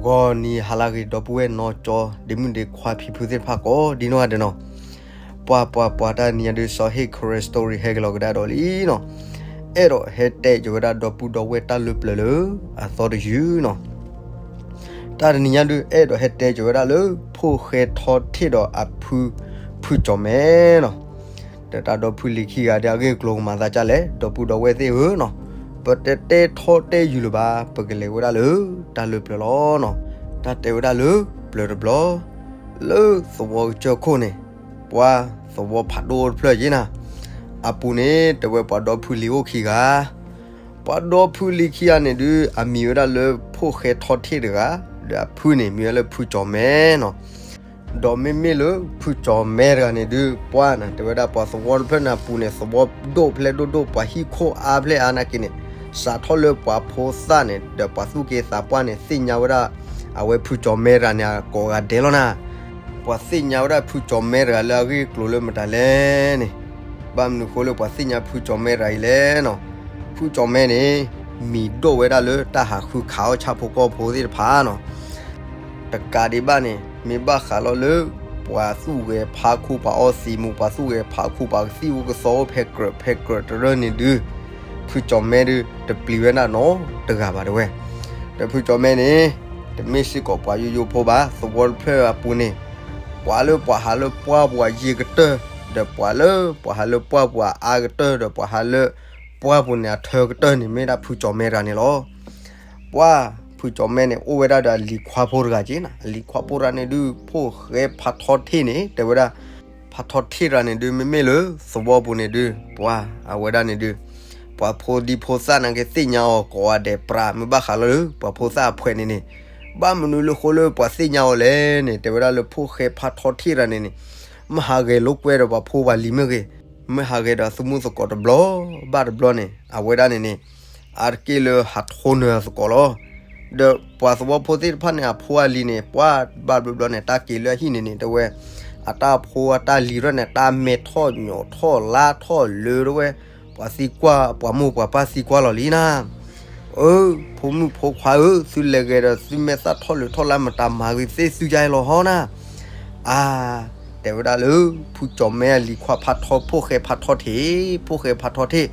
ဂီၤနံၤဟါလၢအဂ့ၤ ဒီပုၢ်ဝဲၢ်နီၢ်ကၠီ ဒ့မုၣ်ဒ့ခွါ ဖံဖုသ့ၣ်တဖၣ်ကိးဒံနီၢ်ဂၤဒဲးနီၤ, ပှၤပှၤပှၤ တၢ်နံၤညါဒုး စီၤဟ့ၣ် Karen Story ဟဲက့ၤလီၤကဒါဒီးလံနီၤ, အဲၣ်ဒိးဟဲတဲက့ၤဝဲဒၣ်ဒီပုၢ်ဒီဝဲၢ်တၢ်လၢပျၢၤလၢအသီတယုၢ်နီၤ. တၢ်တနံၤညါဒုး အဲၣ်ဒိးဟဲတဲက့ၤဝဲဒၣ်လၢ ဖိၣ်ဃဲထီထ့ၣ်ဒီးအဖု ဖုကၠီၤမဲနီၤ. ဒီးတၢ်ဒီဖုလံၤခံဂၤဒုး အဂ့ၢ်အကျိၤကမၤသးဒ်လဲၣ် ဒီပုၢ်ဒီဝဲၢ်သ့ၣ်ဧၢနီၤ, ပတတဲထီတဲယုၢ်လၢၤဘၣ် ပကလဲၤဝဲဒၣ်လၢတၢ်လၢပျၢၤလီၤနီၤ. တၢ်တဲဝဲဒၣ်လၢပျၢၤတဘျီ လၢသဝီကစၢၢ်ခိၣ်န့ၣ်, ပှၤသဝီဖးဒိၣ်တဖျၢၣ်က့နီၤ, အပူၤန့ၣ် တဲဝဲပှၤဒီဖုလံၤအိၣ်ခံဂၤ ပှၤဒီဖုလံၤခံဂၤန့ၣ်ဒုး အမံၤဝဲဒၣ်လၢဖိၣ်ဃဲထီထ့ၣ်တဂၤ, ဒီးအဖုန့ၣ် မံၤဝဲလၢဖုကၠီၤမဲနီၤ. ဒီးမ့မ့ၢ်လၢဖုကၠီၤမဲတဂၤန့ၣ်ဒုး ပှၤန့ၣ် တဲဝဲဒၣ်ပှၤသဝီတဖျၢၣ်န့ၣ်အပူၤန့ၣ် သဝီဒိၣ်ဖျဲၣ်ဒိၣ်ဒိၣ် ပှၤဟံၣ်ခိၣ်အါဖျဲၣ်အါနာ်က့န့ၣ်, စးထီၣ်လၢပှၤဖိသၣ်န့ၣ် ဒီးပှၤသူၣ်က့သးပှၢ်န့ၣ် သ့ၣ်ညါဝဲဒၣ် အဝဲဖုကၠီၤမဲတဂၤန့ၣ် အကိးဂၤဒဲးလီၤနီၤ. ပှၤသ့ၣ်ညါဝဲဒၣ်ဖုကၠီၤမဲတဂၤလၢအဂ့ၢ်အကျိၤလၢမတၤလဲၣ်န့ၣ်, ဘၣ်မနုၤဃိလၢပှၤသ့ၣ်ညါဖုကၠီၤမဲတဂၤအံၤလဲၣ်နီၤ, ဖုကၠီၤမဲန့ၣ် မံၤဒိၣ်ဝဲဒၣ်လၢတၢ်ဟးဃုခးအီၣ်ဆၣ်ဖိကီၢ်ဖိသ့ၣ်တဖၣ်နီၤ. တကးဒံးဘၣ်န့ၣ် မ့ၢ်ဘၣ်ဃးလီၤလၢ ပှၤသူၣ်ဂဲၤဖးခိၣ် ပှၤအီသံးမူး ပှၤသူၣ်ဂဲၤဖးခိၣ် ပှၤကသံၣ်အိၣ်ကသီအိၣ် ဖဲကြၢးဖဲကြၢးတရၢၢ်န့ၣ်ဒုး ဖုကၠီၤမဲဒုး တပျံၤဝဲဒၣ်နီတဂၤဘၣ်တဲဝဲ. ဒီးဖုကၠီၤမဲန့ၣ် တမ့ၢ်စ့ၢ်ကီးပှၤယိယိဖိဘၣ် သဝီတဖျၢၣ်အပူၤန့ၣ်, ပှၤလၢပှၤဟးလၢပှၢ်ပူၤအယ့ၢ်ကတၢၢ်, ဒီးပှၤလၢပှၤဟးလၢပှၢ်ပူၤအအါကတၢၢ် ဒီးပှၤဟးလၢပှၢ်ပူၤန့ၣ် အထၢကတၢၢ်န့ၣ် မ့ၢ်ဒၣ်ဖုကၠီၤမဲတဂၤန့ၣ်လီၤ. ပှၤဖုကၠီၤမဲန့ၣ် အိၣ်ဝဲဒၣ်ဒီးအလံၤခွါဖိတဂၤက့နီၤ, အလံၤခွါဖိတဂၤန့ၣ်ဒုး ဖိၣ်ဃဲဖးထီထ့ၣ်န့ၣ် တဲဝဲဒၣ်, ဖးထီထ့ၣ်တဂၤန့ၣ်ဒုး မ့မ့ၢ်လၢသဝီပူၤန့ၣ်ဒုး ပှၤအဝဲဒၣ်န့ၣ်ဒုး ပှၤဖိဒံဖိသၣ်နာ်က့သ့ၣ်ညါအီၤကိးဂၤဒဲးပြး မ့ၢ်ဘၣ်ဃးလီၤလၢ ပှၤဖိသၣ်အဖှဲးန့ၣ်န့ၣ်, ဘၣ်မနုၤလၢဃိလၢပှၤသ့ၣ်ညါအီၤလဲၣ်န့ၣ် တဲဝဲဒၣ်လၢဖိၣ်ဃဲဖးထီထ့ၣ်တဂၤန့ၣ်န့ၣ်, မ့ၢ်ဟးဂဲၤလိာ်ကွဲဒီးပှၤဖိပှၤလံၤမ့ၢ်ဂ့ၤ, မ့ၢ်ဟးဂဲၤဒီးအသုးမုၢ်သကိးတဘျီဘၣ်တဘျီန့ၣ် အဝဲဒၣ်န့ၣ်န့ၣ် အါတက့ၢ်လၢဟးထိနၢၤသကိးလီၤ. ဒီးပှၤသဝီဖိသ့ၣ်တဖၣ်န့ၣ် အဖိအလံၤန့ၣ် ပှၤဘၣ်ဘျီဘျီန့ၣ် တၢ်က့ၤလၢအဟံၣ်န့ၣ်န့ၣ် တဲဝဲ, အတၢ်ဖိအတၢ်လံၤထီၣ်န့ၣ် တၢ်မဲာ်ထီၣ်ညိးထီၣ်လါထီၣ်လၢတဲဝဲ, ပှၤသံကွၢ် ပှၤမိၢ်ပှၤပၢ်သံကွၢ်လီၤလံနၤ. အၢ, ဖိမုၣ်ဖိခွါဧၢ, သုလဲၤဂဲၤဒီးသုမဲာ်သၣ်ထီၣ်လၢာ်ထီၣ်လါ မတၤမၤဂ့ၤသ့ၣ်သုယါလီၤဟီနၤ. အါ, တဲဝဲဒၣ်လၢ ဖုကၠီၤမဲအလံၤခွါဖးထီ ဖိၣ်ဃဲဖးထီထ့ၣ်, ဖိၣ်ဃဲဖးထီထ့ၣ်,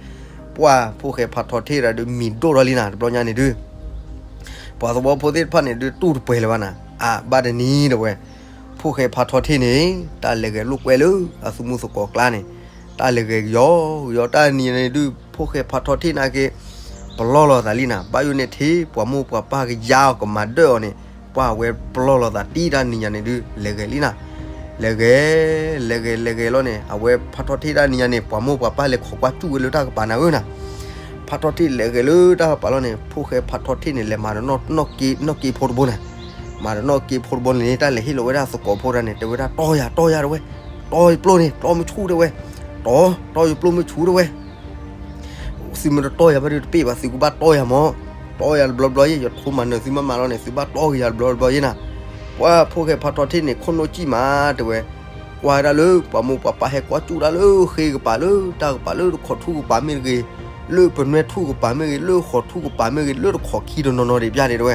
ပှၤဖိၣ်ဃဲဖးထီထ့ၣ်တဂၤဒုး မံၤဒိၣ်ထီၣ်လံနၤ တဘျီညါန့ၣ်ဒုး ပှၤသဝီဖိသ့ၣ်တဖၣ်န့ၣ်ဒုး တူၢ်တပှဲၤလၢၤဘၣ်နၤ. အါ, ဘၣ်တနံၤတဲဝဲ, ဖိၣ်ဃဲဖးထီထ့ၣ်န့ၣ် တၢ်လဲၤဂဲၤလိာ်ကွဲလၢအသုးမုၢ်သကိးကျါန့ၣ်, တၢ်လဲၤဂဲၤကယီကယီ တၢ်နံၤန့ၣ်ဒုး ဖိၣ်ဃဲဖးထီထ့ၣ်နာ်က့ ပလီၢ်လီၤသးလံနၤ. ဘၣ်ယိၣ်န့ၣ်ထံၣ် ပှၤမိၢ်ပှၤပၢ်ကယါအီၤ ကမၤဒၢၣ်အီၤန့ၣ်, ပှၤအဝဲပလီၢ်လီၤသးတံၢ် တၢ်နံၤညါန့ၣ်ဒုး လဲၤဂဲၤလံနၤ. လဲၤဂဲၤ, လဲၤဂဲၤ လဲၤဂဲၤလီၤန့ၣ် အဝဲဖးထီထ့ၣ်တၢ်နံၤညါန့ၣ် ပှၤမိၢ်ပှၤပၢ်လဲၤခိးကွၢ်စူၣ်ဝဲလၢတၢ်ကပၤနၤဧၢနၤ. ဖးထီထ့ၣ်လဲၤဂဲၤလၢတၢ်ကပၤလီၤန့ၣ် ဖိၣ်ဃဲဖးထီထ့ၣ်န့ၣ် လဲၤမၤဒီးနီၣ်က့ဖိတဘိနၤ. မၤဒီးနီၣ်က့ဖိတဘိန့ၣ် တၢ်လဲၤဟ့ၣ်လီၤဝဲဒၣ်သကိးဖိတဂၤန့ၣ် တဲဝဲဒၣ် တီယၤ တီယၤတဲဝဲ, တီယပျိၢ်န့ၣ် တီမုၢ်ဆူၣ်တဲဝဲ, တီ, တီယပျိၢ်မုၢ်ဆူၣ်တဲဝဲ သုမ့ၢ်တတီယၤဘၣ်ဒီးတပ့ၢ်ဘၣ် သုကဘၣ်တီယၤမး. တီယၤတဘျီဘျီယဲ ယထိမၤနၢၤသုမးမးလီၤန့ၣ် သုဘၣ်တီက့ၤယၤတဘျီဘျီယဲနၤ. ပှၤဖိၣ်ဃဲဖးထီထ့ၣ်န့ၣ် ခိၣ်နူာ်စံၣ်မးတဲဝဲ, ကွၢ်ဝဲဒၣ်လၢပှၤမိၢ်ပှၤပၢ်ဟဲကွၢ်စူၣ်တၢ်လၢဃ့ကပၤ လၢတၢ်ကပၤ လၢတခိးထူၣ်ကပၤမ့ၢ်တဂ့ၤ, လၢပနွဲၢ်ထူၣ်ကပၤမ့ၢ်ဂ့ၤ, လၢဃီးထူၣ်ကပၤမ့ၢ်ဂ့ၤ, လၢတခိးခံတနီၤနီၤဒံးပျၢ်န့ၣ်တဲဝဲ.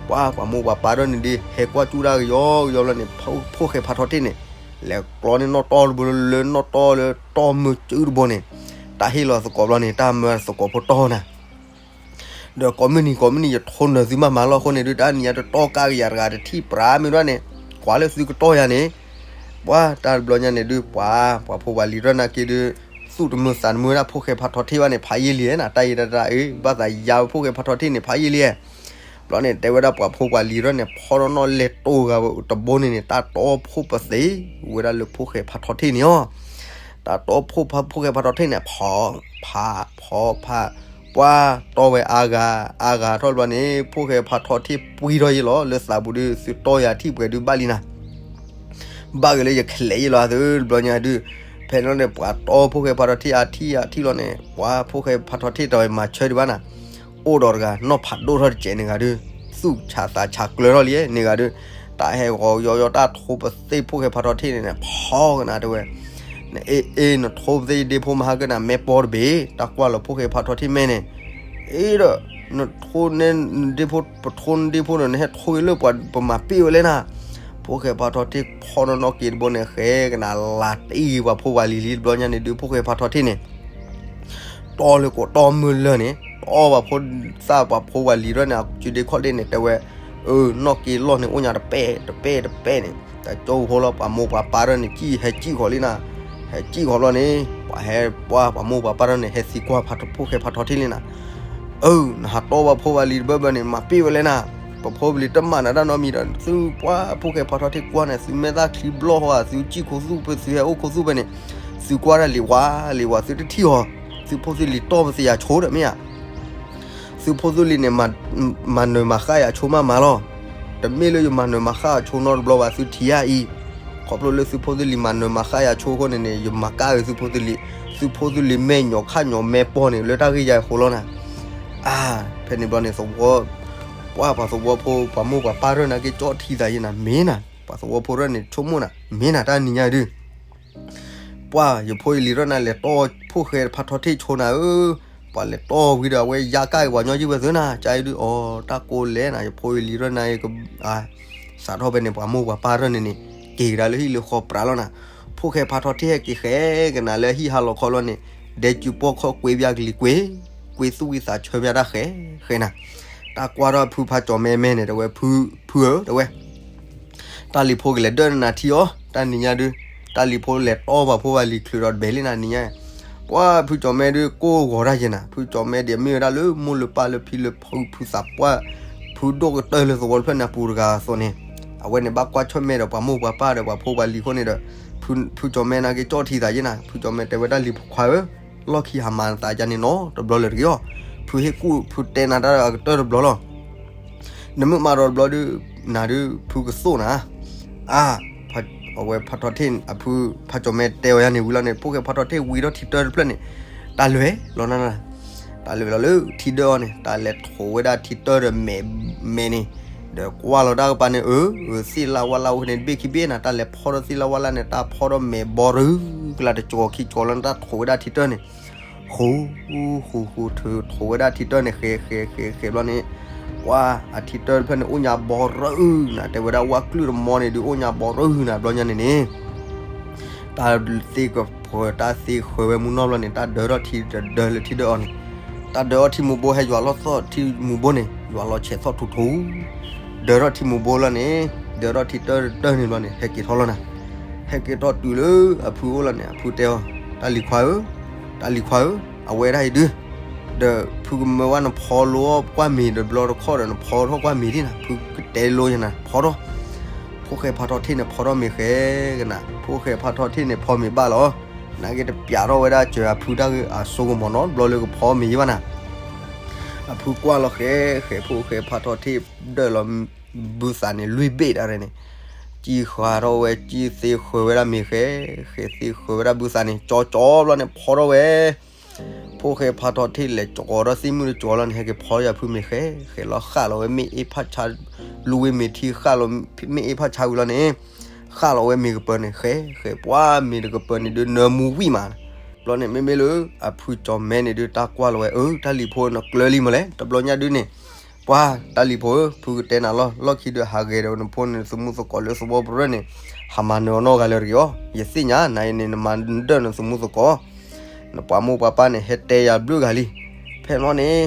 ပှၤပှၤမိၢ်ပှၤပၢ်ဒီးန့ၣ်ဒုး ဟဲကွၢ်စူၣ်တၢ်ကယီကယီလီၤန့ၣ် ဖိၣ်ဃဲဖးထီထ့ၣ်န့ၣ် လဲၤကျီန့ၢ်နီၣ်တီတဘိလၢနီၣ်တီလၢတီမုၢ်စုတဘိန့ၣ်, တၢ်ဟ့ၣ်လီၤသကိးဘျီန့ၣ် တၢ်မၢသကိးဖိတီနၤ. ဒီးကိးမုၢ်နံၤကိးမုၢ်နံၤ ယထိနၢၤသုမးမးလီၤအဃိန့ၣ်ဒုး တၢ်နံၤညါတတီကါက့ၤယၤတဂၤတထံၣ်ပြးမ့ၢ်ဒၣ်န့ၣ်, ကွၢ်လၢသုကတီယၤန့ၣ်, ပှၤတၢ်တဘျီညါန့ၣ်ဒုး ပှၤ ပှၤဖိပှၤလံၤထီၣ်နာ်က့ဒုး သူၣ်တမုာ်သးတမုာ်ဝဲဒၣ် ဖိၣ်ဃဲဖးထီထ့ၣ်ဘၣ်န့ၣ် ဖးယံာ်လံနၤ. တၢ်အံၤတၢ်အံၤ ဘၣ်သးယါဝဲဖိၣ်ဃဲဖးထီထ့ၣ်န့ၣ် ဖးယံာ်လံ. ဘျီန့ၣ် တဲဝဲဒၣ်ပှၤဖိပှၤလံၤထီၣ်န့ၣ် ဖီထီၣ်နီၣ်လဲၤတိၢ်ဂၤတဘိန့ၣ်န့ၣ် တၢ်တီဖိပသ့ဝဲဒၣ်လၢဖိၣ်ဃဲဖးထီထ့ၣ်န့ၣ်အီၤ. တၢ်တီဖိဖး ဖိၣ်ဃဲဖးထီထ့ၣ်န့ၣ် ဖီ, ဖး, ဖီ, ဖး, ပှၤတီဝဲအါဂၤ, အါဂၤထီၣ်ဘျီန့ၣ် ဖိၣ်ဃဲဖးထီထ့ၣ်ပှံထီၣ်ယဲလီၤ လၢသးပူၤဒုး သုတီယၤထံၣ်ပှဲၤဒုးဘၣ်လံနၤ. ဘၣ်ဂ့ၤလၢယခဲးယဲလီၤသုတဘျီညါဒုး, ဖဲန့ၣ်န့ၣ် ပှၤတီဖိၣ်ဃဲဖးထီထ့ၣ်အါထံၣ်အါထံၣ်လီၤန့ၣ် ပှၤဖိၣ်ဃဲဖးထီထ့ၣ်တဝဲမၤဆၢဒံးဘၣ်နၤ. အိၣ်ဒီးတဂၤ နီၢ်ဖးဒိၣ်ထီၣ်တစဲးန့ၢ်ဂၤဒုး, သူၣ်ဆးသးဆးကျၢၤထီၣ်လံန့ၢ်ဂၤဒုး, တၢ်ဟဲဂီၤယီယီတၢ်ထိပသ့ၣ်ဖိၣ်ဃဲဖးထီထ့ၣ်န့ၣ်န့ၣ် ဖီကနၤတဲဝဲ, နအ့ၣ်အ့ၣ် နထိပသ့ၣ်ယဒ့ဖိမဟါကနၤ မဲာ်ပီတဘ့ၣ် တၢ်ကွၢ်လီၤဖိၣ်ဃဲဖးထီထ့ၣ်မဲာ်န့ၣ်, အ့ၣ်ဒီး နထိၣ်န့ၢ်ဒ့ဖိ ပထိၣ်န့ၢ်ဒ့ဖိဒီး နဟဲထိၣ်ဂ့ၤလၢပှၤ ပမၤပ့ၢ်ဝဲလဲၣ်နၤ. ဖိၣ်ဃဲဖးထီၣ်ထံၣ်ဖီၣ်နီၢ်နီၢ်က့ၤတဘိန့ၣ် ဃဲကနၣ်လၤတအံၤပှၤဖိပှၤလံၤလံတဘျီညါန့ၣ်ဒုး ဖိၣ်ဃဲဖးထီၣ်ထံၣ်န့ၣ် တီလၢကိးတီမုၢ်လၢ်န့ၣ် တီပှၤဖိသၣ်ပှၤဖိပှၤလံၤရၢၢ်န့ၣ် အစုဒ့ခီၣ်ဒ့န့ၣ် တဲဝဲ, အၢ နီၢ်က့ၤလီၢ်န့ၣ် အိၣ်ညါတပဲာ် တပဲာ် တပဲာ်န့ၣ် တကၠိဖိလီၤ ပှၤမိၢ်ပှၤပၢ်ရၢၢ်န့ၣ် ကံၣ်ဟဲကံၣ်ဃီၤလံနၤ. ဟဲကံၣ်ဃီၤဘျီန့ၣ် ပှၤဟဲ ပှၤ ပှၤမိၢ်ပှၤပၢ်ရၢၢ်န့ၣ် ဟဲသံကွၢ်ဖးထီၣ် ဖိၣ်ဃဲဖးထီၣ်ထံၣ်လံနၤ. အၢ နဟးတီပှၤဖိပှၤလံၤတဘၢဘၢန့ၣ် မၤပ့ၢ်ဝဲလဲၣ်နၤ. ပှၤဖိပလံၤတမၤနၤတၢ်နီတမံၤဒီး သုပှၤဖိၣ်ဃဲဖးထီၣ်ထံၣ်ကွၢ်န့ၣ် သုမဲာ်သၣ်ချံဘျီၣ်ဟီဧါ သုကံၣ်ခိၣ်သူၣ်ဖဲ သုဟဲအိၣ်ခိၣ်သူၣ်ဖဲန့ၣ် သုကွၢ်တၢ်လံၤဝါလံၤဝါ သုတထံၣ်အီၤ, သုဖိသုလံၤတီပသ့ယၤဆိဒီးမ့ၢ်ဧါ. သုဖိသုလံၤန့ၣ် မၤနၢၤမၤဃၣ်ယၤဆိမးမးလီၤ. တမ့ၢ်လၢယမၤနၢၤမၤဃၣ်အဆိနီတဘျီဘၣ် သုထံၣ်ဧါအံၤ. ခီဖျိလၢသုဖိသုလံၤမၤနၢၤမၤဃၣ်ယၤဆိအဃိန့ၣ်န့ၣ် ယမၤကၣ်ဂ့ၤသုဖိသုလံၤ, သုဖိသုလံၤမဲာ်ညိးခၣ်ညိးမဲာ်ပီၢ်န့ၣ် လၢတၢ်ဂ့ၢ်ယၤအဃိလီၤနၤ. အါ, ဖဲန့ၣ်ဘျီန့ၣ် သဝီ, ပှၤပှၤသဝီဖိ ပှၤမိၢ်ပှၤပၢ်ရၢၢ်န့ၣ်က့ၤကၠီထံသးယဲနၤ မ့ၢ်နၤ, ပှၤသဝီဖိရၢၢ်န့ၣ် ဆိကမိၣ်နၤ မ့ၢ်နၤတၢ်နံၤညါဒုး ပှၤယဖိယလံၤရၢၢ်နၤ လဲၤတီဖိၣ်ဃဲဖးထီၣ်ထံၣ်ဆိနၤဧၢ, ပှၤလဲၤတီဝံၤဒီး အဝဲယါကၣ်ဂ့ၤပှၤညီယုၢ်ဝဲသုနၤ, ကါအံၤဒုး အီၤ တၢ်ကိးလဲၣ်နၤ ယဖိယလံၤရၢၢ်နၤ စးထီၣ်ဖဲန့ၣ် ပှၤမိၢ်ပှၤပၢ်ရၢၢ်န့ၣ်န့ၣ် က့ၤကဒါလၢဟံၣ်လၢဃီပြးလီၤနၤ. ဖိၣ်ဃဲဖးထီၣ်ထံၣ်ဟဲက့ၤဃဲကနၤလၢဟံၣ်ဟါလီၤခီလီၤန့ၣ်, ဒဲကုပီၢ်ခီၣ်ကွ့ပၠးကလံၤကွ့, ကွ့သူၣ်ဝံသးဆၢပၠးတၢ်ဃဲဃဲနၤ. တၢ်ကွၢ်ထီၣ်ဖုဖးကၠီၤမဲမဲန့ၣ် တဲဝဲ, ဖုဧၢ တဲဝဲ တၢ်လံၤဖိကလဲၤဒၢၣ်နၤထံအီၤ တၢ်နံၤညါဒုး, တၢ်လံၤဖိလဲၤတီပှၤဖိပှၤလံၤချုးဒီးတဘဲၤလံနၤနံၤညါ. ပှၤဖုကၠီၤမဲဒုး ကိၢ်ဂီၤတၢ်ယဲနၤ, ဖုကၠီၤမဲဒ်အမ့ၢ်ဝဲဒၣ်လၢမိၢ်လၢပၢ်လၢဖံလၢဖု ဖုသးပှၢ်, ဖုဒိၣ်ကတၢၢ်လၢသဝီတဖျၢၣ်န့ၣ်အပူၤတဂၤအသိးန့ၣ်, အဝဲန့ၣ်ဘၣ်ကွၢ်ဆၢၣ်မဲာ်ဒီးပှၤမိၢ်ပှၤပၢ်ဒီးပှၤဖိပှၤလံၤအဃိန့ၣ်ဒီး, ဖုကၠီၤမဲနၤက့ၤကၠီထံသးယဲနၤ, ဖုကၠီၤမဲတဲဝဲတၢ်လံၤဖိခွါဧၢ လီၢ်ခံဟးမၤနသးကန့ၣ်နီတဘျီလၢၤတဂ့ၤအီၤ, ဖုဟ့ၣ်ကူၣ်ဖုတဲနၤတၢ်အကတၢၢ်တဘျီလီၤ. နမ့ၢ်မၤဒီးတဘျီဒုး, နၤဒုး ဖုကသိၣ်နၤ, အါ, အဝဲဖးထီၣ်ထံၣ်အဖုဖးကၠီၤမဲတဲဝဲယါန့ၣ်ဝံၤလီၤန့ၣ် ဖိၣ်ဃဲဖးထီၣ်ထံၣ်ဝံၤထီၣ်ထံတၢၢ်တဖျၢၣ်န့ၣ်, တၢ်လဲၤလီၤနၤ, တၢ်လဲၤလီၤလၢထံဒၢၣ်အီၤန့ၣ် တၢ်လဲၤထိးဝဲဒၣ်ထံတၢၢ်ဒီးမဲာ်, မဲာ်န့ၣ်, ဒီးကွၢ်လီၤတၢ်ကပၤန့ၣ် အၢ, သ့ၣ်လၣ်ဝၣ်လၣ်အိၣ်ဖဲန့ၣ်တဘ့ၣ်ခံဘ့ၣ်နၤ, တၢ်လဲၤဖီထီၣ်သ့ၣ်လၣ်ဝၣ်လၣ်န့ၣ် တၢ်ဖီထီၣ်မဲာ်ဘီရူၤကလၤတကီၤခံကီၤလီၤန့ၣ် တၢ်ထိးဝဲဒၣ်ထံတၢၢ်န့ၣ် ဃူ, ဃူဃူ ထိးဝဲဒၣ်ထံတၢၢ်န့ၣ် ဃဲ ဃဲ ဃဲ ဃဲဘျီန့ၣ်, ပှၤအထံတၢၢ်တဖျၢၣ်န့ၣ် အိၣ်ညါဘီရူၤနၤ, တဲဝဲဒၣ်ဝၣ်ကျုၢ်တမီန့ၣ်ဒုး အိၣ်ညါဘီရူၤနၤ ဘျီညါန့ၣ်န့ၣ်, တၢ်သ့ကဖှၢ တၢ်သ့ဃၢၤဝဲမူနီၢ်ဘျီန့ၣ် တၢ်ဒၢထီၣ်ထံတဒၢလၢထံဒၢၣ်အီၤန့ၣ်, တၢ်ဒၢထီၣ်ထံမူဘိ ဟဲယွၤလီၤသီၣ်ထံမူဘိန့ၣ် ယွၤလီၤဆဲးသီၣ်ထူထူ ဒၢထီၣ်ထံမူဘိလီၤန့ၣ်, ဒၢထီၣ်ထံတၢၢ်တၢၢ်န့ၣ်ဘျီန့ၣ် ဟဲက့ၤထီၣ်လီၤနၤ, ဟဲက့ၤထီၣ်တုၤလၢအဖုအိၣ်လီၤန့ၣ် အဖုတဲအီၤ, တၢ်လံၤခွါဧၢ, တၢ်လံၤခွါဧၢ, အဝဲဒၣ်အံၤဒုး, ဒီးဖုကမၢဝဲနဖီလိအီၣ်ကွၢ်မ့ၤဒီးဘျီတခီဒီး နဖီထီၣ်ကွၢ်မ့ၤဒ်နၤ, ဖုကတဲလိယဲနၤ ဖီထီၣ်, ဖိၣ်ဃဲဖးထီၣ်ထံၣ်န့ၣ် ဖီထီၣ်မ့ၤဃဲကနၤ, ဖိၣ်ဃဲဖးထီၣ်ထံၣ်န့ၣ် ဖီမ့ၤဘၣ်လီၤ, နာ်က့တပျးထီၣ်ဝဲဒၣ်စၢၤအဖုတၢ်ဂ့ၢ်အစိကမီၤနီတဘျီလၢကဖီမ့ၤယဘၣ်နၤ အဖုကွၢ်လီၤဃဲဃဲ ဖိၣ်ဃဲဖးထီၣ်ထံၣ်ဒၢၣ်လီၤ, ဘုသးန့ၣ်လွံၢ်ဘ့ၣ်တၢ်ရဲၣ်န့ၣ်, ကံဃာ်ထီၣ်ဝဲ ကံသ့ဃၢၤဝဲဒၣ်မ့ၤဃဲ, ဃဲသ့ဃၢၤဝဲဒၣ်ဘုသးန့ၣ် ကၠီကၠီဘျီန့ၣ် ဖီထီၣ်ဝဲ, ဖိၣ်ဃဲဖးထီၣ်ထံၣ်လဲၤကၠီထီၣ်သ့ၣ်မုၣ်တကၠီလီၤန့ၣ် ဟဲက့ၤဖီယၤဖုမ့ၤဃဲ, ဃဲလီၤဃၣ်လီၤဝဲမ့ၣ်အ့ၣ်ဖးဆါ, လူဝဲမ့ၤထံဃၣ်လီၤ, မ့ၣ်အ့ၣ်ဖးဆါဝံၤလီၤန့ၣ်, ဃၣ်လီၤဝဲမ့ၤကပၢၤန့ၣ် ဃဲဃဲ ပှၤမ့ၤတကပၢၤန့ၣ်ဒုး နၢမူဝံၣ်မး, ဘျီန့ၣ် မ့မ့ၢ်လၢအဖုကၠီၤမဲန့ၣ်ဒုး တၢ်ကွၢ်လီၤဝဲ အၢ တၢ်လံၤဖိနကျၢၤလံမးလဲၣ် တဘျီညါဒုးန့ၣ်, ပှၤတၢ်လံၤဖိဧၢ ဖုကတဲနၤလီၤ လီၢ်ခံဒီးဟးဂဲၤဒီးနဖိန့ၣ် နသမူသကိးလၢသဝီပရၢၢ်န့ၣ်, ဟးမၤနၢၤအီၤနီတဂၤလၢၤတဂ့ၤအီၤ, ယသ့ၣ်ညါ နၤအံၤန့ၣ် နမၤဒၢၣ်နသမူသကိး, နပှၤမိၢ်ပှၤပၢ်န့ၣ် ဟဲတဲယၤဘျုးဂၤလံ, ဖဲလီၤန့ၣ်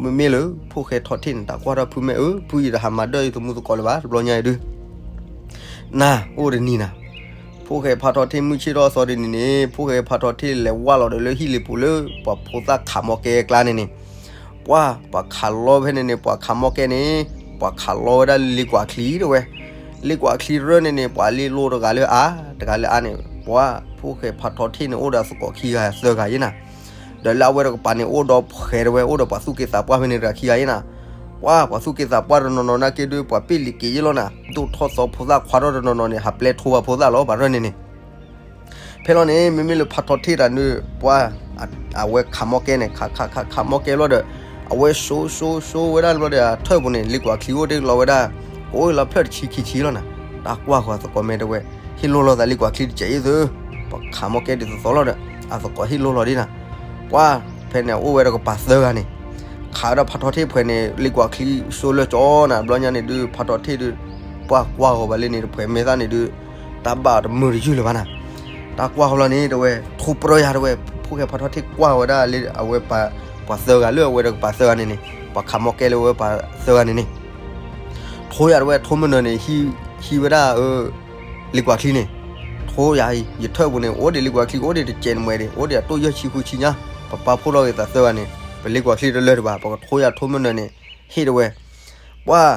မ့မ့ၢ်လၢ ဖိၣ်ဃဲထီၣ်ထံၣ်န့ၣ် တၢ်ကွၢ်ထီၣ်ဖုမ့ၢ်အၢ ဖုယတဟးမၤဒၢၣ်ယသမူသကိးလၢၤဘၣ် တဘျီညါအံၤဒုး, နၤ အိၣ်တနံၤနၤ, ဖိၣ်ဃဲဖးထီၣ်ထံၣ်မုၢ်ဆ့ၣ်ထီၣ်အသီတနံၤန့ၣ် ဖိၣ်ဃဲဖးထီၣ်ထံၣ်လဲၤဝၢ်လီၤဒီးလၢဟံၣ်လ့ၤပူၤလၢ ပှၤဖိသၣ်ခးမီကဲအကျါန့ၣ်န့ၣ်, ပှၤ ပှၤခးလီၤဖဲန့ၣ်န့ၣ် ပှၤခးမီကဲန့ၣ်, ပှၤခးလီၤဝဲဒၣ်လ့ကွၢ်ချံတဲဝဲ, လ့ကွၢ်ချံရၢၢ်န့ၣ်န့ၣ် ပှၤလ့လိတဂၤလၢအါ တဂၤလၢအါန့ၣ်, ပှၤ ဖိၣ်ဃဲဖးထီၣ်ထံၣ်န့ၣ် အိၣ်ဒီးသကိးခံဂၤသၢဂၤယဲနၤ ဒီးလၢအဝဲတကပၤန့ၣ် အိၣ်ဒီးဖှဲးတဲဝဲ အိၣ်ဒီးပှၤသူၣ်က့သးပှၢ်ဖဲန့ၣ်တဂၤခံဂၤယဲနၤ, ပှၤ ပှၤသူၣ်က့သးပှၢ်တနီၤနီၤနာ်က့ဒုး ပှၤပ့ၢ်လံၤက့ၤယဲလီၤနၤ, ဒိၣ်ထီၣ်သီဖိသၣ်ခွါထီၣ်တနီၤနီၤန့ၣ် ဟးပျဲထိပှၤဖိသၣ်လီၤ ပှၤရၢၢ်န့ၣ်န့ၣ်, ဖဲလီၤန့ၣ် မ့မ့ၢ်လၢဖးထီၣ်ထံၣ်တၢ်န့ၣ် ပှၤ အဝဲခးမီကဲန့ၣ် ခး ခး ခး ခးမီကဲလီၤဒီး အဝဲၡိ ၡိ ၡိဝဲဒၣ်လီၤဒီး အထၢၣ်ပူၤန့ၣ် လ့ကွၢ်ချံအိၣ်တ့ၢ်လီၤဝဲဒၣ် ကအိၣ်လီၤဖျၢၣ်တဆံခံဆံလီၤနၤ, တၢ်ကွၢ်ဃီၤသကိးမဲတဲဝဲ, ဟ့ၣ်လိၢ်လီၤသးလ့ကွၢ်ချံတစဲးအံၤသု, ပှၤခးမီကဲဒ်သိးသိးလီၤဒီး အသကိးဟ့ၣ်လိၢ်လီၤဒ်နၤ, ပှၤ ဖဲန့ၣ်အိၣ်ဝဲတကပၤသၢဂၤန့ၣ်, ခ ခးဝဲဒၣ်ဖးထီထ့ၣ်တဖုန့ၣ် လ့ကွၢ်ချံစိလၢကၠီနၤ တဘျီညါန့ၣ်ဒုး ဖးထီထ့ၣ်ဒုး ပှၢ်ကွၢ်ဂီၤဘၣ်လၢန့ၣ်တဖု မဲာ်သၣ်န့ၣ်ဒုး တၢ်ဘၣ်တမုာ်တယုၢ်လၢၤဘၣ်နၤ. တၢ်ကွၢ်ဂီၤလီၤန့ၣ် တဲဝဲ ထိပြၢယၤတဲဝဲ ဖိၣ်ဃဲဖးထီထ့ၣ်ကွၢ်ဝဲဒၣ်လၢအဝဲပှၤသၢဂၤလၢအဝဲဒီးကပၤသၢဂၤန့ၣ်န့ၣ် ပှၤခးမီၢ်ကဲလၢဝဲပှၤသၢဂၤန့ၣ်န့ၣ် ထိယၤတဲဝဲ ထိမုၢ်နၤန့ၣ် ဟံးဝဲဒၣ် လ့ကွၢ်ချံန့ၣ် ထိယၤအံၤ ယထၢၣ်ပူၤန့ၣ် အိၣ်ဒံးလ့ကွၢ်ချံ အိၣ်ဒံးတစဲးတမှဲၤဒံး အိၣ်ဒံးအတိၢ်ယဲၢ်ဆံဃုဆံညါ ပပာ်ဖှိၣ်ထီၣ်က့ၤသးသၢဂၤန့ၣ် ပလ့ကွၢ်ချံတလၢတဘၣ် ပကထိယၤထိမုၢ်နၤန့ၣ် ဟ့ၣ်တဲဝဲ ပှၢ်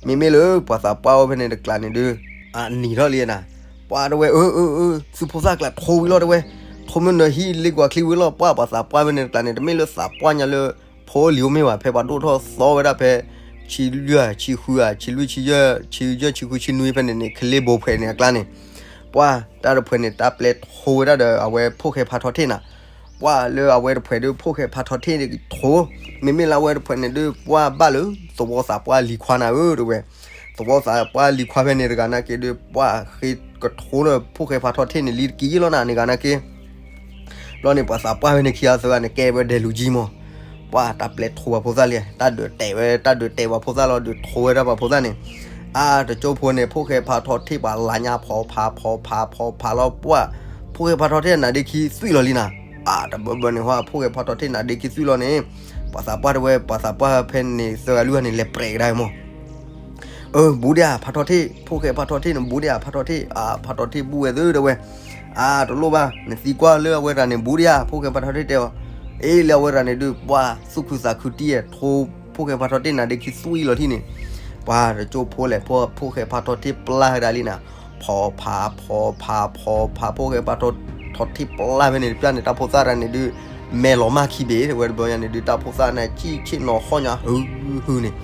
မ့မ့ၢ်လၢပှၤသးပှၢ်အိၣ်ဖဲန့ၣ်တကျးန့ၣ်ဒုး အနံၤထီၣ်လံနၤ ပှၢ်တဲဝဲ အၢ အၢ အၢ သုးဖိသၣ်ကျးထိဝံၤလီၤတဲဝဲ ထိမုၢ်နၤဟံးလ့ကွၢ်ချံဝံၤလီၤ ပှၢ်ပှၤသးပှၢ်ဖဲန့ၣ်တကျးန့ၣ် တမ့ၢ်လၢသးပှၢ်ညါလၢ ဖိလံၤအိၣ်မ့ၢ်ဘၣ် ဖဲပှၤဒိၣ်ထီၣ်သီဝဲဒၣ်ဖဲ ဆံလွံၢ်ဧါ ဆံဃုဧါ ဆံလွံၢ် ဆံယဲၢ် ဆံယဲၢ် ဆံဃု ဆံနွံဖဲန့ၣ်န့ၣ် ကလ့ဘိဖဲန့ၣ်အကျါန့ၣ် ပှၢ်တၢ်တဖုန့ၣ် တၢ်ပျဲထိဝဲဒၣ်ဒီးအဝဲဖိၣ်ဃဲဖးထီထ့ၣ်နၤ ပှၢ်လၢအဝဲတဖုဒုးဖိၣ်ဃဲဖးထီထ့ၣ်န့ၣ်ထိ မ့မ့ၢ်လၢအဝဲတဖုန့ၣ်ဒုး ပှၢ်ဘၣ်လၢ သဝီသးပှၢ်လံၤခွါနၤဧၢ တဲဝဲ သဝီသးပှၢ်လံၤခွါဖဲန့ၣ်တဂၤနာ်က့ဒုး ပှၢ်ဃ့ကထိလၢဖိၣ်ဃဲဖးထီထ့ၣ်န့ၣ် လံၤတက့ၢ်လီၤနၤန့ၣ်ဂၤနာ်က့ ဘျီန့ၣ် ပှၤသးပှၢ်ဖဲန့ၣ်ခံဂၤသၢဂၤန့ၣ် ကဲဝဲဒဲးလူၤကံမး ပှၢ်တၢ်ပျဲထိပှၤဖိသၣ်လံ တၢ်ဒုးတဲာ်ဝဲ တၢ်ဒုးတဲာ်ပှၤဖိသၣ်လီၤ ဒုးထိဝဲဒၣ်ပှၤဖိသၣ်န့ၣ် အါ တကၠိဖိန့ၣ် ဖိၣ်ဃဲဖးထီထ့ၣ်ပှၤလၤညါဖီဖးဖီဖးဖီဖးလီၤ ပှၢ် ဖိၣ်ဃဲဖးထီထ့ၣ်နါဒ့ခံသွံၣ်လီၤလံနၤ အါ တဘၢဘၢန့ၣ်ဟီ ဖိၣ်ဃဲဖးထီထ့ၣ်နါဒ့ခံသွံၣ်လီၤန့ၣ် ပှၤသးပှၢ်တဲဝဲ ပှၤသးပှၢ်ဖဲန့ၣ်သၢဂၤလွံၢ်ဂၤန့ၣ် လဲၤပြဲးကဒါမး အၢ ဘူးဒံးဧါ ဖးထီထ့ၣ် ဖိၣ်ဃဲဖးထီထ့ၣ်န့ၣ် ဘူးဒံးဧါ ဖးထီထ့ၣ် အါ ဖးထီထ့ၣ်ဘူးဝဲသုတဲဝဲ အါ တလိၣ်ဘၣ် နသံကွၢ်လၢအဝဲတဂၤန့ၣ် ဘူးဒံးဧါ ဖိၣ်ဃဲဖးထီထ့ၣ်တဲအီၤ အ့ လၢအဝဲတဂၤန့ၣ်ဒုး ပှၢ်သူၣ်ခုသးခုတံၢ် ထိဖိၣ်ဃဲဖးထီထ့ၣ်နါဒ့ခံသွံၣ်လီၤထံၣ်န့ၣ် ပှၢ်တကၠိဖိလဲၣ် ဖိၣ်ဃဲဖးထီထ့ၣ်ပျၢ်ဝဲဒၣ်လံနၤ ဖီဖးဖီဖးဖီဖး ဖိၣ်ဃဲဖးထီထ့ၣ်ပျၢ်ဖဲန့ၣ်တပျၢ်န့ၣ် တၢ်ဖိသၣ်တဂၤန့ၣ်ဒုး မဲာ်လီၤမၢ်ခံဘ့ၣ် တဲဝဲတဘျီညါန့ၣ်ဒုး တၢ်ဖိသၣ်န့ၣ်စံၣ်ဆ့ၣ်နီၤဟီၣ်ညါ ဟု ဟုန့ၣ်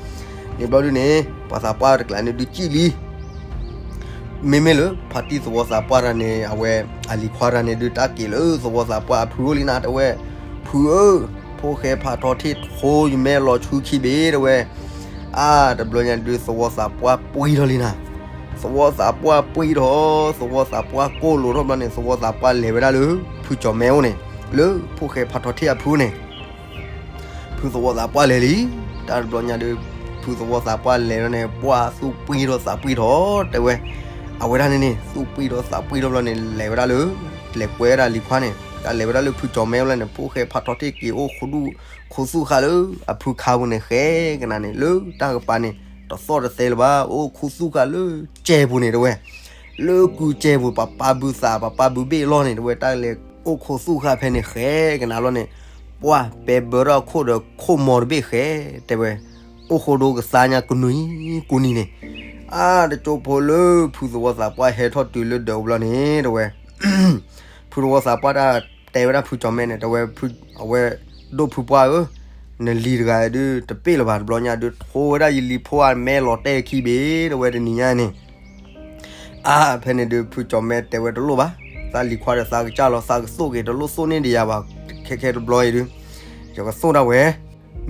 န့ၣ်ဘျီဒုးန့ၣ် ပှၤသးပှၢ်တကျးန့ၣ်ဒုးစံၣ်လံ မ့မ့ၢ်လၢ ဖါတံၢ်သဝီသးပှၢ်တဂၤန့ၣ် အဝဲ အလံၤခွါတဂၤန့ၣ်ဒုး တၢ်က့ၤလၢသဝီသးပှၢ်အဖုအိၣ်လံနၤ တဲဝဲ ဖုဧၢ, ဖိၣ်ဃဲဖးထီထံၣ်ထိယမဲာ်လီၤဆူခံဘ့ၣ် တဲဝဲ. အါ တဘျီညါဒုး သဝီသးပှၢ်ပှံၢ်ထီၣ်လံနၤ. သဝီသးပှၢ်ပှံၢ်ထီၣ်, သဝီသးပှၢ်ကိၢ်လိာ်ထီၣ်ဘျီန့ၣ် သဝီသးပှၢ်လဲၤဝဲဒၣ်လၢ ဖုကၠီၤမဲအိၣ်န့ၣ်, လၢဖိၣ်ဃဲဖးထီထံၣ်အဖုန့ၣ် ဖုသဝီသးပှၢ်လဲၤလံ. တၢ်တဘျီညါဒုး ဖုသဝီသးပှၢ်လဲၤလီၤန့ၣ် ပှၢ်သူၣ်ပှံၢ်ထီၣ်သးပှံၢ်ထီၣ် တဲဝဲ. အဝဲဒၣ်န့ၣ်န့ၣ် သူၣ်ပှံၢ်ထီၣ်သးပှံၢ်ထီၣ်ဘျီန့ၣ် လဲၤဝဲဒၣ်လၢ လဲၤကွဲဝဲဒၣ်လံၤခွါန့ၣ် တၢ်လဲၤဝဲဒၣ်လၢဖုကၠီၤမဲလီၤန့ၣ် ဖိၣ်ဃဲဖးထီထံၣ်က့ၤအိၣ်ခိၣ်သူၣ်ဃာ်လၢ အဖုခါပူၤန့ၣ် ဃဲကနၤန့ၣ် လၢတၢ်ကပၤန့ၣ် တသီၣ်တသဲလၢၤဘၣ် အိၣ်ခိၣ်သူၣ်ဃာ်လၢ ကဲပူၤန့ၣ် တဲဝဲ. လၢကုကဲပူၤ ပှၤပာ်ဘုသး ပှၤပာ်ဘုဘ့ၣ်အလီၢ်န့ၣ် တဲဝဲ တၢ်လဲၤအိၣ်ခိၣ်သူၣ်ဃာ်ဖဲန့ၣ် ဃဲကနၤလီၤန့ၣ် ပှၢ်ပဲဘၢထီၣ်ခိၣ်ဒီးခိၣ်မီၤတဘ့ၣ်ဃဲ တဲဝဲ. အိၣ်ဃိဒိကသါညါကနွံ ကိးနံၤန့ၣ် အါ တကၠိဖိလၢ ဖုသဝီသးပှၢ်ဟဲထီၣ်တုၤလၢဒၢးအိၣ်ဘျီန့ၣ် တဲဝဲ. ဖုသဝီသးပှၢ်တၢ်တဲဝဲဒၣ်ဖုကၠီၤမဲန့ၣ် တဲဝဲ အဝဲ ဒိၣ်ဖုပှၢ်ဧၢ, နလံၤတဂၤဒုးတပ့ၢ်လၢၤဘၣ် တဘျီညါဒုး ထိဝဲဒၣ်ယလံၤဖိအမဲာ်လီၤတဲာ်ခံဘ့ၣ် တဲဝဲတနံၤညါန့ၣ် အါ ဖဲန့ၣ်ဒုး ဖုကၠီၤမဲတဲဝဲတလိၣ်ဘၣ်, သးလံၤခွါဒီးသးကစၢ်လီၤ သးကသိၣ်က့ၤ တလိၣ်သိၣ်န့ၢ်ဒံးယၤဘၣ်, ခဲခဲတဘျီအံၤဒုး ယကသိၣ်ဒၣ်ဝဲ.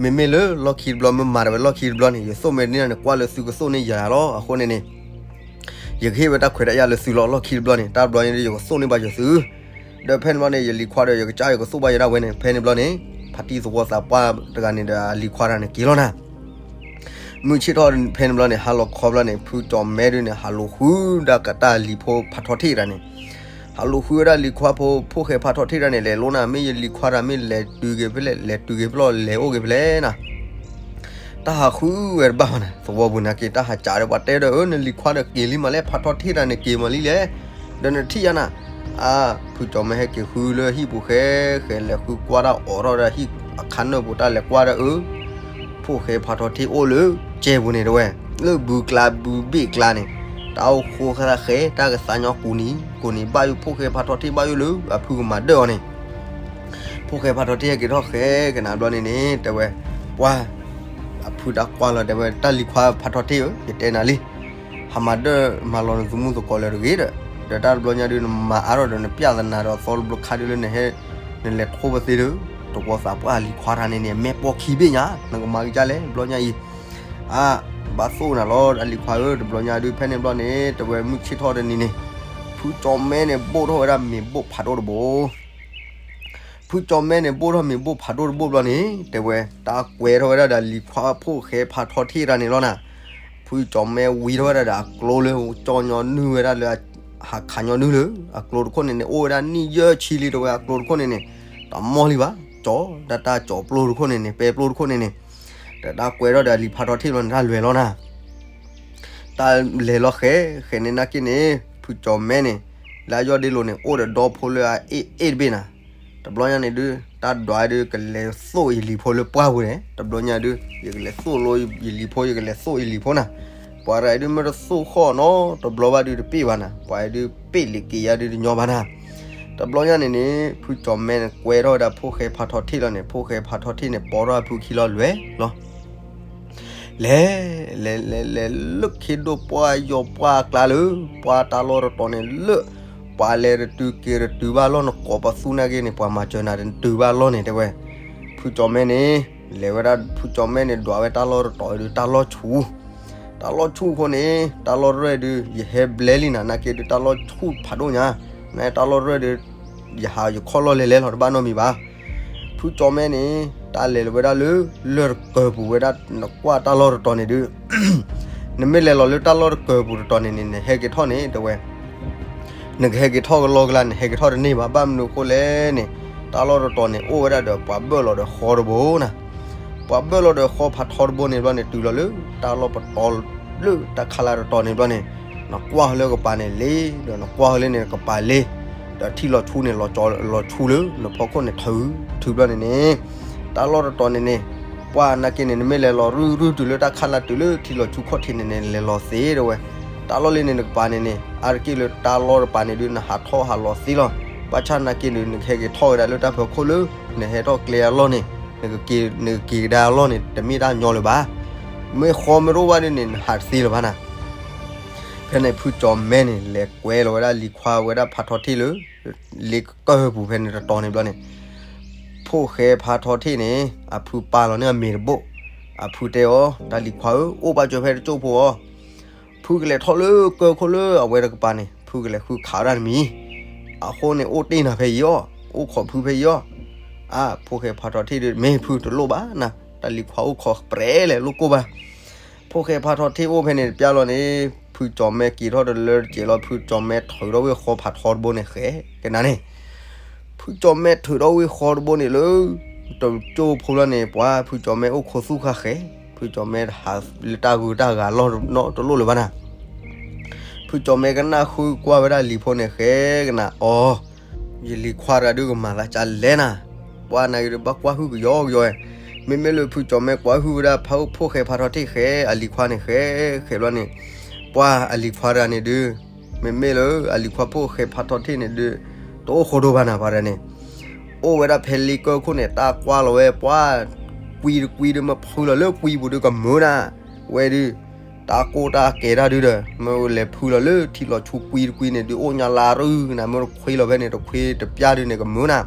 မ့မ့ၢ်လၢလီၢ်ခံတဘျီ မ့ၢ်မၤတဝဲလီၢ်ခံတဘျီန့ၣ် ယသိၣ်မ့ၢ်န့ၢ်န့ၣ် ကွၢ်လၢသုကသိၣ်န့ၢ်ယၤလီၤ. အဃိန့ၣ်န့ၣ် ယကဟ့ၣ်ဝဲတၢ်ခွဲးတၢ်ယာ်လၢသုလီၤ လီၢ်ခံတဘျီန့ၣ် တၢ်တဘျီန့ၣ်ဒုး ယကသိၣ်န့ၢ်ဘၣ်ယသု ဒီးဖဲန့ၣ်ဘျီန့ၣ် ယလံၤခွါဒီးယကစၢ်ယကသိၣ်ဘၣ်ယၤဒၣ်ဝဲန့ၣ် ဖဲန့ၣ်ဘျီန့ၣ် ဖါတံၢ်သဝီသးပှၢ်တဂၤန့ၣ်ဒီးအလံၤခွါတဂၤန့ၣ်က့ၤလီၤနၤ. မုၢ်ဆ့ၣ်ထီၣ်ဖဲန့ၣ်ဘျီန့ၣ် ဟါလီၤခီဘျီန့ၣ် ဖုကၠီၤမဲဒုးန့ၣ် ဟးလိာ်ဃုဒၣ်ကတၢၢ်လံၤဖိဖးထီထံၣ်တဂၤန့ၣ် ဟးလိာ်ဃုဝဲဒၣ်လံၤခွါဖိ ဖိၣ်ဃဲဖးထီထံၣ်တဂၤန့ၣ် လဲၤလိနၤ မ့ၢ်ယလံၤခွါတဂၤမ့ၢ်လဲၤတုၤက့ၤဖဲလဲၣ် လဲၤတုၤက့ၤဖဲလဲၣ် လဲၤအိၣ်က့ၤဖဲလဲၣ်နၤ တၢ်ဟးဃုဝဲတဘၣ်ဘၣ်နၤ သဝီပူၤန့ၣ်က့ၤ တၢ်ဟးကးဒီးပှၤတဲဒီး အၢ နလံၤခွါဒီးက့ၤလံမးလဲၣ် ဖးထီထံၣ်တဂၤန့ၣ်က့ၤမးလံလဲၣ် ဒီးနထံၣ်ယါနၤ အါ ဖုကၠီၤမဲဟဲက့ၤဃုလၢဟံၣ်ပူၤဃဲ ဃဲလဲၤဃုကွၢ်တၢ်အိးထီၣ်ဒီးဟံၣ်အခါနၢၣ်ပူၤ တၢ်လဲၤကွၢ်ဒီးအၢ ဖိၣ်ဃဲဖးထီထံၣ်အိၣ်လၢကဲပူၤန့ၣ်တဲဝဲ လၢဘုကျါဘုဘ့ၣ်ကျါန့ၣ် တၢ်အိၣ်ဃိသၣ်ဃဲ တၢ်ကသါညီကိးနံၤ ကိးနံၤဘၣ်ယိၣ် ဖိၣ်ဃဲဖးထီထံၣ်ဘၣ်ယိၣ်လၢအဖုကမၤဒၢၣ်အီၤန့ၣ် ဖိၣ်ဃဲဖးထီထံၣ်ဟဲက့ၤထီၣ်ဃဲကနၤဘျီန့ၣ်န့ၣ် တဲဝဲ ပှၢ် အဖုတၢ်ကွၢ်လီၤတဲဝဲ တၢ်လံၤခွါဖးထီထံၣ်ဧၢ ယတဲနၤလံ ဟးမၤဒၢၣ်မၤလီၤနသမူသကိးလၢတဂ့ၤဒီး ဒီးတၢ်တဘျီညါဒုး နမၤအါထီၣ်ဒီးနပျၢ်သနာ်ဒီး သီတဘျီခါဒုးလၢနဟဲ နလဲၤထိပသ့ဒီး သဝီသးပှၢ်လံၤခွါတဂၤန့ၣ်န့ၣ် မဲာ်ပိာ်ခံဘ့ၣ်ညါ နကမၤကစၢ်လဲၣ် တဘျီညါအံၤ အါ ဘၣ်သိၣ်နၤလီၤ တၢ်လံၤခွါဧၢ တဘျီညါဒုး ဖဲန့ၣ်ဘျီန့ၣ် တဲဝဲမုၢ်ဆ့ၣ်ထီၣ်တနံၤန့ၣ် ဖုကၠီၤမဲန့ၣ် ဘိၣ်ထီၣ်ဝဲဒၣ်မ့ၤဘိၣ်ဖးဒိၣ်တဘိ ဖု ဖုကၠီၤမဲန့ၣ် ဘိၣ်ထီၣ်မ့ၤဘိၣ်ဖးဒိၣ်တဘိၣ်ဘျီန့ၣ် တဲဝဲ တၢ်ကွဲထီၣ်ဝဲဒၣ်ဒီးလံၤခွါဖိၣ်ဃဲဖးထီထံၣ်တၢ်န့ၣ်လီၤနၤ. ဖုကၠီၤမဲဝံထီၣ်ဝဲဒၣ်ဒီးအကျိလၢကၠီညီနုၢ်ဝဲဒၣ်လၢ ဟးခးညီနုၢ်လၢ အကျိတခိၣ်န့ၣ်န့ၣ် အိၣ်ဝဲဒၣ်နံၣ်ယဲၢ်ဆံလံ တဲဝဲ အကျိတခိၣ်န့ၣ်န့ၣ် တမီၢ်လံဘၣ် ကၠီၤ ဒၣ်တၢ်ကၠီၤပျိတခိၣ်န့ၣ်န့ၣ် ပဲပျိတခိၣ်န့ၣ်န့ၣ် ဒီးတၢ်ကွဲထီၣ်ဒီးလံၤဖးထီထံၣ်လီၤန့ၣ် တၢ်လဲၤလီၤနၤ. တၢ်လဲၤလီၤဃဲ ဃဲန့ၣ်နာ်က့န့ၣ် ဖုကၠီၤမဲန့ၣ် လၢအယီၢ်ဒ့လိၤန့ၣ် အိၣ်ဒီးဒီဖိလၢအအ့ၣ်အ့ၣ်တဘ့ၣ်နၤ. တဘျီညါန့ၣ်ဒုး တၢ်ဒွးဒုး ကလဲၤသိၣ်ယလံၤဖိလၢပှၢ်ပူၤန့ၣ် တဘျီညါဒုး ယကလဲၤသိၣ်လိယလံၤဖိ ယကလဲၤသိၣ်ယလံၤဖိနၤ. ပှၤတဂၤဒုး မ့ၢ်တသိၣ်ဃီၣ်နီတဘျီဘၣ်ဒုး တပ့ၢ်ဘၣ်နၤ. ပှၤဒုး ပ့ၢ်လံၤက့ၤယၤဒုးတညီဘၣ်နၤ. တဘျီညါန့ၣ်န့ၣ် ဖုကၠီၤမဲန့ၣ် ကွဲထီၣ်ဝဲဒၣ်ဖိၣ်ဃဲဖးထီထံၣ်လီၤန့ၣ် ဖိၣ်ဃဲဖးထီထံၣ်န့ၣ် ပိာ်ထီၣ်အဖုခံလီၤလဲၤလီၤ လဲၤ လဲၤ လဲၤ လဲၤလၢခ့ဒိၣ်ပှၢ်ယီၤပှၢ်အကျါလၢ ပှၢ်တၢ်လီၢ်တတီၤန့ၣ်လၢ ပှၤလဲၤတတုၤက့ၤတတုၤဘၣ်လီၢ် နကိးပသူနာ်က့န့ၣ် ပှၤမၤစၢၤနၤတတုၤဘၣ်လီၢ်န့ၣ် တဲဝဲ. ဖုကၠီၤမဲန့ၣ် လဲၤဝဲဒၣ် ဖုကၠီၤမဲန့ၣ် ဒွးဝဲတၢ်လီၢ်တတီၤဒုး တၢ်လီၢ်ဆူၣ် တၢ်လီၢ်ဆူၣ်အဃိန့ၣ် တၢ်လီၢ်ရဲၣ်ဒုး ယဟဲဘျဲလံနၤ နာ်က့ဒုး တၢ်လီၢ်ဆူၣ်ဖးဒိၣ်ညါ နတၢ်လီၢ်ရဲၣ်ဒုး ယဟးယခီၣ်လီၢ်လဲၤလဲၤလီၤ တဘၣ်နီတမံၤဘၣ်. ဖုကၠီၤမဲန့ၣ် တၢ်လဲၤလီၤဝဲဒၣ်လၢ လၢၢ်တကၢၢ်ပူၤဝဲဒၣ် နကွၢ်တၢ်လီၢ်တတီၤန့ၣ်ဒုး နမ့ၢ်လဲၤလီၤလၢတၢ်လီၢ်တကၢၢ်ပူၤတတီၤန့ၣ်န့ၣ် နဟဲက့ၤထီၣ်န့ၣ် တဲဝဲ နကဟဲက့ၤထီၣ်ကလီကလါ နဟဲက့ၤထီၣ်တန့ၢ်ဘၣ် ဘၣ်မနုၤအဃိလဲၣ်န့ၣ် တၢ်လီၢ်တတီၤန့ၣ် အိၣ်ဝဲဒၣ်ဒီးပှၤဘၢၣ်လီၤဒီးဃီတဘိနၤ. ပှၤဘၢၣ်လီၤဒီးဃီဖးထီတဘိန့ၣ်ဘျီန့ၣ် တုၤလီၤလၢတၢ်လီၢ်ပတီၤလၢတၢ်ခါလၢ်တတီၤန့ၣ်ဘျီန့ၣ် နကွၢ်လၢကပၤန့ၣ်လ့ ဒီးနကွၢ်လၢန့ၣ်ကပၤလ့ ဒီးထံလီၤဆူၣ်န့ၣ် လီၤဆူၣ်လၢနဖီခိၣ်န့ၣ်ထုး ထုးဘျီန့ၣ်န့ၣ် တၢ်လီၢ်တတီၤန့ၣ်န့ၣ် ပှၢ်နာ်က့န့ၣ် နမ့ၢ်လဲၤလီၤရုၢ်ရုၢ်တုၤလၢတၢ်ခါလၢ်တုၤလၢထံလီၤဆူၣ်ခီၣ်ထံးန့ၣ်န့ၣ် လဲၤလီၤသ့တဲဝဲ. တၢ်လီၢ်လၢန့ၣ်နကပၤန့ၣ်န့ၣ် အါတက့ၢ်လၢတၢ်လီၢ်တပၤန့ၣ်ဒုး နဟးထီၣ်ဟးလီၤသ့လီၤ. ဘၣ်ဆၣ်နာ်က့န့ၣ် နကဟဲက့ၤထီၣ်ဝဲဒၣ်လၢတၢ်ဖီခိၣ်လၢ နဟဲထီၣ်ကျဲအလီၢ်န့ၣ် နကက့ၤကဒါအလီၢ်န့ၣ် တမ့ၢ်တၢ်ညီလၢၤဘၣ်. မ့ၢ်ဃီမ့ၢ်တအိၣ်ဘၣ်ဒ်န့ၣ် နဟးတသ့လၢၤဘၣ်နၤ. ဖဲန့ၣ် ဖုကၠီၤမဲန့ၣ် လဲၤကွဲလီၤဝဲဒၣ်လံၤခွါဝဲဒၣ်ဖးထီထံၣ်လၢ လ့ကၢၢ်ပူၤဖဲန့ၣ်တတီၤန့ၣ်ဘျီန့ၣ် ဖိၣ်ဃဲဖးထီထံၣ်န့ၣ် အဖုပာ်လီၤန့ၢ်အမ့ၤတဘိၣ်. အဖုတဲအီၤ တၢ်လံၤခွါဧၢ အိၣ်ဘၣ်စၢၤဖဲတကၠိၢ်ဖိအီၤ ဖုကလဲၤထီၣ်လၢကၢၢ်ခိၣ်လၢအဝဲတကပၤန့ၣ် ဖုကလဲၤဃုခးဝဲဒၣ်တမံၤ. အဃိန့ၣ် အိၣ်တ့ၢ်နၤဖဲအံၤအီၤ, အိၣ်ခိးဖုဖဲအံၤအီၤ. အါ ဖိၣ်ဃဲဖးထီထံၣ်ဒုး မ့ၢ်ဖုတလိၣ်ဘၣ်နၤ, တၢ်လံၤခွါအိၣ်ခိးပြဲလဲၣ် လိၣ်ကိၢ်ဘၣ်. ဖိၣ်ဃဲဖးထီထံၣ်အိၣ်ဖဲန့ၣ်တပျၢ်လီၤန့ၣ် ဖုကၠီၤမဲက့ၤထီၣ်တလၢတစဲးလီၤ, ဖုကၠီၤမဲထုးထီၣ်ဝဲဃီဖးထီတဘိန့ၣ်ဃဲကနၤန့ၣ် ဖုကၠီၤမဲထုးထီၣ်ဝဲဃီတဘိန့ၣ်လၢ တကၠိၢ်ဖိလီၤန့ၣ် ပှၤဖုကၠီၤမဲအိၣ်ခိးသူၣ်ဃာ်ဃဲ, ဖုကၠီၤမဲဟးလၢတၢ်ဂုၤတၢ်ဂၤလီၢ်နီတလိၣ်လၢၤဘၣ်နၤ. ဖုကၠီၤမဲကနၣ်ဃုကွၢ်ဝဲဒၣ်လံၤဖိန့ၣ်ဃဲကနၤအီၤ, ယလံၤခွါတဂၤဒုးကမၤသးကလဲၣ်နၤ. ပှၢ်နာ်က့ဒုးဘၣ်ကွၢ်ဟုၣ်ကယီကယီ, မ့မ့ၢ်လၢဖုကၠီၤမဲကွၢ်ဟုၣ်ဝဲဒၣ်ဖုဖိၣ်ဃဲဖးထီထံၣ်ဃဲ အလံၤခွါန့ၣ်ဃဲ, ဃဲဘျီန့ၣ် ပှၢ်အလံၤခွါတဂၤန့ၣ်ဒုး မ့မ့ၢ်လၢအလံၤခွါဖိၣ်ဃဲဖးထီထံၣ်န့ၣ်ဒုး တအိၣ်ဃိဒိဘၣ်နၤပှၤတဂၤန့ၣ်, အိၣ်ဝဲဒၣ်ဖဲလ့ကၢၢ်ခိၣ်န့ၣ် တၢ်ကွၢ်လီၤဝဲပှၢ် ကွံတကွံဒုးမ့ၢ်ဖုလီၤလၢကွံပူၤဒုးကမုာ်နၤ, ဝဲဒုး တၢ်ကိၢ်တၢ်ကဲၤတၢ်ဒုးဒီး မ့ၢ်လဲၤဖုလီၤလၢထံလီၤဆူၣ်ကွံတကွံန့ၣ်ဒုး အိၣ်ညါလၢရုၢ်ကနၤ မ့ၢ်တခွံလီၤဖဲန့ၣ် တခွံတပျၢ်ဒုးန့ၣ်ကမုာ်နၤ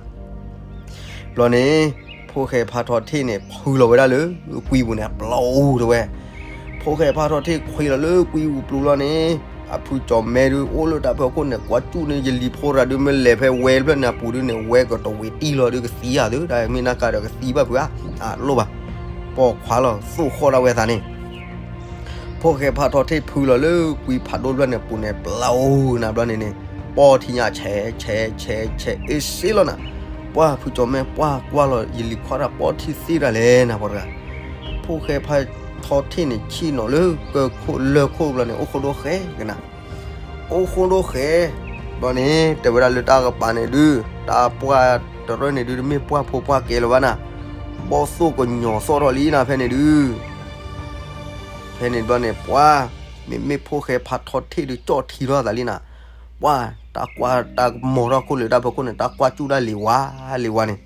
ဘျီန့ၣ် ဖိၣ်ဃဲဖးထီထံၣ်န့ၣ် ဖုလီၤဝဲဒၣ်လၢကွံပူၤန့ၣ် အပျီတဲဝဲ, ဖိၣ်ဃဲဖးထီထံၣ်ခွံလီၤလၢကွံပူၤပျူၤလီၤန့ၣ်, အဖုကၠီၤမဲဒုး အိၣ်လၢတၢ်ဖီခိၣ်န့ၣ် ကွၢ်စူၣ်န့ၣ် ယလံၤဖိတဂၤဒုး မ့ၢ်လဲၤဖဲဝဲတဖျၢၣ်န့ၣ်အပူၤဒုးန့ၣ် ဝဲကတဝံၤတံၢ်လီၤဒုး ကသံဧါဒုး တၢ်မ့ၢ်နၢ်ကါဒီးကသံဘၣ်ဖုဧါ, အလိၣ်ဘၣ်, ပိာ်ခွါလီၤ သိၣ်ဃီၣ်ဒၣ်ဝဲသးန့ၣ် ဖိၣ်ဃဲဖးထီထံၣ်ဖုလီၤလၢကွံဖးဒိၣ်တဖျၢၣ်န့ၣ်အပူၤန့ၣ် ပျီနၤဘျီန့ၣ်န့ၣ်, ပီၢ်ထံညၣ်ဆဲး ဆဲး ဆဲး ဆဲး အ့ၣ်စ့လီၤနၤ, ပှၢ်ဖုကၠီၤမဲပှၢ်ကွၢ်လီၤ ယလံၤခွါတၢ်ပီၢ်ထံသ့တၢ်လဲၣ်နၤပှၤတဂၤ, ဖိၣ်ဃဲဖးထီထံၣ်န့ၣ် ဆ့ၣ်နီၤလၢကၢၢ်ခိၣ်လၢၢ်ခိၣ်ဘျီန့ၣ် အိၣ်ဃိဒိဃဲကနၤ အိၣ်ဃိဒိဃဲ, ဘျီန့ၣ် တဲဝဲဒၣ်လၢတၢ်ကပၤန့ၣ်ဒုး တၢ်ပှၢ်တရၢၢ်န့ၣ်ဒုး တမ့ၢ်ပှၢ်ဖိပှၢ်ကဲလၢၤဘၣ်နၤ, ဘီၣ်သိၣ်ကညီၤသီၣ်ထီၣ်လံနၤဖဲန့ၣ်ဒုး, ဖဲန့ၣ်ဘျီန့ၣ် ပှၢ် မ့မ့ၢ်ဖိၣ်ဃဲဖးထီထံၣ်ဒုး ကၠီၣ်ထံထီၣ်သးလံနၤ, ပှၢ် တၢ်ကွၢ်တၢ်ကမီၤထီၣ်ခိၣ်လၢတၢ်ဖီခိၣ်န့ၣ် တၢ်ကွၢ်စူၣ်ဒၣ်လံဝါလံဝါန့ၣ်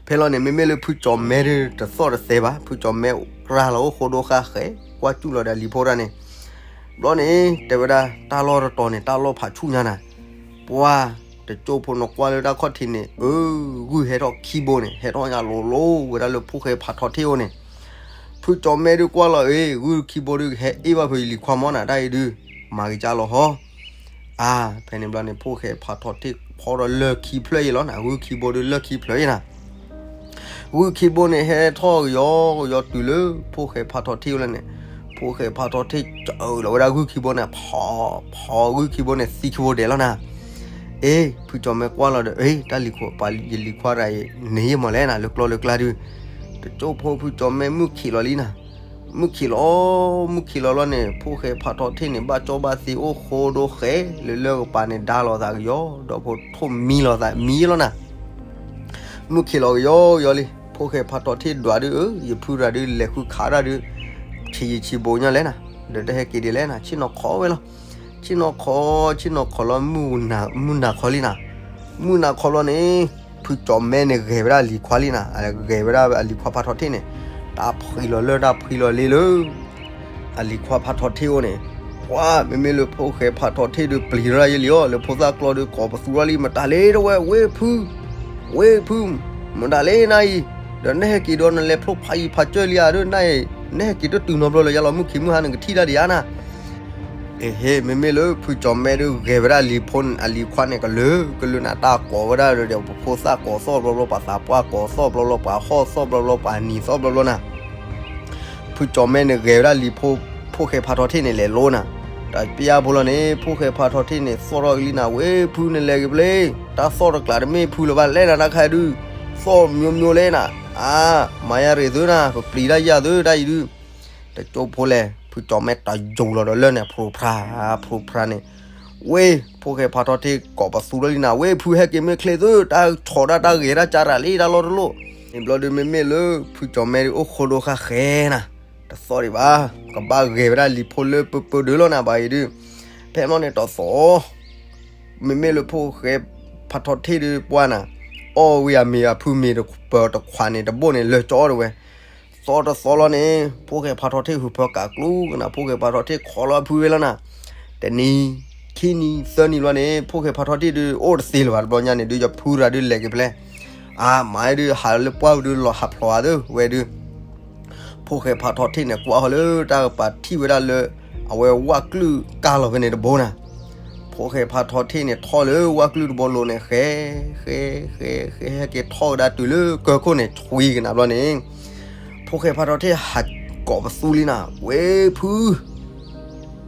ဖဲလီၤန့ၣ် မ့မ့ၢ်လၢဖုကၠီၤမဲဒုး တသီၣ်တသဲဘၣ်, ဖုကၠီၤမဲရၤလီၤအိၣ်ဃိဒိဃဲ ကွၢ်စူၣ်လီၤဒီးလံၤဖိတဂၤန့ၣ်, ဘျီန့ၣ် တဲဝဲဒၣ် တၢ်လီၢ်တတီၤန့ၣ် တၢ်လီၢ်ဖးဆူၣ်ညါနၤ, ပှၢ် တကၠိၢ်ဖိနကွၢ်လၢတၢ်ခီၣ်ထံးန့ၣ် အၢ ဂုၢ်ဟဲထီၣ်ခံဘိန့ၣ် ဟဲထီၣ်ညါလိၤလိၤဝဲဒၣ်လၢဖိၣ်ဃဲဖးထီထံၣ်အိၣ်န့ၣ်, ဖုကၠီၤမဲဒုးကွၢ်လီၤအ့ ဂုၢ်ခံဘိဒုးကဟဲအ့ၣ်ဘၣ်ဖုယလံၤခွါမီၢ်နၤ တၢ်အံၤဒုး မၤက့ၤကၢ်လီၤဟီ အါ ဖဲန့ၣ်ဘျီန့ၣ် ဖိၣ်ဃဲဖးထီထံၣ် ဖီဒီးလၢၢ်ခံဖျၢၣ်အံၤလီၤနၤ, ဂုၢ်ခံဘိဒီးလၢၢ်ခံဖျၢၣ်အံၤနၤ. ဂုၢ်ခံဘိန့ၣ်ဟဲထီၣ်ကယီကယီတုၤလၢဖိၣ်ဃဲဖးထီထံၣ်ဝဲလၢန့ၣ်, ဖိၣ်ဃဲဖးထီထံၣ်ကအၢၣ်လီၤဝဲဒၣ်ဂုၢ်ခံဘိန့ၣ်, ဖီ, ဖီဂုၢ်ခံဘိန့ၣ်သံခံဘိဒဲးလီၤနၤ. အ့ ဖုကၠီၤမဲကွၢ်လီၤဒီး အ့ တၢ်လံၤခွါပှၤယလံၤခွါတဂၤအံၤ န့ၢ်ယမီၤလဲၣ်နၤ လၢကျီၢ်လၢကျါဒုး, တကၠိဖိဖုကၠီၤမဲမုၢ်ခံးလီၤလံနၤ. မုၢ်ခံးလီၤ, မုၢ်ခံးလီၤလီၤန့ၣ် ဖိၣ်ဃဲဖးထီထံၣ်န့ၣ် ဘၣ်ကၠီဘၣ်သံအိၣ်ဃိဒိဃဲ, လၢလၢၢ်ကပၤန့ၣ် ဒါလီၤသးကယီ, ဒီးဖိထိၣ်မံလီၤသးမံလီၤနၤ. မုၢ်ခံးလီၤကယီကယီလံ, ဖိၣ်ဃဲဖးထီထံၣ်ဒွးဒုး, အၢ ယဖုရၤဒုး လဲၤဃုခးဒၣ်ဒုး, ဆံးယံာ်ဆံးဘိညါလဲၣ်နၤ, ဒီးတဟဲက့ၤဒ်လဲၣ်နၤ, ဆ့ၣ်နီၤခိးဝဲလီၤ. ဆ့ၣ်နီၤခိး, ဆ့ၣ်နီၤခိးလီၤ, မုၢ်နၤခီလံနၤ. မုၢ်နၤခီလီၤန့ၣ် ဖုကၠီၤမဲန့ၣ်ဂဲၤဝဲဒၣ်အလံၤခွါလံနၤ, ဂဲၤဝဲဒၣ်အလံၤခွါဖးထီထံၣ်န့ၣ်, တၢ်ဖှံလီၤလၢၢ်တၢ်ဖှံလီၤလ့လၢ အလံၤခွါဖးထီထံၣ်အိၣ်န့ၣ်, ပှၤ မ့မ့ၢ်လၢဖိၣ်ဃဲဖးထီထံၣ်ဒုးပျံၤထီၣ်ဒၣ်ယဲလံအီၤ, လၢဖိသၣ်ကျီဒုးကိးပသူထီၣ်လံ, မတၤလဲၣ်တဝဲ ဝ့ၢ်ဖု, ဝ့ၢ်ဖု, မတၤလဲၣ်နၤအံၤ, ဒီးနဟဲက့ၤဒီးနလဲၤဖျိဖးယံၤဖးစၢၢ်လံဧါဒုး, နဟဲက့ၤတတုၤနီတဘျီလၢၤယါလီၤ, မုၢ်ခံမုၢ်ဟါနကထံၣ်တၢ်ဒံးဧါနၤ. အ့ဟ့ မ့မ့ၢ်လၢဖုကၠီၤမဲဒုးဂဲၤဝဲဒၣ်အလံၤဖိ အလံၤခွါန့ၣ် ကလုာ်ကလုာ်နၤ, တၢ်ကိးဝဲဒၣ်ဒီး ပဖိသၣ်ကိးသီၣ်ဘျီဘျီ, ပှၤသးပှၢ်ကိးသီၣ်ဘျီဘျီ, ပှၤဟီၣ်သီၣ်ဘျီဘျီ, ပှၤနံၤသီၣ်ဘျီဘျီနၤ. ဖုကၠီၤမဲန့ၣ်ဂဲၤဝဲဒၣ်လံၤဖိ, ဖိၣ်ဃဲဖးထီထံၣ်န့ၣ်လဲၤလိနၤ. တၢ်ပျၢ်ဖိလီၤန့ၣ် ဖိၣ်ဃဲဖးထီထံၣ်န့ၣ် သီၣ်ထီၣ်ကလံနၤ, ဝ့ၢ်ဖုနလဲၤက့ၤဖဲလဲၣ်, တၢ်သီၣ်တကျးတမ့ၢ်ဖုလၢၤဘၣ်လဲၣ်နၤ, တၢ်ခါဒုး သီၣ်မိမိလဲၣ်နၤ, အါ, မၤယၤရ့ၣ်သုနၤ, ပပျံၤတၢ်ယၤသုတၢ်အံၤဒုး တကၠိဖိလဲၣ်, ဖုကၠီၤမဲတၢ်ယိၤလီၤဒီးလၢန့ၣ် ဖျိဖျါ, ဖျိဖျါန့ၣ်, ဝ့ၢ် ဖိၣ်ဃဲဖးထီထံၣ်ကိးပသူထီၣ်လံနၤ, ဝ့ၢ်ဖုဟဲက့ၤမ့ၢ်ချ့သု, တၢ်ဆီၣ်ဒၣ်တၢ်ဂဲၤတၢ်ကၢ်ရၤလံတၢ်လီၢ်တလီၢ်, န့ၣ်ဘျီဒုး မ့မ့ၢ်လၢဖုကၠီၤမဲဒုးအိၣ်ဃိဒိဃါဃဲနၤ, တသီၣ်ဒံးဘၣ်, ကဘၣ်ဂဲၤဝဲဒၣ်လံၤဖိလၢပပၢဒၢးလီၤနၤဘၣ်အံၤဒုး, ဖဲမီၢ်န့ၣ်တသီၣ် မ့မ့ၢ်လၢဖိၣ်ဃဲဖးထီထံၣ်ဒုးပှၢ်နၤ, အီၣ်ဝံၤအမ့ၤအဖုမ့ၤတခွးန့ၣ်တဘိၣ်န့ၣ် လၢာ်ကၠီအီၣ်တဝဲ, သီတသီလီၤန့ၣ် ဖိၣ်ဃဲဖးထီထံၣ်ဟုးဖၢကးကျူကနၤ, ဖိၣ်ဃဲဖးထီထံၣ်ခိးလီၤဖုဝဲလီၤနၤ, တနံၤ, ခံနံၤ, သၢနံၤလီၤန့ၣ် ဖိၣ်ဃဲဖးထီထံၣ်ဒုး အိၣ်တသ့လၢၤဘၣ်တဘျီညါန့ၣ်ဒုး ယဖုရၤဒုးလဲၤက့ၤဖဲလဲၣ်, အါ မၤဒုး ဟးလၢပှၢ်ဒုးလီၤဟးဖျိးဧါသၢဝဲဒုး ဖိၣ်ဃဲဖးထီထံၣ်န့ၣ် ကွၢ်ဃီလၢတၢ်ကပၤထံၣ်ဝဲဒၣ်လၢ အဝဲဝၣ်ကျုၢ်ကၢ်လီၤဖဲန့ၣ်တဘိနၤ, ဖိၣ်ဃဲဖးထီထံၣ်န့ၣ် ထီၣ်လၢဝၣ်ကျုၢ်တဘိလိၤန့ၣ် ဃဲ, ဃဲ, ဃဲ, ဃဲ, ဟဲက့ၤထီၣ်ကဒါတုၤလၢကၢခိၣ်န့ၣ် ဆွံကနၤဘျီန့ၣ်, ဖိၣ်ဃဲဖးထီထံၣ်ဟးကိးပသူလံနၤ, ဝ့ၢ်ဖု,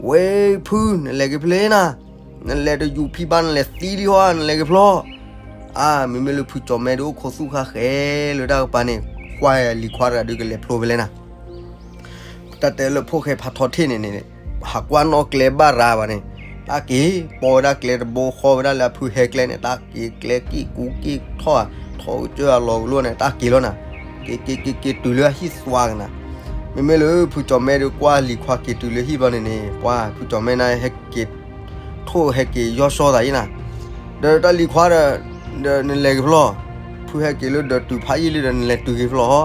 ဝ့ၢ်ဖု, နလဲၤက့ၤဖဲလဲၣ်နၤ, နလဲၤတယူၤဖံဘၣ် နလဲၤသံလံဟီ, နလဲၤက့ၤဖျီ အါ မ့မ့ၢ်လၢဖုကၠီၤမဲဒုးအိၣ်ခိးသူၣ်ဃါဃဲလၢတၢ်ကပၤန့ၣ်, ကွၢ်လံၤခွါတဂၤဒုးကလဲၤဖျိဖဲလဲၣ်နၤ, တၢ်တဲလၢဖိၣ်ဃဲဖးထီထံၣ်န့ၣ်န့ၣ်, ဟးကွၢ်နီၣ်ကျဲဘၣ်ရၤဘၣ်န့ၣ်, တၢ်က့ၤပိာ်ဝဲဒၣ်ကျဲတဘိ ဃီဝဲဒၣ်လၢအဖုဟဲကျဲန့ၣ်, တၢ်က့ၤကျဲက့ၣ်ကူက့ၣ်ထီၣ်, ထီၣ်ကစၢၢ်အလီၤကလိန့ၣ် တၢ်က့ၤလီၤနၤ, က့ၤက့ၤက့ၤက့ၤတုၤလၢအဟံၣ်သွါကနၤ, မ့မ့ၢ်လၢဖုကၠီၤမဲဒုးကွၢ်လံၤခွါက့ၤတုၤလၢဟံၣ်ဘျီန့ၣ်န့ၣ်, ပှၤဖုကၠီၤမဲန့ၣ်ဟဲက့ၤ ထိၣ်ဟဲက့ၤယီၢ်စီသးအံၤနၤ, ဒီးတၢ်လံၤခွါဒီး, ဒီးနလဲၤက့ၤဖျီ, ဖုဟဲက့ၤလၢဒီးတုၤဖးယံာ်လံဒီး နလဲၤတုၤက့ၤဖျီ,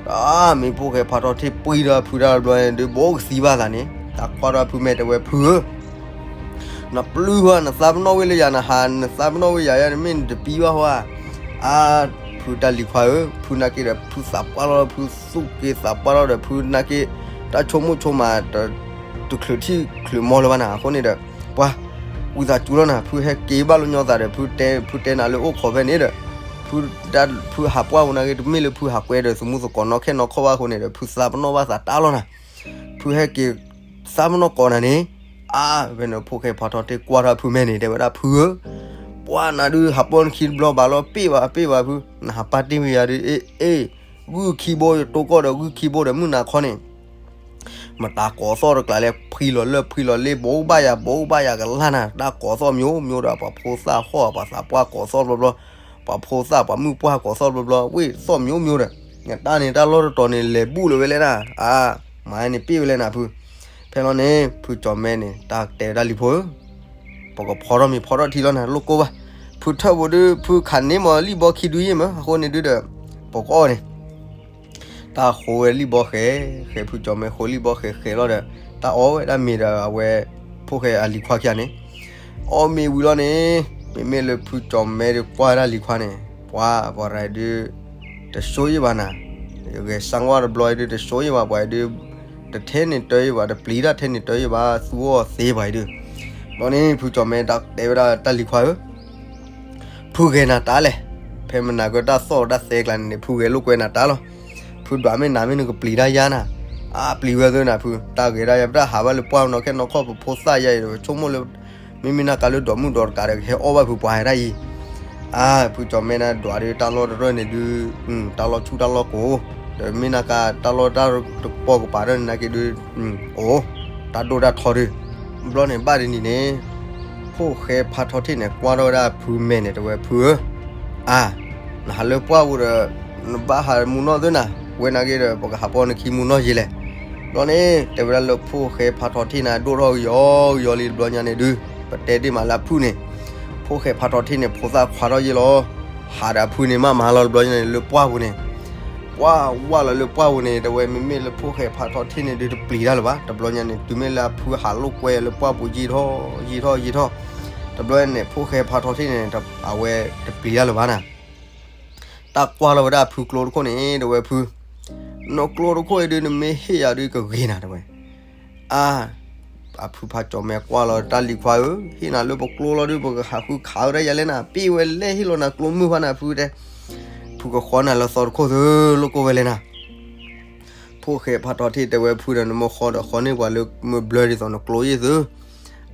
တၢ်မ့ၢ်ဖိၣ်ဃဲဖးထီထံၣ်ပှံၤဒီးဖုတၢ်တဘျီန့ၣ်ဒုး ဘိကသံဘၣ်သးန့ၣ်, တၢ်ကွၢ်ဒီးဖုမဲာ်တဲဝဲ ဖုဧၢ, နပျုၢ်ဟီ နသးပနီၣ်ဝဲလၢယၤ, နဟးနသးပနီၣ်ဝဲယၤယါ နမ့ၢ်နတပံဘၣ်ဟီဧါ, အါ, ဖုတၢ်လံၤခွါဧၢ, ဖုနာ်က့ဒီး ဖုသးပှၢ်လီၤ, ဖုသူၣ်က့သးပှၢ်လီၤဒီး ဖုနာ်က့ တၢ်ဆိကမိၣ်ဆိကမး တချုးထံၣ်ချုးမီလၢၤဘၣ်နၤ, အဃိန့ၣ်ဒီး, ပှၤ, ဝံသးစူၤလီၤနၤ, ဖုဟဲက့ၤဘၣ်လၢညီသးဒီး ဖုတဲ, ဖုတဲနၤလၢအိၣ်ခိးဖဲန့ၣ်ဒီး, ဖု, ဖုဟးပှၢ်ဝဲနာ်က့ တမ့ၢ်လၢဖုဟးကွဲဒီး သမူသကိးနီၢ်ခဲနီၢ်ခီၣ်ဘၣ်အဃိန့ၣ်ဒီး ဖုသးပနီၣ်ဘၣ်သးတၢ်လီၤနၤ, ဖုဟဲက့ၤ သးပနီၣ်ကိးနၤန့ၣ်, အါ, ဖဲန့ၣ်ဖိၣ်ဃဲဖးထီထံၣ်ကွၢ်ထီၣ်ဖုမဲာ်န့ၣ် တဲဝဲဒၣ် ဖုဧၢ, ပှၤနၤဒုးဟးပီၢ်နခံတဘျီဘၣ်လီၤ, ပ့ၢ်ဘၣ်ပ့ၢ်ဘၣ်ဖု, နဟးပာ်တ့ၢ်ဝဲယၤဒုး, အ့ၣ်, ဂုၢ်ခံဘိယတိၢ်ကီၢ်ဒီး ဂုၢ်ခံဘိဒီး မုၢ်နၤခီန့ၣ် မတၤကိးသီၣ်တကျးလဲၣ်, ဖှံလီၤလၢၢ်ဖှံလီၤလ့ ဘိးဘၣ်ယၤ ဘိးဘၣ်ယၤကလၢ်နၤ, တၢ်ကိးသီၣ်မံၤမံၤဒီး ပှၤဖိသၣ်ဟီၣ် ပှၤသးပှၢ်ကိးသီၣ်ဘျီဘျီ, ပှၤဖိသၣ်ပှၤမုၣ်ပှၢ်ကိးသီၣ်ဘျီဘျီ, ဝ့ၢ်သီၣ်မံၤမံၤဒီး, နတၢ်န့ၣ်တၢ်လီၢ်တတီၤန့ၣ် လဲၤဘူၣ်လၢၤဝဲလဲၣ်နၤ, အါ, မၤန့ၣ်ပ့ၢ်ဝဲလဲၣ်နၤဖု, ဖဲလီၤန့ၣ် ဖုကၠီၤမဲန့ၣ် တၢ်တဲဝဲဒၣ်လံၤဖိဧၢ ပကဖီထီၣ်မ့ၤဖီထီၣ်ထံလီၤနၤ လိၣ်ကိၢ်ဘၣ်, ဖုထၢၣ်ဖိဒုး ဖုခးန့ၢ်မီၤလံၣ်ဘီခံဒုယ့ၢ်မး အဃိန့ၣ်ဒုဒီး, ပကအီၣ်န့ၣ် တၢ်ဃိဝဲလံၣ်ဘီဃဲ, ဃဲဖုကၠီၤမဲဃိလံၣ်ဘီဃဲဃဲလီၤဒီး, တၢ်အီၣ်ဝဲဒၣ်မ့ၤဒီးအဝဲ, ဖိၣ်ဃဲအလံၤခွါခံဂၤန့ၣ်, အီၣ်မ့ၤဝံၤလီၤန့ၣ်, မ့မ့ၢ်လၢဖုကၠီၤမဲဒုးကွၢ်ဝဲဒၣ်လံၤခွါန့ၣ်, ပှၤပှၤရၤဒုး, တဆိယ့ၢ်ဘၣ်နၤ, ဂဲၤစၢ်ဝါတဘျီဒုး တဆိယ့ၢ်ဘၣ်ပှၤဒုး, တထဲန့ၣ်တၢယ့ၢ်ဘၣ် တပျံၤတၢ်ထဲန့ၣ်တၢယ့ၢ်ဘၣ် သူအီၣ်သ့ပှၤဒုး, ဘျီန့ၣ် ဖုကၠီၤမဲတၢ်တဲဝဲဒၣ်တၢ်လံၤခွါဧၢ ဖုဂဲၤနၤတၢ်လဲၣ်. ဖဲမနၤကတၢ်သီၣ်တၢ်သဲကျါန့ၣ်န့ၣ် ဖုဂဲၤလိာ်ကွဲနၤတၢ်လီၤ. ဖုဒွးမ့ၢ်နၤမ့ၢ်နကပျံၤတၢ်ယါနၤ, အပျံၤဝဲသ့နၤဖု, တၢ်ဂဲၤဒၣ်ယါ ပတၢ်ဟးဘၣ်လၢပှၢ်နီၢ်ခဲနီၢ်ခီၣ် ပဖိသၣ်ယါအံၤဒီး ဆိကမိၣ်လၢ မ့မ့ၢ်နၤကါလၢဒိးမုၣ်ဒီးတကးဒီး ကဟဲအီၣ်ဘၣ်ဖုပှၤဟဲဒၣ်အံၤ. အါ ဖုကၠီၤမဲနၤဒွးဒီးတၢ်လီၢ်တရၢၢ်န့ၣ်ဒုး တၢ်လီၢ်ဆူၣ်တၢ်လီၢ်ကိး, ဒီးမ့ၢ်နၤကါတၢ်လီၢ်တၢ်တပီၢ်ကပၤဒီးန့ၣ် နက့ၤဒုး အိၣ် တၢ်ဒိၣ်တၢ်ထီဒုး. ဘျီန့ၣ်ဘၣ်တနံၤန့ၣ် ဖိၣ်ဃဲဖးထီထံၣ်န့ၣ်ကွၢ်ထီၣ်ဝဲဒၣ်ဖုမဲာ်န့ၣ် တဲဝဲဖုဧၢ, အါ နဟးလၢပှၢ်ပူၤဒီး နဘၣ်ဟးမူနီၢ်သ့နၤ, ဝဲနာ်က့ဒီး ပကဟးပီနခံမူနီၢ်ယံာ်လဲၣ်. ဘျီန့ၣ် တဲဝဲဒၣ်လၢဖိၣ်ဃဲဖးထီထံၣ်န့ၣ် ဒိၣ်ထီၣ်ကယီကယီလံတဘျီညါန့ၣ်ဒုး, ပတဲဒ့ၣ်မးလၢအဖုၣ်န့ၣ်, ဖိၣ်ဃဲဖးထီထံၣ်န့ၣ် ဖိသၣ်ခွါထီၣ်ယ့ၢ်လီၤ. ဟးဒီးအဖုန့ၣ်မးမးလီၤတဘျီညါန့ၣ် လၢပှၢ်ပူၤန့ၣ် ပှၢ်ဝးလီၤလၢပှၢ်ပူၤန့ၣ် တဲဝဲမ့မ့ၢ်လၢဖိၣ်ဃဲဖးထီထံၣ်န့ၣ်ဒုးတပျံၤတၢ်လၢၤဘၣ်. တဘျီညါန့ၣ် တုၤမ့ၢ်လၢအဖုဟးလိာ်ကွဲလၢပှၢ်ပူၤယံာ်ထီၣ်ယံာ်ထီၣ်ယံာ်ထီၣ်, တဘျီန့ၣ် ဖိၣ်ဃဲဖးထီထံၣ်န့ၣ် အဝဲတပျံၤတၢ်လၢၤဘၣ်နၤ. တၢ်ကွၢ်လီၤဝဲဒၣ်အဖုကျိတခိၣ်န့ၣ် တဲဝဲဖု, နကျိတခိၣ်အံၤဒုး နမ့ၢ်ဟ့ၣ်ယၤဒုးကဂ့ၤနၤ တဲဝဲ. အါ အဖုဖးကၠီၤမဲကွၢ်လီၤ တၢ်လံၤခွါဧၢ, ဟ့ၣ်နၤလၢပကျိလီၤဒုး ပကဟးဃုခးဝဲဒၣ်ယၤလဲၣ်နၤ, ပ့ၢ်ဝဲလဲၣ်ဟ့ၣ်လီၤနၤကျိမုၢ်ဖးနၤဖုတဲ, ဖုကဃီနၤလၢသီတခိၣ်သု လိၣ်ကိၢ်ဝဲလဲၣ်နၤ. ဖိၣ်ဃဲဖးထီထံၣ်တဲဝဲဖုဒီး နမ့ၢ်ဃီဒီးဃီန့ၢ်ပှၤလၢမ့ၢ်ဘျၢဒ်သိးနကျိယ့ၢ်သု.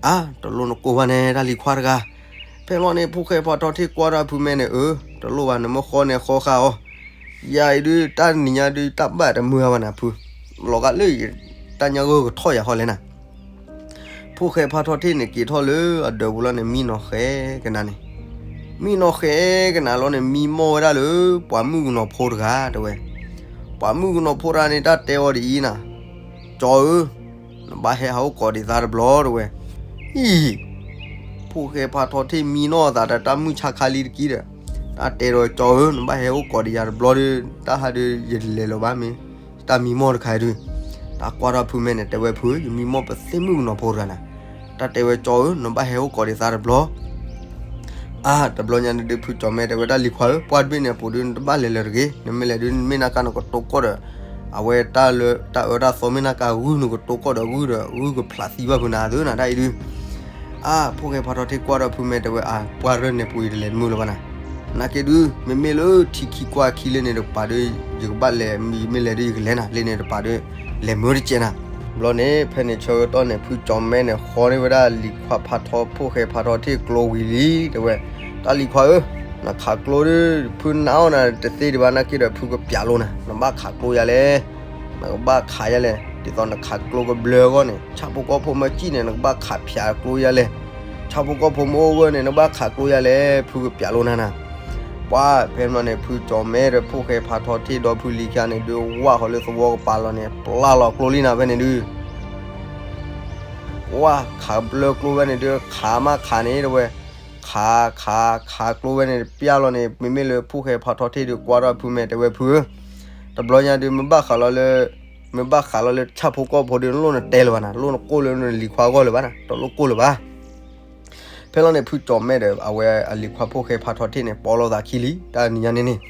အါ တလိၣ်နကိၢ်ဘၣ်န့ၣ် တၢ်လံၤခွါတဂၤ. ဖဲလီၤန့ၣ် ဖိၣ်ဃဲဖးထီထံၣ်ကွၢ်ထီၣ်ဖုမဲာ်န့ၣ် အၢ တလိၣ်ဘၣ် နမ့ၢ်ဃီန့ၣ်ဃီဃာ်အီၤ, ယၤအံၤဒုး တၢ်နံၤညါဒုး တၢ်ဘၣ်တမုာ်ဘၣ်နၤဖု, လီၤဂာ်လၢ တၢ်ညါဂိၢ်ကထီၣ်ယၤဃီလဲၣ်နၤ. ဖိၣ်ဃဲဖးထီထံၣ်န့ၣ် က့ၤထီၣ်လၢအဒၢးပူၤလီၤန့ၣ် မံနီၤဃဲကနၤန့ၣ်, မံနီၤဃဲကနၤလီၤန့ၣ် မံမီၢ်ဝဲဒၣ်လၢ ပှၤမုၣ်ကနီၤဖိတဂၤ တဲဝဲ. ပှၤမုၣ်ကနီၤဖိတဂၤန့ၣ် တၢ်တဲအီၤဒ်အံၤနၤ, ကၠီဧၢ, နဘၣ်ဟဲဟးအိၣ်ကိးဒံးသးတဘျီ တဲဝဲ. အံၤ ဖိၣ်ဃဲဖးထီထံၣ်မံနီၢ်အသးဒီး တၢ်မုၢ်ဆါခါလံတကံဒီး, တၢ်တဲဒီး ကၠီဧၢ, နဘၣ်ဟဲအိၣ်ကိးဒံးယၤတဘျီဒီး တၢ်ဟးဒုးယလဲၤလီၤဘၣ်မ့ၢ် တၢ်မံမီၢ်တခါအံၤဒုး. တၢ်ကွၢ်ထီၣ်ဖုမဲာ်န့ၣ် တဲဝဲဖု, ယမံမီၢ်ပသ့ၣ်မုၣ်ကနီၤဖိတဂၤနၤ. တၢ်တဲဝဲ ကၠီဧၢ, နဘၣ်ဟဲအိၣ်ကိးဒံးသးတဘျီ. အါ တဘျီညါန့ၣ်ဒုး ဖုကၠီၤမဲတဲဝဲ တၢ်လံၤခွါဧၢ, ပှၢ်တဘ့ၣ်န့ၣ်အပူၤဒုး နတဘၣ်လဲၤလၢၤတဂ့ၤ, နမ့ၢ်လဲၤဒုး မ့ၢ်နၤကါနကတိၤကီၢ်ဒီး အဝဲတၢ်လၢတၢ်အၢတၢ်သီ မ့ၢ်နၤကါဂုၢ်နကတိၤကီၢ်ဒီးဂုၢ်ဒီး ဂုၢ်ကဖျးသံဘၣ်ဖုနၤသုနၤ တၢ်အံၤဒုး. အါ ဖိၣ်ဃဲဖးထီထံၣ်ကွၢ်ထီၣ်ဖုမဲာ်တဲဝဲ အါ ပှၢ်တဘ့ၣ်န့ၣ်ပူၤယတလဲၤတမုာ်လၢၤဘၣ်နၤ. နာ်က့ဒုး မ့မ့ၢ်လၢထံခံကွၢ်ခံလၢန့ၣ်တကပၤဒုး ယကဘၣ်လဲၤ ယမ့ၢ်လဲၤဒုးယကလဲၤနၤ, လၢန့ၣ်တကပၤဒုး လဲၤမုာ်တကဲးနၤ. ဘျီန့ၣ် ဖဲန့ၣ်ဆၢကတီၢ်န့ၣ် ဖုကၠီၤမဲန့ၣ် ဃီန့ၢ်ဝဲဒၣ်လံၤခွါဖးထီ ဖိၣ်ဃဲဖးထီထံၣ်ကျိဝံၤလံ တဲဝဲ, တၢ်လံၤခွါဧၢ, နခးကျိဒုး ဖုနးအီၣ်နၤတသ့ဒံးဘၣ် နာ်က့ဒီး ဖုကပျးလိာ်နၤ, နဘၣ်ခးကျိယၤလဲၣ်, နကဘၣ်ခးယၤလဲၣ်, ဒ်သိးနခးကျိကဘျၢအဂီၢ်န့ၣ် ဆၣ်ဖိကီၢ်ဖိမ့ၢ်စံၣ်န့ၣ် နကဘၣ်ခးဖၠးကျိယၤလဲၣ်, ဆၣ်ဖိကီၢ်ဖိမ့ၢ်အိၣ်ဂၢၢ်န့ၣ် နဘၣ်ခးကျိယၤလဲၣ်, ဖုကပျးလိာ်နၤနၤ. ပှၢ်ဖဲမနီၤန့ၣ် ဖုကၠီၤမဲဒီး ဖိၣ်ဃဲဖးထီထံၣ်ဒီဖုလံၤခံဂၤန့ၣ်ဒုး ဝၢ်ဃီၤလၢသဝီကပၤလီၤန့ၣ် ပျၢ်လီၤကျိလံနၤဖဲန့ၣ်ဒုး ဝၢ်ခးဘျၢကျိဖဲန့ၣ်ဒုး ခးမးခးန့ၣ်တဲဝဲ, ခးခးခးကျိဖဲန့ၣ် ပျၢ်လီၤန့ၣ် မ့မ့ၢ်လၢဖိၣ်ဃဲဖးထီထံၣ်ဒုး ကွၢ်ထီၣ်ဖုမဲာ်တဲဝဲဖုဧၢ, တဘျီညါဒုး မ့ၢ်ဘၣ်ဃးလီၤလၢ မ့ၢ်ဘၣ်ဃးလီၤလၢဆၣ်ဖိကီၢ်ဖိဒုး နလိၣ်နတဲလၢၤဘၣ်နၤ, လိၣ်နကိၢ်လၢနလံၤခွါအဂီၢ်လၢၤဘၣ်နၤ, တလိၣ်ကိၢ်လၢၤဘၣ်. ဖဲလီၤန့ၣ် ဖုကၠီၤမဲဒီး အဝဲအလံၤခွါဖိၣ်ဃဲဖးထီထံၣ်န့ၣ် ပိာ်လိာ်သးခံလံ တၢ်နံၤညါန့ၣ်န့ၣ်,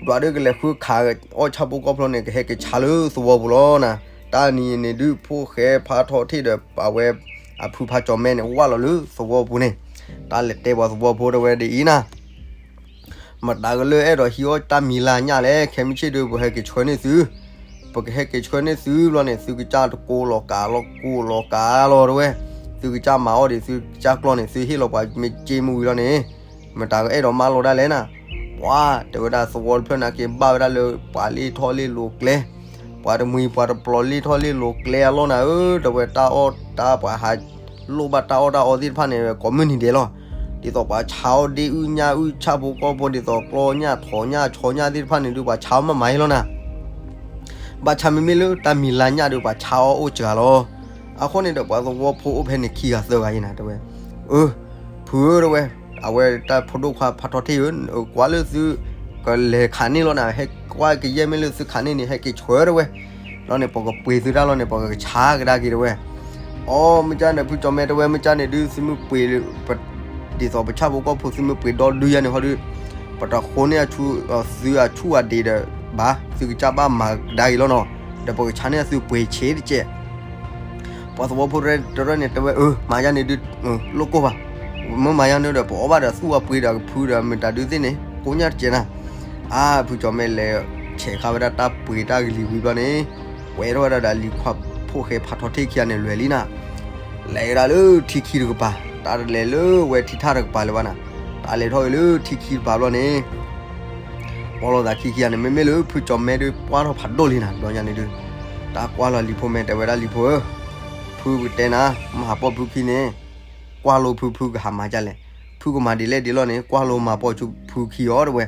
ဒွးဒုးကလဲၤဃုခးအီၣ်ဆၣ်ဖိကီၢ်ဖိန့ၣ် ကဟဲက့ၤဆါလၢသဝီပူၤလီၤနၤ, တၢ်နံၤန့ၣ်ဒုး ဖိၣ်ဃဲဖးထီထံၣ်ဒီး အဝဲ အဖုဖးကၠီၤမဲန့ၣ် ဝၢ်လီၤလၢသဝီပူၤန့ၣ်, တၢ်လဲၤတဲပှၤသဝီဖိတဲဝဲဒ်အံၤနၤ မတၤကလၢအဲၣ်ဒိးဟံးအီၣ်တၢ်မံၤလၢညၣ်လဲၣ်, ခဲမုၢ်ဆ့ၣ်ဒုး ပဟဲက့ၤဆှၢန့ၢ်သု, ပကဟဲက့ၤဆှၢန့ၢ်သုဘျီန့ၣ် သုကစၢ်တကိးလီၤကးလီၤကိးလီၤကးလီၤတဲဝဲ, သုကစၢ်မၤအီၣ်ဒံး သုကစၢ်ကျီၢ်န့ၣ် သုဟ့ၣ်လီၤပှၤမ့ၢ်စ့မ့ၢ်ဝံၤလီၤန့ၣ်, မတၤကအဲၣ်ဒိးမၢလီၤဒၣ်လဲၣ်နၤ. ပှၤတဲဝဲဒၣ်သဝီတဖျၢၣ်နာ်က့ ဘၣ်ဝဲဒၣ်လၢပှၤလ့ၢ်ထီၣ်လ့ၢ်လိၤကျဲ, ပှၤတမှံၤပှၤတပျီၤလ့ၢ်ထီၣ်လ့ၢ်လိၤကျဲအလီၢ်နၤဧၢ, တဲဝဲတၢ်အီၣ်တၢ်ပှၤဟးလိၣ်ဘၣ်တၢ်အီၣ်တၢ်အီသ့ၣ်တဖၣ်န့ၣ် ကိးမုၢ်နံၤဒဲးလီၤ. ဒ်သိးပှၤဆါအီၣ်ဒ့အုၣ်ညၣ်အုၣ်ဆၣ်ဖိကီၢ်ဖိ ဒ်သိးကျီညၣ်ထိးညၣ်ဆီညၣ်သ့ၣ်တဖၣ်န့ၣ်ဒုး ပှၤဆါအီၣ်မးမးအံၤလီၤနၤ. ဘၣ်ဆၣ်မ့မ့ၢ်လၢတၢ်မံၤလၢညၣ်ဒုး ပှၤဆါအီၣ်အိၣ်စှၤလီၤ. အဃိန့ၣ်ဒီး ပှၤသဝီဖိအိၣ်ဖဲန့ၣ်ခံဂၤသၢဂၤအံၤနၤ တဲဝဲ, အၢ ဖုဧၢ တဲဝဲ, အဝဲတၢ်ဖိဒိၣ်ခွါဖးထီထံၣ်ဧၢ, ကွၢ်လၢသု ကလဲၤခးန့ၢ်လီၤနၤ, ဟဲကွၢ်ကယဲၢ်မ့ၢ်လၢသုခးန့ၢ်န့ၣ် ဟဲက့ၤဆှၢတဲဝဲ, လီၤန့ၣ် ပကပှ့ၤသုတၢ်လီၤန့ၣ် ပကဆါကဒါက့ၤတဲဝဲ. အီ မ့ၢ်ကၢ်န့ၣ် ဖုကၠီၤမဲတဲဝဲ မ့ၢ်ကၢ်န့ၣ်ဒုး သုမ့ၢ်ပှ့ၤ ဒ်သိးပဆၣ်ဖိကီၢ်ဖိ သုမ့ၢ်ပှ့ၤဒီဒုယါန့ၣ်ဟီဒုး ပတဃိန့ၢ်အဆူ သုအဆူၣ်အဒံးဒီးဘၣ်, သုကစၢ်ဘၣ်မၤကဒါက့ၤလီၤနီၤ, ဒီးပကဆါန့ၢ်သုပှ့ၤဆံးတကဲး. ပှၤသဝီဖိတရၢၢ်န့ၣ်တဲဝဲ အၢ မၤယါန့ၣ်ဒုး လိၣ်ကိၢ်ဘၣ်, မ့ၢ်မၤယါန့ၣ်ဒီး ပအီၣ်ဘၣ်ဒီးသူၣ်အပှ့ၤဒီးကဖုဒီးမတၤဒုးသ့ၣ်န့ၣ် ကိညၣ်တကဲနၤ. အါ ဖုကၠီၤမဲလဲၤဆဲးဃာ်ဝဲဒၣ်တၢ်ပှ့ၤတၢ်ကလံၤဝံၤဘျီန့ၣ် ဝဲထီၣ်ဝဲဒၣ်ဒီးလံၤခွါဖိၣ်ဃဲဖးထီထ့ၣ်ခံဂၤန့ၣ် လဲၤလံနၤ. လဲၤဝဲဒၣ်လၢထံခံတကပၤ, တၢ်တလဲၤလၢဝဲထံထၣ်တကပၤလၢၤဘၣ်နၤ. တၢ်လဲၤထီၣ်က့ၤလၢထံခံတကပၤဘျီန့ၣ် ပီၣ်လိာ်သးခံခံဂၤန့ၣ် မ့မ့ၢ်လၢဖုကၠီၤမဲဒုး ပှၢ်ထီၣ်ဖးဒိၣ်လံနၤ ဘျီညါန့ၣ်ဒုး တၢ်ကွၢ်လီၤလံၤဖိမဲ တဲဝဲဒၣ်လံၤဖိဧၢ, ဖုကတဲနၤ မဟးပီၣ်ဖုခံန့ၣ် ကွၢ်လိဖုဖုကဟးမၤဒ်လဲၣ်, ဖုကမၤဒ်လဲၣ်ဒ်လဲၣ်န့ၣ် ကွၢ်လိမၤပီၣ်ဆူဖုခံအီၤတဝဲ.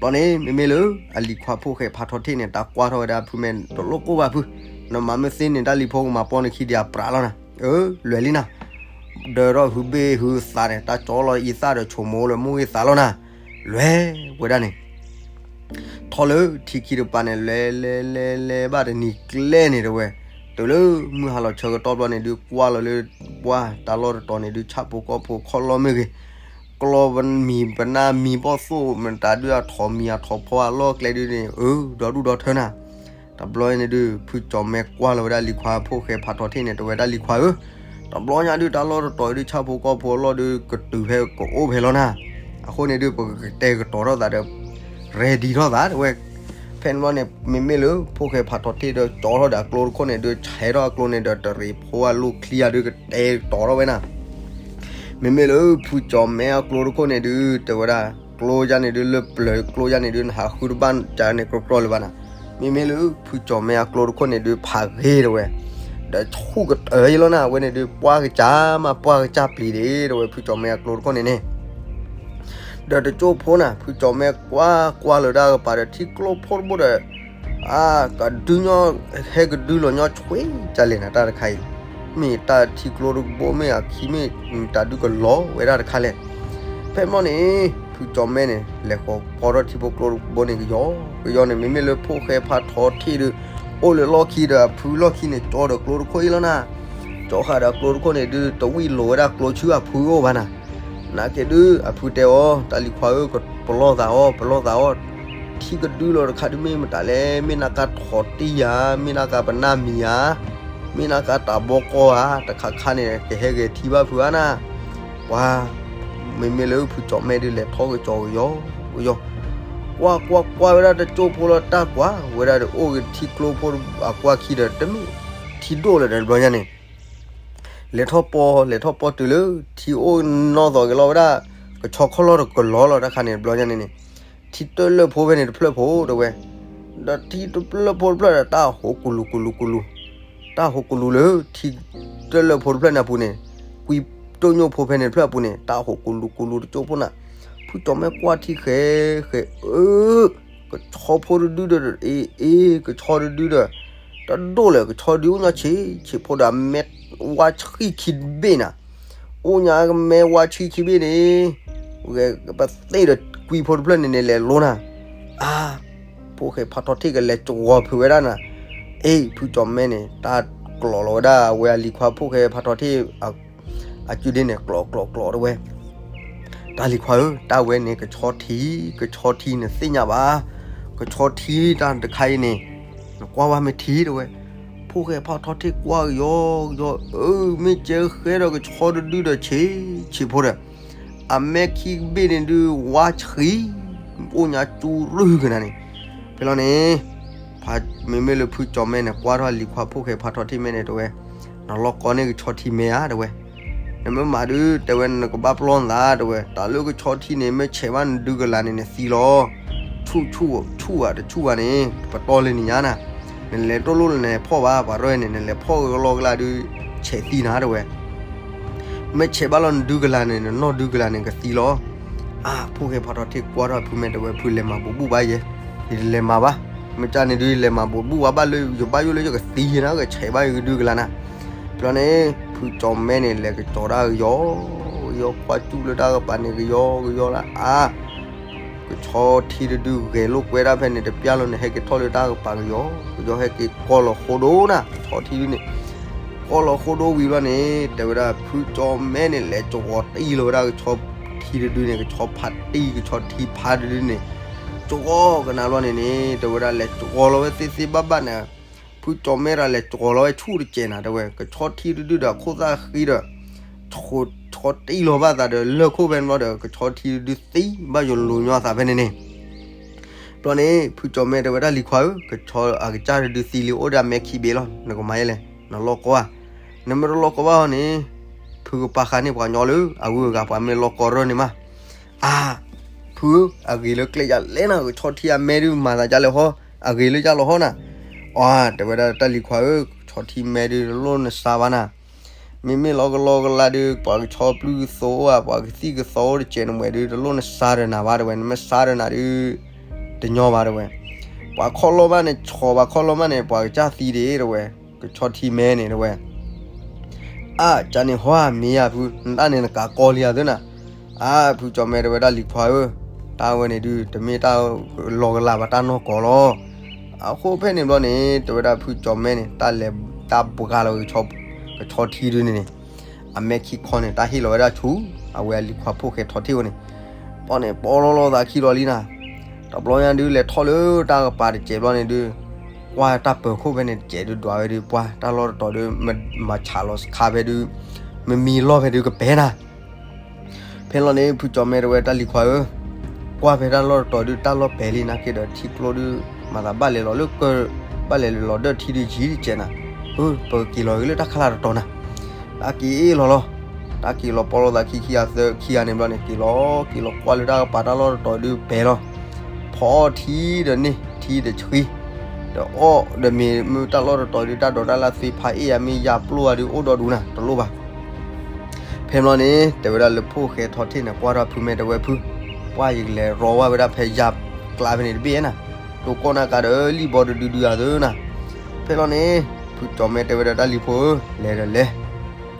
ဘျီန့ၣ် မ့မ့ၢ်လၢ အလံၤခွါဖိၣ်ဃဲဖးထီထ့ၣ်န့ၣ် တၢ်ကွၢ်ထီၣ်ဝဲဒၣ်ဖုမဲ တလိၣ်ကိၢ်ဘၣ်ဖု, နမၤမ့ၢ်သ့န့ၣ် တၢ်လံၤဖိကမၤပီၣ်နခံဒံးအပြးလီၤနၤ. အၢ လဲၤလံနၤ. ဒၢထီၣ်ဟုဘ့ၣ်ဟုသးန့ၣ် တၢ်ကၠီလီၤအံသၣ်ဒီးဆိမိၣ်လၢမိၢ်ဂ့ၤသးလီၤနၤ. လဲၤဝဲဒၣ်န့ၣ် ထီၣ်လၢထံခံတကပၤန့ၣ် လဲၤလဲၤလဲၤလဲၤဘၣ်တနံၤကျဲန့ၣ်တဝဲ, တုၤလၢမုၢ်ဟါလီၤဆၢကတီၢ်ဘျီန့ၣ်ဒုး ကွၢ်လီၤလၢပှၢ်တၢ်လီၢ်တတီၤန့ၣ်ဒုး ဆၣ်ဖိကီၢ်ဖိခီၣ်လီၢ်မ့ၢ်ဂ့ၤ, ကျီပမံၤပနၢ်မံၤဘီၣ်သိၣ် မတၤဒုးအထီၣ်မံၤအထီၣ်ဖီအလီၢ်ကျဲဒုးန့ၣ် အၢ ဒီဒူၣ်ဒီထၢနၤ. တဘျီန့ၣ်ဒုး ဖုကၠီၤမဲကွၢ်လီၤဝဲဒၣ်လံၤခွါဖိၣ်ဃဲဖးထီထ့ၣ်န့ၣ် တဲဝဲဒၣ်လံၤခွါဧၢ, တဘျီညါဒုး တၢ်လီၢ်တတီၤဒုး ဆၣ်ဖိကီၢ်ဖိအလီၢ်ဒုး ကတုၤဖဲကအိၣ်ဖဲလီၤနၤ. အဃိန့ၣ်ဒုး ပကတဲာ်ကတီၤထီၣ်သးဒီး ready ထီၣ်သးတဝဲ. ဖဲန့ၣ်ဘျီန့ၣ် မ့မ့ၢ်လၢဖိၣ်ဃဲဖးထီထ့ၣ်ဒီး ကၠီထီၣ်ဒီးအကျိတခိၣ်န့ၣ်ဒုး ဆဲးထီၣ်အကျိန့ၣ်ဒီး တရံးဖိအလိၣ်ချံအဒုး ကတဲာ်ကတီၤထီၣ်ဝဲနၤ. မ့မ့ၢ်လၢဖုကၠီၤမဲအကျိတခိၣ်န့ၣ်ဒုး တဲဝဲဒၣ် ကျိယါန့ၣ်ဒုး လၢပျၢၤကျိယါန့ၣ်ဒုး နဟးဃုတဘၣ်ကန့ၣ် ကြီကြီလၢၤဘၣ်နၤ. မ့မ့ၢ်လၢဖုကၠီၤမဲအကျိတခိၣ်န့ၣ်ဒုး ဖးဂ့ၤတဝဲ, ဒီးဆူၣ်ကတၢၢ်ယလီၤနၤ. အဝဲန့ၣ်ဒုး ပှၢ်ကစၢ်မး ပှၢ်ကစၢ်ပျံၤဒ့တဝဲ ဖုကၠီၤမဲအကျိတခိၣ်န့ၣ်န့ၣ် ဒီးတကၠိၢ်ဖိနၤ ဖုကၠီၤမဲကွၢ်ကွၢ်လၢတၢ်ကပၤဒီး ထံကျိဖိတဘိဒီး အါ ကဒုညီ ဟဲကဒုလီၤညီဆွ့ကလဲၣ်နၤ တၢ်တခါအံၤ, မ့ၢ်တၢ်ထံကျိတဘိ မ့ၢ်အခံ မ့ၢ်တၢ်ဒုကလီၤဝဲဒၣ်တခါလဲၣ်. ဖဲမီၢ်န့ၣ် ဖုကၠီၤမဲန့ၣ် လဲၤဃီၤဖီထီၣ်ထံဖိကျိတဘိန့ၣ် ကယီကယီန့ၣ် မ့မ့ၢ်လၢဖိၣ်ဃဲဖးထီထ့ၣ်ဒီး အိၣ်လၢလီၢ်ခံဒီး အဖုလီၢ်ခံန့ၣ် ကၠီဒီးကျိတခိၣ်အံၤလီၤနၤ. ကၠီဃာ်ဒီးကျိတခိၣ်န့ၣ်ဒုး တဝံၣ်လိာ်ဝဲဒၣ်ကျိဆူအဖုအအိၣ်ဘၣ်နၤ. နာ်က့ဒုး အဖုတဲအီၤ တၢ်လံၤခွါဧၢ ပလီၢ်သးအီၤ ပလီၢ်သးအီၤ, ထံကဒုလီၤတခါဒုး မ့ၢ်မတၤလဲၣ်, မ့ၢ်နကါထီၣ်တံၢ်ဧါ, မ့ၢ်နကါပနၢ်မံၤဧါ, မ့ၢ်နကါတၢ်ဘီကီဧါ, တခါခါန့ၣ် ကဟဲဂဲၤထံဘၣ်ဖုဧါနၤ. ပှၤ မ့မ့ၢ်လၢဖုကၠီၤမဲဒုး လဲၤထီၣ်ကစီၤကယီကယီ, ကွၢ်ကွၢ်ကွၢ်ဝဲဒၣ်တကၠိၢ်ဖိလီၤ တၢ်ကွၢ်ဝဲဒၣ်ဒီး အိၣ်က့ၤထံကျိဖိအကွၢ်ခံဒီး တမ့ၢ်ထံဒိၣ်လၢၤဒီး တဘျီညါန့ၣ် လဲၤထီၣ်ပီ လဲၤထီၣ်ပီတုၤလၢ ထံအိၣ်နီၢ်သိးက့ၤလီၤဝဲဒၣ် ကဆီခီၣ်လီၢ်တကလီလီၤ တၢ်ခါန့ၣ် တဘျီညါန့ၣ်န့ၣ် ထံတလၢၢ်ဖိဖဲန့ၣ်တဖျၢၣ်ဖိတဝဲ, ဒီးထံတလၢၢ်ဖိတဖျၢၣ်ဒီး တၢ်ဟိးကူလူကူလူကူလူ, တၢ်ဟိးကူလူလၢ ထံတလၢၢ်ဖိတဖျၢၣ်န့ၣ်အပူၤန့ၣ်, ကွံတိၢ်ညိၣ်ဖိဖဲန့ၣ်တဖျၢၣ်အပူၤန့ၣ် တၢ်ဟိးကူလူကူလူတကၠိၢ်ဖိနၤ. ဖုကၠီၤမဲကွၢ်ထံဃဲဃဲ အၢ ကဆီဖိတဒုဒီး အ့ အ့ ကဆီတဒုဒီး တဒိၣ်လၢၤကဆီဒုအိၣ်ညီဆံးဆံးဖိဒီး အမဲဝါဆံခံဘ့ၣ်နၤ, အိၣ်ညါကမဲဝါဆံခံဘ့ၣ်န့ၣ်, ပသ့ၣ်ဒီးကွံဖိတဖျၢၣ်န့ၣ်န့ၣ် လဲၤလိနၤ, အါ ဖိၣ်ဃဲဖးထီထ့ၣ်ကလဲၤကဝီၤဖုးဝဲဒၣ်နၤ, အ့ ဖုကၠီၤမဲန့ၣ် တၢ်ကျိးလီၤဝဲဒၣ် အဝဲအလံၤခွါဖိၣ်ဃဲဖးထီထ့ၣ် အကုဒ့န့ၣ် ကျိးကျိးကျိးတဝဲ တၢ်လံၤခွါဧၢ, တၢ်ဝဲန့ၣ် ကဆီထံ, ကဆီထံနသ့ၣ်ညါဘၣ်, ကဆီထံတၢ်တခါအံၤန့ၣ် နကွၢ်ဝဲမ့ၢ်ထံတဝဲ, ဖိၣ်ဃဲဖးထီထ့ၣ်ကွၢ်ကယီကယီ, အၢ မ့ၢ်ကဲဃဲဒီးကဆီတဒုဒီးဆံးဆံးဖိဒီး, အမဲခံဘ့ၣ်န့ၣ်ဒုး ဝါဆံး, အိၣ်ညါကၠူရုၢ်ကနၤန့ၣ်, ဖဲလီၤန့ၣ် ဖး မ့မ့ၢ်လၢဖုကၠီၤမဲန့ၣ် ကွၢ်ထီၣ်လံၤခွါဖိၣ်ဃဲဖးထီထ့ၣ်မဲန့ၣ်တဝဲ, နလီၢ်ကီန့ၢ်ကဆီထံမဲဧါတဝဲ, နမ့ၢ်မၤဒုး တဲဝဲနကဘၣ်ပလီၢ်နသးတဝဲ, တၢ်လၢကဆီထံန့ၣ် မ့ၢ်ဆဲးဘၣ်နဒုကလၤန့ၣ် နသံလီၤ, ဆူၣ်ဆူၣ်ဆူၣ်ဧါတဆူၣ်ဧါန့ၣ် ပတီၢ်လၢနံၤညါနၤ, နလဲၤတလိၣ်လၢနလဲၤဖီၣ်ဘၣ် ပှၤရဲၣ်န့ၣ် နလဲၤဖီၣ်ကလီကလါဒုး ဆဲးသံနၤတဝဲ မ့ၢ်ဆဲးဘၣ်လီၤနဒုကလၤန့ၣ် နနီၢ်ဒုကလၤန့ၣ် ကသံလီၤ. အါ ဖိၣ်ဃဲဖးထီထ့ၣ်ကွၢ်ထီၣ်ဖုမဲတဝဲ ဖုလဲၤမၤဘူးဘူးဘၣ်ယဲ, ယလဲၤမၤဘၣ်, မ့ၢ်ကန့ၣ်ဒုး ယလဲၤမၤဘူးဘူးဘၣ် ဘၣ်လၢယဘၣ်ယိၣ်လၢယကသံယဲနၤ ကဆဲးဘၣ်ယကဒုကလၤနၤ. ဖဲလီၤန့ၣ် ဖုကၠီၤမဲန့ၣ် လဲၤကကၠီၤတၢ်ကယီ ကယီကွၢ်စူၣ်လၢတၢ်ကပၤန့ၣ် ကယီကယီလၢအါ ကဆီထံတဒုဂဲၤလိာ်ကွဲဒၣ်ဖဲန့ၣ် တပျၢ်လီၤန့ၣ် ဟဲက့ၤထီၣ်လၢတၢ်ကပၤကယီ, ကယီဟဲက့ၤကီလီၤဃိဒိနၤ ကဆီထံဒုန့ၣ်, ကီလီၤဃိဒိဝံၤဘျီန့ၣ် တဲဝဲဒၣ် ဖုကၠီၤမဲန့ၣ် လဲၤကဝီၤတံၢ်လီၤဝဲဒၣ်ကဆီထံတဒုန့ၣ် ကဆီဖးတံၢ် ကဆီထံဖးတဒုန့ၣ်, ကဝီၤကနၤဘျီန့ၣ်န့ၣ် တဲဝဲဒၣ် လဲၤကဝီၤလီၤဝဲသ့သ့ဘၣ်ဘၣ်န့ၣ်, ဖုကၠီၤမဲတၢ်လဲၤကဝီၤလီၤဝဲဆူၣ်တစဲးနၤ တဲဝဲ ကဆီထံတဒုဒီး ခိၣ်သၣ်ဃံဒီး ဆိ ဆီတံၢ်လီၤဘၣ်သးဒီးလၢၢ်ခိၣ်ဖဲန့ၣ်ဘျီဒီး ကဆီထံဒုးသံဘၣ်ယိၤလိၤညီအသးဖဲန့ၣ်န့ၣ် ဘျီန့ၣ် ဖုကၠီၤမဲတဲဝဲဒၣ်လံၤခွါဧၢ, ကဆီအကစၢ်တဒုးသံလံအိၣ်ဒီးအမဲခံဘ့ၣ်လီၤ, နကမၤယဲလဲၣ်, နလီၢ်ကီဧါ. နမ့ၢ်တလီၢ်ကီဘၣ်ဟီန့ၣ် ဖုကပာ်ဃာ်န့ၢ်ပှၤကညီလၢအဂုၤအဂၤ ပှၤမ့ၢ်လီၢ်ကီရၢၢ်န့ၣ်မး. အါ, ဖုဧၢ, အဂ့ၤလၢကျဲယလဲၣ်နၤ, ကဆီထံအမဲဒုးမၤသးဒ်လဲၣ်ဟီ, အဂ့ၤလၢယလီၤဟီနၤ. အါ, တဲဝဲဒၣ်တၢ်လံၤခွါဧၢ, ကဆီထံမဲဒုးတလိၣ်နစါဘၣ်နၤ. မ့မ့ၢ်လီၤကလီကလါဒုး ပှၤကဆီပျုၢ်ကသိအိၣ်ဧါ, ပှၤကသံၣ်ကသီအိၣ်တစဲးနမှဲးဒုး တလိၣ်နစါဒီးနၤဘၣ်တဲဝဲ, နမ့ၢ်စါဒီးနၤဒုး တညီဘၣ်တဲဝဲ. ပှၤခီၣ်လီၢ်ဘၣ်န့ၣ် ဆီဘၣ်ခီၣ်လီၢ်ဘၣ်န့ၣ် ပှၤကစၢ်သံဒ့တဲဝဲ, ကဆီထံမဲန့ၣ်တဲဝဲ. အါ, ကန့ၣ်ဟီဧါ မ့ၢ်ဧါဖု, နတၢ်န့ၣ်နကးကီလံဧါသၢနၤ. အါ, ဖုကၠီၤမဲတဲဝဲဒၣ်လံၤခွါဧၢ, တၢ်ဝဲန့ၣ်ဒုး တမ့ၢ်တၢ်လီၤကလၤဘၣ် တၢ်နီၢ်ကီၢ်လီၤ. အဃိဖဲန့ၣ်ဘျီန့ၣ် တဲဝဲဒၣ်ဖုကၠီၤမဲန့ၣ် တၢ်လဲၤတၢ်ဘှါလီၤ ကဆီထံဒုးန့ၣ်န့ၣ် အမဲခံခီန့ၣ် တၢ်ဟ့ၣ်လီၤဝဲဒၣ်ဆူ အဝဲအလံၤခွါဖိၣ်ဃဲထီထ့ၣ်ဝဲန့ၣ်, ဘျီန့ၣ် ပီလီၤလီၤသးခံလီၤလံနၤ. တဘျီညါဒုး လဲၤထီၣ်လၢတၢ်ကပၤတစဲးဘျီန့ၣ်ဒုး ကွၢ်တၢ်ပၢၤခိၣ်ဖဲန့ၣ်တစဲးဒုး ဒွးဝဲဒုး ပှၢ်တၢ်လီၢ်တတီၤဒုး မၤဆးလီၤစခါဖဲဒုး မမံလီၢ်ဖဲဒုးကပဲနၤ. ဖဲလီၤန့ၣ် ဖုကၠီၤမဲတဲဝဲတၢ်လံၤခွါဧၢ, ကွၢ်ဖဲတၢ်လီၢ်တတီၤဒုး တၢ်လီၢ်ပဲာ်လံနၤက့ဒီး ထံကျိဒုး မၤသးဘၣ်လဲၤလီၤလၢကၢၢ် ဘၣ်လဲၤလီၤဒၢၣ်ထံဒုးယံၤတစဲးနၤ. အၢ ပက့ၤလီၤဂ့ၤလၢတၢ်ခါလၢ်တတီၤနၤ. တၢ်က့ၤလီၤလီၤ, တၢ်က့ၤလီၤပီလီၤသးခံခံဂၤသၢခံဂၤန့ၣ်ဘျီန့ၣ် က့ၤလီၤ က့ၤလီၤကွၢ်လၢတၢ်ကပၤတၢ်လီၢ်တတီၤဒုးပဲာ်လီၤ. ဖီအီၣ်ထံဒီးန့ၢ်ထံဒီးဆှံ ဒီးအီၣ်ဒီးမ့ၢ်မ့ၢ်တၢ်လီၢ်တတီၤဒုး တၢ်ဒိးတၢ်လၢ်သ့ဖးအ့ၣ်ယၤမ့ၢ်ယၤပျိၢ်အီၤဒုး အိၣ်ဒီးဒူနၤ တလိၣ်ဘၣ်. ဖဲဘျီန့ၣ် တဲဝဲဒၣ်လၢဖိၣ်ဃဲထီထ့ၣ်န့ၣ် ကွၢ်ထီၣ်ဖုမဲတဲဝဲဖု, ပှၢ်ယကလဲၤရီဝဲဒၣ်ဖဲယၤကျါဖဲန့ၣ်တဘ့ၣ်နၤ, တိၢ်ကီၢ်နၢ်ကါဒီးလံၣ်ဘီတဒုဒုအသိးနၤ. ဖဲလီၤန့ၣ် ဖုကၠီၤမဲတဲဝဲဒၣ်တၢ်လံၤဖိဧၢ, လဲၤဒီးလဲၤ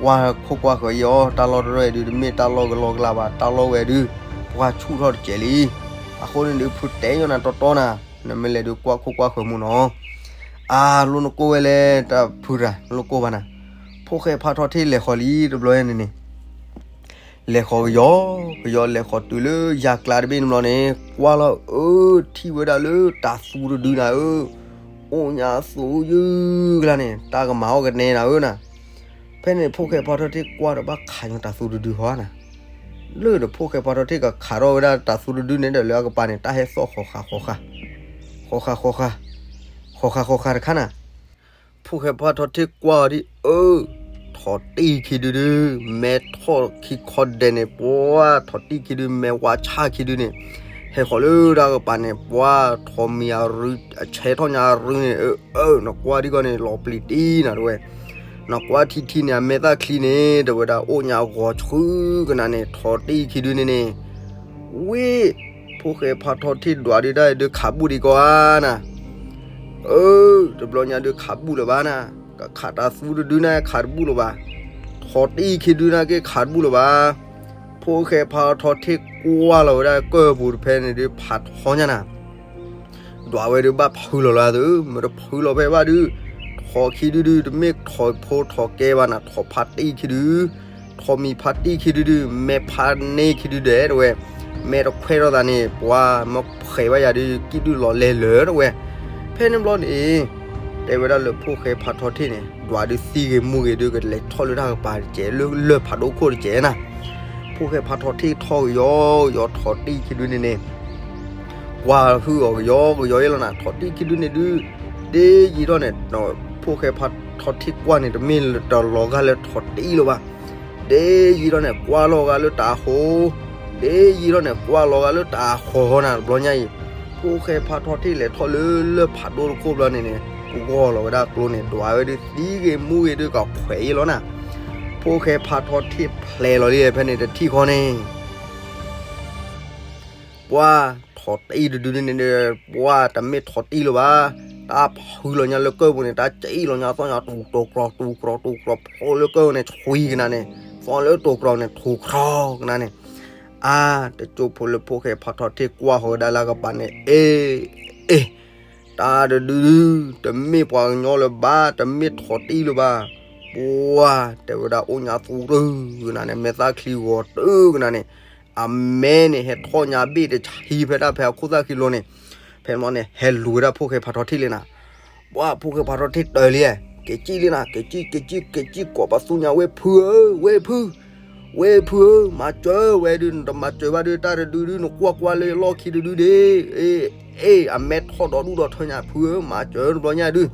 ကွၢ်ခိၣ်ကွၢ်ဃၢၤအံၤအီၤ တၢ်လီၢ်တရၢၢ်အံၤဒုး တမ့ၢ်တၢ်လီၢ်ကလီကလၤဘၣ် တၢ်လီၢ်ဝဲဒုး ပှၢ်ဆူၣ်ထီၣ်တစဲးလံ. အဃိန့ၣ်ဒုး ဖုတဲယိာ်နၤတီတီနၤ, နမ့ၢ်လဲၤဒုးကွၢ်ခိၣ်ကွၢ်ဃၢၤမူနီၤ. အါ လိၣ်နကိၢ်ဝဲလဲၣ် တၢ်ဖုရၤ နလိၣ်ကိၢ်ဘၣ်နၤ. ဖိၣ်ဃဲဖးထီထ့ၣ်လဲၤဃီၤလံတဘျီန့ၣ်န့ၣ် လဲၤဃီၤကယီကယီ လဲၤဃီၤတုၤလၢယၤကျါတဘ့ၣ်န့ၣ်ဘျီန့ၣ် ကွၢ်လီၤအၢ ထံၣ်ဝဲဒၣ်လၢတၤသူတဒုနၤဧၢ, အိၣ်ညါသူယုၢ်ကျါန့ၣ် တၢ်ကမၤအီၣ်ကနဲနၤဧၢနၤ. ဖဲန့ၣ် ဖိၣ်ဃဲဖးထီထ့ၣ်ကွၢ်ဒီးဘၣ်ခးညီတၤသူတဒုဟီဧါနၤ. လၢဒီးဖိၣ်ဃဲဖးထီထ့ၣ်ကခးထီၣ်ဝဲဒၣ်တၤသူတဒုန့ၣ်ဒီး လၢအကပၤန့ၣ် တၢ်ဟဲသီၣ်ဃီၤဃာ်ဃီၤဃာ် ဃီၤဃာ်ဃီၤဃာ် ဃီၤဃာ်ဃီၤဃာ်တခါနၤ. ဖိၣ်ဃဲဖးထီထ့ၣ်ကွၢ်အီၤဒ်အၢ, ထိးတံၢ်ခံဒုဒု, မဲထီၣ်ခံခီဒဲးန့ၣ် ပှၢ်ထိးတံၢ်ခံဒု မဲဝါဆၣ်ခံဒုန့ၣ် ဟဲဃီၤလၢတၢ်ကပၤန့ၣ် ပှၢ်ထိးမံၤအရူ အဆဲးထီၣ်ညါအရူန့ၣ် အၢ အၢ နကွၢ်ဒ်ကီးန့ၣ် လီၤပျံၤတံၢ်နၤတဲဝဲ. နကွၢ်ထံထံန့ၣ် အမဲာ်သၣ်ချံန့ၣ် တဲဝဲဒၣ်အိၣ်ညါဂီၤဆှုကနၤန့ၣ် ထိးတံၢ်ခံဒုန့ၣ်န့ၣ် ဝ့ၢ် ဖိၣ်ဃဲဖးထီထ့ၣ်ဒွးဒုတၢ်ဒုးခးဘူၣ်ဒံးကီးဧါနၤ. အၢ တဘျီညါဒုးခးဘူၣ်လၢၤဘၣ်နၤ, ကခးတၤသူတဒုန့ၣ်ခးတဘူၣ်လၢၤဘၣ်, ထိးတံၢ်ခံဒုန့ၣ်က့ခးတဘူၣ်လၢၤဘၣ်. ဖိၣ်ဃဲဖးထီထ့ၣ်ကွၢ်လီၤဝဲဒၣ်ကၢၢ်ပူၤတဖဲန့ၣ်ဒုး ဖးထီညါနၤ ဒွးဝဲဒုးဘၣ်ဖုလီၤလၢသု, မ့ၢ်တဖုလီၤဖဲဘၣ်ဒုး, ထိးခံဒုဒု တမ့ၢ်ထိးဖိထိးကဲဘၣ်နၤ, ထိးဖးတံၢ်ခံဒု, ထိးမံၤဖးတံၢ်ခံဒုဒု, မဲာ်ဖးန့ၢ်ခံဒုဒဲးတဲဝဲ, မဲာ်တခွဲးထီၣ်သးန့ၣ် ပှၤမ့ၢ်ဖှဲးဘၣ်ယၤဒုး ကံၣ်ဒုၣ်လီၤလဲလၢာ်တဲဝဲ. ဖဲန့ၣ်ဘျီန့ၣ် တဲဝဲဒၣ်လၢဖိၣ်ဃဲဖးထီထ့ၣ်န့ၣ် ဒွးဒုးသံဂ့ၤမူဂ့ၤဒုး ကလဲၤထီၣ်လၢတၢ်ကပၤတစဲးလၢလၢၢ်ဖးဒိၣ်ခိၣ်တစဲးနၤ. ဖိၣ်ဃဲဖးထီထ့ၣ်ထီၣ်ကယီကယီ ထိးတံၢ်ခံဒုန့ၣ်န့ၣ် ကွၢ်ဟုၣ်အီၤကယီကယီအံၤလီၤနၤ, ထိးတံၢ်ခံဒုန့ၣ်ဒုး ဒ်ယံာ်ထီၣ်န့ၣ် ဖိၣ်ဃဲဖးထီထ့ၣ်ကွၢ်န့ၣ် တမ့ၢ်တလီၤဂာ်လၢထိးတံၢ်လၢၤဘၣ်. ဒ်ယံာ်ထီၣ်န့ၣ် ကွၢ်လီၤဂာ်လၢတၤဟီ, ဒ်ယံာ်ထီၣ်န့ၣ် ကွၢ်လီၤဂာ်လၢတၤဟီနၤ တဘျီညါအံၤ, ဖိၣ်ဃဲဖးထီထ့ၣ်လဲၤထီၣ်လၢလၢၢ်ဖးဒိၣ်တခိၣ်ဘျီန့ၣ်န့ၣ် ဂီၢ်လီၤဝဲဒၣ်ကျိန့ၣ် ဒွးဝဲဒုးသံဂ့ၤမူဂ့ၤဒုး ကခွဲးအံၤလီၤနၤ. ဖိၣ်ဃဲဖးထီထ့ၣ်ဖျဲးလီၤလံဖဲန့ၣ်တထံၣ်ဃီန့ၣ် ပှၢ်ထိးတံၢ်တဒုန့ၣ်န့ၣ် ပှၢ်တမ့ၢ်ထိးတံၢ်လၢၤဘၣ်. တၢ်ဖုလီၤညါလၢကၢၢ်ပူၤန့ၣ် တၢ်စံၣ်လီၤညါသီၣ်ညါ တူၤတူၤကြီၤ တူၤကြီၤ တူၤကြီၤ ဖီလၢကၢၢ်န့ၣ် ဆွံကနၤန့ၣ် သီၣ်လၢတူၤကြီၤန့ၣ် ထူၤကြီၤကနၤန့ၣ် အါ တကၠိဖိလၢဖိၣ်ဃဲဖးထီထ့ၣ်ကွၢ်ဃီၤဝဲဒၣ်လၢကပၤန့ၣ် အ့ အ့ တၢ်တဒုဒု တမ့ၢ်ပှၤကညီလၢၤဘၣ် တမ့ၢ်ထိးတံၢ်လၢၤဘၣ်. ပှၢ်တဲဝဲဒၣ်အိၣ်ညါသူတကနၤန့ၣ် မဲာ်သၣ်ချံဂီၤတကနၤန့ၣ် အမဲန့ၣ် ဟဲထီၣ်ညါဘ့ၣ်တဆံဖဲဒၣ်ဖဲအခိၣ်သၣ်ခံလိၤန့ၣ် ဖဲန့ၣ်န့ၣ် ဟဲလူၤဝဲဒၣ်ဖိၣ်ဃဲဖးထီထ့ၣ်လံနၤ. ပှၢ်ဖိၣ်ဃဲဖးထီထ့ၣ်တၢၤလံ, က့ၤကံၣ်လံနၤ, က့ၤကံၣ် က့ၤကံၣ် က့ၤကံၣ် ကိးပသူညါ ဝဲၢ်ဖုဧၢ, ဝဲၢ်ဖု, ဝဲဖုဧၢ, မၤစၢၤဝဲဒုး, နတမၤစၢၤဘၣ်ဒုး တၢ်တဒုဒုး နကွၢ်ကွၢ်လၢလီၢ်ခံတဒုဒ့, အ့ၣ် အ့ၣ် အမဲထီၣ်ဒီးဒူၣ်ဒီးထၢညါ ဖုဧၢ, မၤစၢၤတဘျီညါဒုး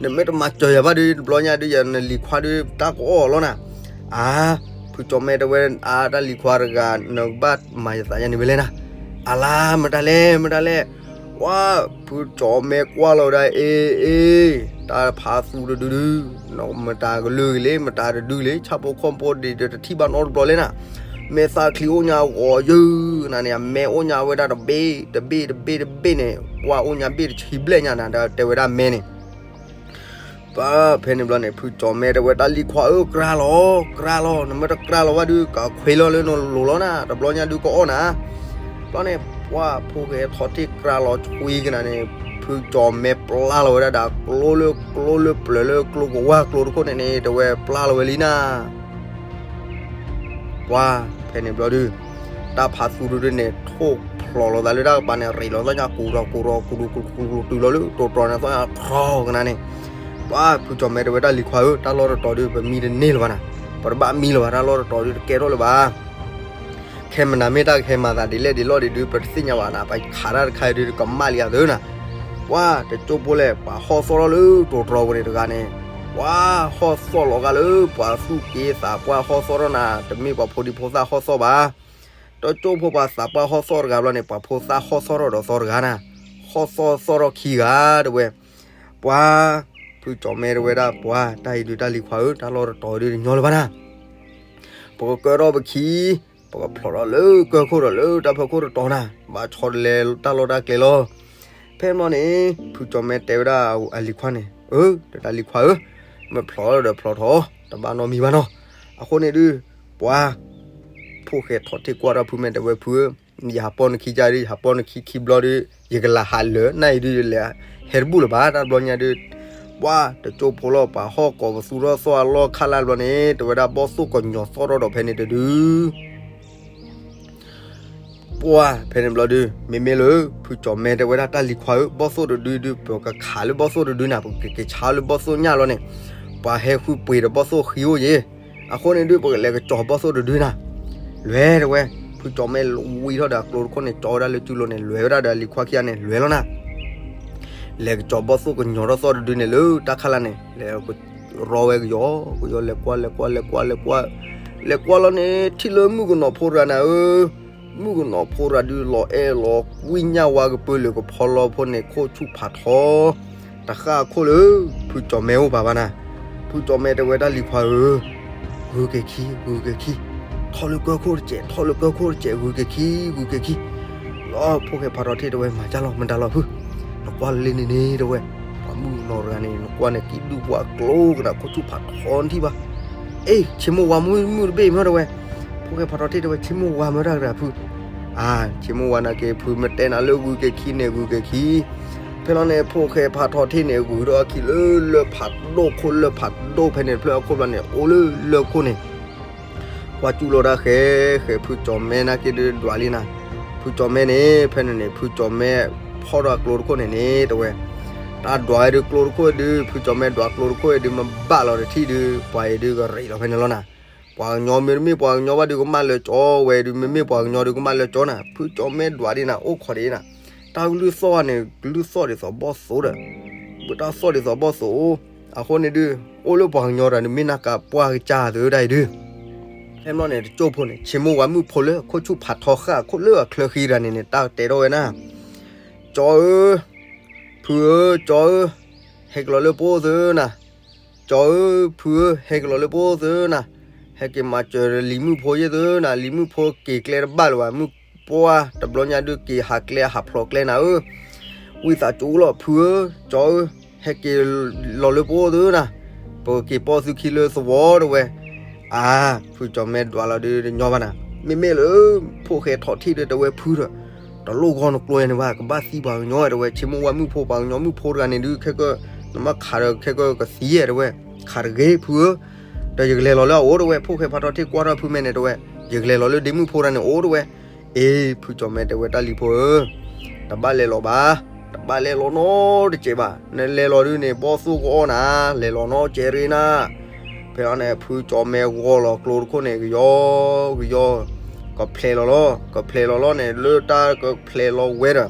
နမ့ၢ်တမၤစၢၤယၤဘၣ်ဒုး တဘျီညါဒုး ယနလံၤခွါဒုး တၢ်ကအီၣ်အီၤလီၤနၤ. အါ, ဖုကၠီၤမဲတဲဝဲ, အါ တၢ်လံၤခွါတဂၤ နကဘၣ်မၤယသးညါန့ၣ်ဝဲလဲၣ်နၤ. အလါ မတၤလဲၣ် မတၤလဲၣ်. ဝါ, ဖုကၠီၤမဲကွၢ်လီၤဝဲဒၣ် အ့ၣ် အ့ၣ် တၢ်ဖးသူတဒုဒုး, မတၤကလုာ်ဂ့ၤလံ မတၤတဒုလံ ဆၣ်ဖိကီၢ်ဖိဒံးဒီးတထံၣ်ဘၣ်နီတဘျီလဲၣ်နၤ. မဲာ်သၣ်ချံအိၣ်ညါဂီၤယုၢ်နၤန့ၣ် အမဲအိၣ်ညါဝဲဒၣ်တဘ့ၣ် တဘ့ၣ် တဘ့ၣ် တဘ့ၣ်န့ၣ် ပှၤအိၣ်ညါဘ့ၣ်တဆံဘျဲၣ်ညါနၤ တဲဝဲဒၣ်မဲန့ၣ် ပှၤဖဲန့ၣ်ဘျီန့ၣ် ဖုကၠီၤမဲတဲဝဲ တၢ်လံၤခွါဧၢ ကြၢးလီၤ ကြၢးလီၤ နမ့ၢ်တကြၢးလီၤဘၣ်ဒုး ကခွ့လီၤလၢနလိၤလီၤနၤ တဘျီညါဒုးကအီၣ်နၤ. ဘျီန့ၣ် ပှၤဖိၣ်ဃဲထီၣ်ထံၣ်ကြၢးလီၤဆွံကနၤန့ၣ် ဖုကၠီၤမဲပျၢ်လီၤဝဲဒၣ်ဒီးကျိလၢ ကျိလၢပျၢၤလၢကျိကဝၢ်ကျိတခိၣ်န့ၣ်န့ၣ် တဲဝဲပျၢ်လီၤဝဲလံနၤ. ပှၤဖဲန့ၣ်ဘျီဒုး တၢ်ဖးသူတဒုန့ၣ် ထိၣ်ဖျိးလီၤသးလၢတၢ်ကပၤန့ၣ် ရ့းလီၤသီၣ်ညါ ကူၤထီၣ်ကူၤထီၣ်ကူၤထီၣ်ကူၤထီၣ်ကူၤထီၣ်တုၤလီၤလၢတိၢ်တြီၤန့ၣ် သီၣ်ညါခရီကနၤန့ၣ်. ပှၤဖုကၠီၤမဲတဲဝဲ တၢ်လံၤခွါဧၢ တၢ်လီၢ်တတီၤဒုး ပမံတန့ၢ်လၢၤဘၣ်နၤ. ပတဘၣ်မံလၢၤဘၣ် တၢ်လီၢ်တတီၤဒုး တကဲထီၣ်လၢၤဘၣ်. ခဲမနၤမ့ၢ်တၢ်ကဟဲမၤသးဒ်လဲၣ်ဒ်လဲၣ်ဒံးဒုး ပတသ့ၣ်ညါဘၣ်နၤ ပခးတၢ်တခါဒုး ကမၣ်လံအသးနၤ. ပှၤတကၠိၢ်ဖိလဲၣ် ပှၤဟီၣ်သီၣ်ထီၣ်လၢတိၢ်တြီၤပူၤန့ၣ်တဂၤန့ၣ် ပှၤဟီၣ်သီၣ်လီၤဂာ်လၢ ပှၤသူၣ်က့သးပှၢ် ဟီၣ်သီၣ်ထီၣ်နၤ တမ့ၢ်ပှၤဖိဒံဖိသၣ်ဟီၣ်သီၣ်ဘၣ်. တကၠိၢ်ဖိပှၤသးပှၢ်ဟီၣ်သီၣ်တဂၤဘျီန့ၣ် ပှၤဖိသၣ်ဟီၣ်သီၣ်ထီၣ်ဒီးသီတဂၤနၤ. ဟီၣ်သီၣ်သီၣ်ထီၣ်ခံဂၤတဲဝဲ. ပှၤဖုကၠီၤမဲတဲဝဲဒၣ် ပှၤတၢ်အံၤဒုး တၢ်လံၤခွါဧၢ တၢ်လီၢ်တတီၤဒုးတညီလၢၤဘၣ်နၤ. ပကကၢထီၣ်ပခံ ပကဖျိးထီၣ်လၢကၢၢ်ခိၣ်ဒီးလၢတၢ်ဖီခိၣ်တတီၤနၤ ဘၣ်ဆီတလဲတၢ်လီၢ်တၢ်ကျဲလီၤ. ဖဲန့ၣ်ဘျီန့ၣ် ဖုကၠီၤမဲတဲဝဲဒၣ်အလံၤခွါန့ၣ် အၢ တၢ်လံၤခွါဧၢ မ့ၢ်ဖျိးဒီးဖျိးထီၣ် တဘၣ်နီတမံၤဘၣ်နီၤ. အဃိန့ၣ်ဒုး ပှၤ ဖိၣ်ဃဲထီၣ်ထံၣ်ကွၢ်ထီၣ်ဖုမဲာ်တဲဝဲ ဖုဧၢ ယဟးပီၢ်နခံကါဒုး ယဟးပီၢ်နခံခံဘျီဒုး ယကလၤဟးလၢာ်နၢ်အံၤဒုး ယလဲၤဟဲတဘူၣ်လၢၤဘၣ် တၢ်ဘျီညါဒုး. ပှၤတကၠိၢ်ဖိလီၤ ပှၤဟီၣ်ကိးပသူထီၣ်သီၣ်အလီၢ်ခါလၢ်ဘျီန့ၣ် တဲဝဲဒၣ်ဘီၣ်သိၣ်ကညီၤသီၣ်ထီၣ်ဒီးဖဲန့ၣ်တဒုး ပှၤဖဲန့ၣ်ဘျီဒုး မ့မ့ၢ်လၢ ဖုကၠီၤမဲတဲဝဲဒၣ် တၢ်လံၤခွါဧၢ ဘီၣ်သိၣ်တဒုဒုး ပကခးလၢဘီၣ်သိၣ်တဒုနၤ ပကက့ၤဆါလၢဘီၣ်သိၣ်ညၣ်လီၤန့ၣ် ပှၤဟဲဃုပှ့ၤဒီးဘီၣ်သိၣ်ဃံအိၣ်ယဲၢ်. အဃိန့ၣ်ဒုး ပကလဲၤကစီၤဘီၣ်သိၣ်တဒုနၤ လဲၤတဲဝဲ. ဖုကၠီၤမဲဝံထီၣ်ဒီးအကျိတခိၣ်န့ၣ် ကၠီဝဲဒၣ်လၢကၠူလိၤန့ၣ် လဲၤဝဲဒၣ်ဒီးလံၤခွါခံဂၤန့ၣ် လဲၤလီၤနၤ လဲၤကစီၤဘီၣ်သိၣ်ကညီၤထီၣ်သီၣ်တဒုန့ၣ်လၢတၢ်ခါလၢ်န့ၣ် လဲၤကရီဝဲကယီကယီ လဲၤကွၢ် လဲၤကွၢ် လဲၤကွၢ် လဲၤကွၢ် လဲၤကွၢ်လီၤန့ၣ် ထံၣ်လၢမုၣ်ကနီၤဖိတဂၤနၤဧၢ. မုၣ်ကနီၤဖိတဂၤဒုးလီၤအဲၣ်လီၤကွံညၣ်ဝါကပၢလၢကဖီလီဖိန့ၣ် ခိၣ်ဆူၣ်ဖးထီ တဃၣ်အခိၣ်လၢ ဖုကၠီၤမဲအိၣ်ပာ်ဘၣ်နၤ. ဖုကၠီၤမဲတဲဝဲတၢ်လံၤခွါဧၢ ဂုၤက့ၤခံ ဂုၤက့ၤခံ ထီၣ်လၢကၢၢ်ခိၣ်တစဲး ထီၣ်လၢကၢၢ်ခိၣ်တစဲး ဂုၤက့ၤခံ ဂုၤက့ၤခံ. လီၤဖိၣ်ဃဲဖးထီၣ်ထံၣ်တဲဝဲ မၤကၢ်လီၤ မတၤလီၤဖု နကွၢ်လၢလ့န့ၣ်န့ၣ်တဲဝဲ ပှၤမုၣ်ကနီၤတဂၤန့ၣ် နကွၢ်န့ၣ် ကံၣ်ဒုၣ်ပှၢ်ကျိကနၣ် ခိၣ်ဆူၣ်ဖးထီနထံၣ်ဘၣ်. အ့ၣ် ဆ့မိၢ်ဝါမုၣ်မုၣ်တဘ့ၣ်မ့ၢ်တဲဝဲ. ဖိၣ်ဃဲဖးထီၣ်ထံၣ်တဲဝဲ ဆ့မိၢ်ဝါမ့ၢ်တၢ်ကရၢဖု အါ ဆ့မိၢ်ဝါနာ်က့ ဖုမ့ၢ်တဲနၤလၢဂုၤက့ၤခံန့ၣ် ဂုၤက့ၤခံ. ဖဲလီၤန့ၣ် ဖိၣ်ဃဲဖးထီၣ်ထံၣ်န့ၣ် ဂုၤထီၣ်အခံလၢလၢၢ်ဖးဒိၣ်ခိၣ် လၢၢ်ဖးဒိၣ်ဖဲန့ၣ်တဖျၢၣ်အခိၣ်ဘျီန့ၣ် အိၣ်လၢလၢၢ်ခိၣ်န့ၣ် ကွၢ်ကၠူၣ်လီၤတၢ်ဃဲ ဃဲဖုကၠီၤမဲနာ်က့ဒုးဒွးလံနၤ. ဖုကၠီၤမဲန့ၣ် ဖဲန့ၣ်န့ၣ် ဖုကၠီၤမဲဖီၣ်ဒီးကျိတခိၣ်န့ၣ်န့ၣ် တဲဝဲ တၢ်ဒွးဝဲဒုးကျိတခိၣ်ဒုး ဖုကၠီၤမဲဒွးကျိတခိၣ်ဒုး မ့ၢ်ဘၣ်လီၤတထံၣ်ဒုး ပှၤအံၤဒုးကရ့းလီၤဖဲန့ၣ်လီၤနၤ. ပှၤကညီမ့တမ့ၢ်ပှၤကညီဘၣ်ဒုးကမၣ်လၢကၠီဝဲဒုး မ့မ့ၢ်ပှၤကညီဒုးကမၣ်လၢကၠီနၤ. ဖုကၠီၤမဲဒွးဒ်နၤ အိၣ်ခိးဒ်နၤ တၢ်ကလုၢ်သီၣ်န့ၣ် ကလုၢ်သီၣ်ဒ်သိးဘီၣ်သိၣ်ဒီး ပတၢ်သီၣ်ဒ်သိးဘီၣ်သိၣ် အဃိန့ၣ်ဒုး အိၣ်လၢပှၤကညီတဂၤန့ၣ် မ့ၢ်နၢ်ကးပှၢ်ကစၢ်သုတၢ်အံၤဒုး ဖဲန့ၣ်ဘျီန့ၣ် တကၠိၢ်ဖိန့ၣ် ဆ့မိၢ်ဝါမုၣ်ဖိလၢခိၣ်ဆူၣ်ဖးထီဃၣ်အခိၣ်လၢအချၢဃံတဂၤန့ၣ်န့ၣ် တၢ်တဲထီၣ်ဝဲနၤ ကၠီဧၢ, ဖုဧၢ, ကၠီဧၢ, ဟဲက့ၤလီၤလၢပအိၣ်သုနၤ, ကၠီဧၢ, ဖုဧၢ, ဟဲက့ၤလီၤလၢပအိၣ်သုနၤ, ဟဲက့ၤမၤစၢၤလံၤမုၣ်ဖိယဲၢ်သုနၤ, လံၤမုၣ်ဖိက့ၤကျဲတဘၣ်လၢၤဘၣ်, မုၣ်ပှၢ်တဘျီညါဒုးက့ၤဟးကျဲဟးဖျိးကျဲနၤဧၢ, ဝံသးစူၤလီၤ ဖုဧၢ, ကၠီဧၢ, ဟဲက့ၤလီၤလၢပအိၣ်သုနၤ, ပကက့ၤပိာ်သုခံလၢသဝီတဲဝဲ, အါ, ဖုကၠီၤမဲဒွးလီၤဒုးတညီဘၣ်နၤ, မ့မ့ၢ်လၢ ဖိၣ်ဃဲထီၣ်ထံၣ်ဒုးတဲဝဲဖုဒီး တလိၣ်ဂီၢ်နကျိန့ၣ်ဘၣ်, ကဘၣ်သံပှၤကညီတဲဝဲ, ဆ့မိၢ်ဝါမုၣ်ဖိပှၤကညီမုၣ်ဖိတဂၤန့ၣ်ဒုး ခဲကၢၢ် နမ့ၢ်ခးဒီးခဲကၢၢ်ကသံဧါတဲဝဲ, ခးတဂ့ၤဖုဧၢ, ဒီးယကလဲၤလီၤလၢအအိၣ်တဲဝဲ, ဖိၣ်ဃဲဖးထီၣ်ထံၣ်ကွၢ်ထီၣ်ဖုမဲာ်န့ၣ်တဲဝဲ, ယကလဲၤလီၤလၢဒ့မုၣ်ဖိတဂၤန့ၣ်အိၣ်တဲဝဲ, အ့ ဖုကၠီၤမဲတဲဝဲတၢ်လံၤဖိဧၢ, တဘၣ်လဲၤလီၤဘၣ်, တဘၣ်လဲၤလီၤနီတစဲးဘၣ်, နလဲၤလီၤဒုးန့ၣ် ဘီၣ်သိၣ်ကအီၣ်နၤ, လဲၤလီၤနီတစဲးရ့နၤ ဖဲလီၤန့ၣ် ဖုကၠီၤမဲဂီၤလီၤကျိတခိၣ်န့ၣ် ကယီကယီ ကဖျဲးလီၤလီၤ ကဖျဲးလီၤလီၤန့ၣ် လၢတၢ်ကဖျဲးလီၤဝဲဒီး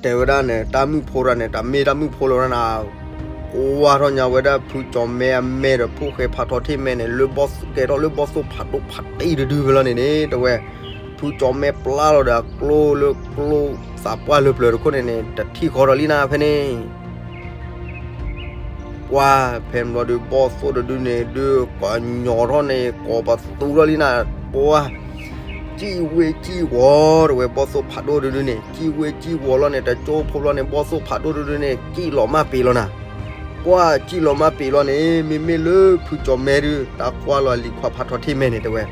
တဲဝဲဒၣ်န့ၣ် တၢ်မုၣ်ဖိရၣ်န့ၣ် တၢ်မ့ၢ်တၢ်မုၣ်ဖိလီၤဝဲဒၣ်န့ၣ် ကွၢ်ထီၣ်ညါဝဲဒၣ်ဖုကၠီၤမဲအမဲဒီး ဖိၣ်ဃဲဖးထီထံၣ်မဲန့ၣ် လၢဘီၣ်သိၣ်ကဲထီၣ်လၢဘီၣ်သိၣ်ဖးဒိၣ်ဖးတံၢ်တဒုဖဲလီၤန့ၣ်န့ၣ် တဲဝဲ ဖုကၠီၤမဲပျၢ်လီၤဒီးအကျိလၢကျိသးပှၢ်လၢပျၢၤတခိၣ်န့ၣ်န့ၣ် တထံၣ်ဃီဒီးလံနၤဖဲန့ၣ် ပှၢ်ဖဲန့ၣ်ဘျီဒုး ဘီၣ်သိၣ်တဒုန့ၣ်ဒုး ကိးညီထီၣ်န့ၣ် ကိးပသူထီၣ်လံနၤ ပှၢ် စံၣ်ဝ့ၣ်စံၣ်ဝီၤ တဲဝဲ ဘီၣ်သိၣ်ဖးဒိၣ်တဒုန့ၣ် စံၣ်ဝ့ၣ်စံၣ်ဝီၤလီၤန့ၣ် တကၠိဖိဘျီန့ၣ် ဘီၣ်သိၣ်ဖးဒိၣ်တဒုန့ၣ် စံၣ်လီၤမၢ်ပ့ၤလီၤနၤ ပှၢ်စံၣ်လီၤမၢ်ပ့ၤလီၤန့ၣ် မ့မ့ၢ်လၢဖုကၠီၤမဲဒုး တၢ်ကွၢ်လီၤအလံၤခွါဖးထီထံၣ်မဲန့ၣ် တဲဝဲ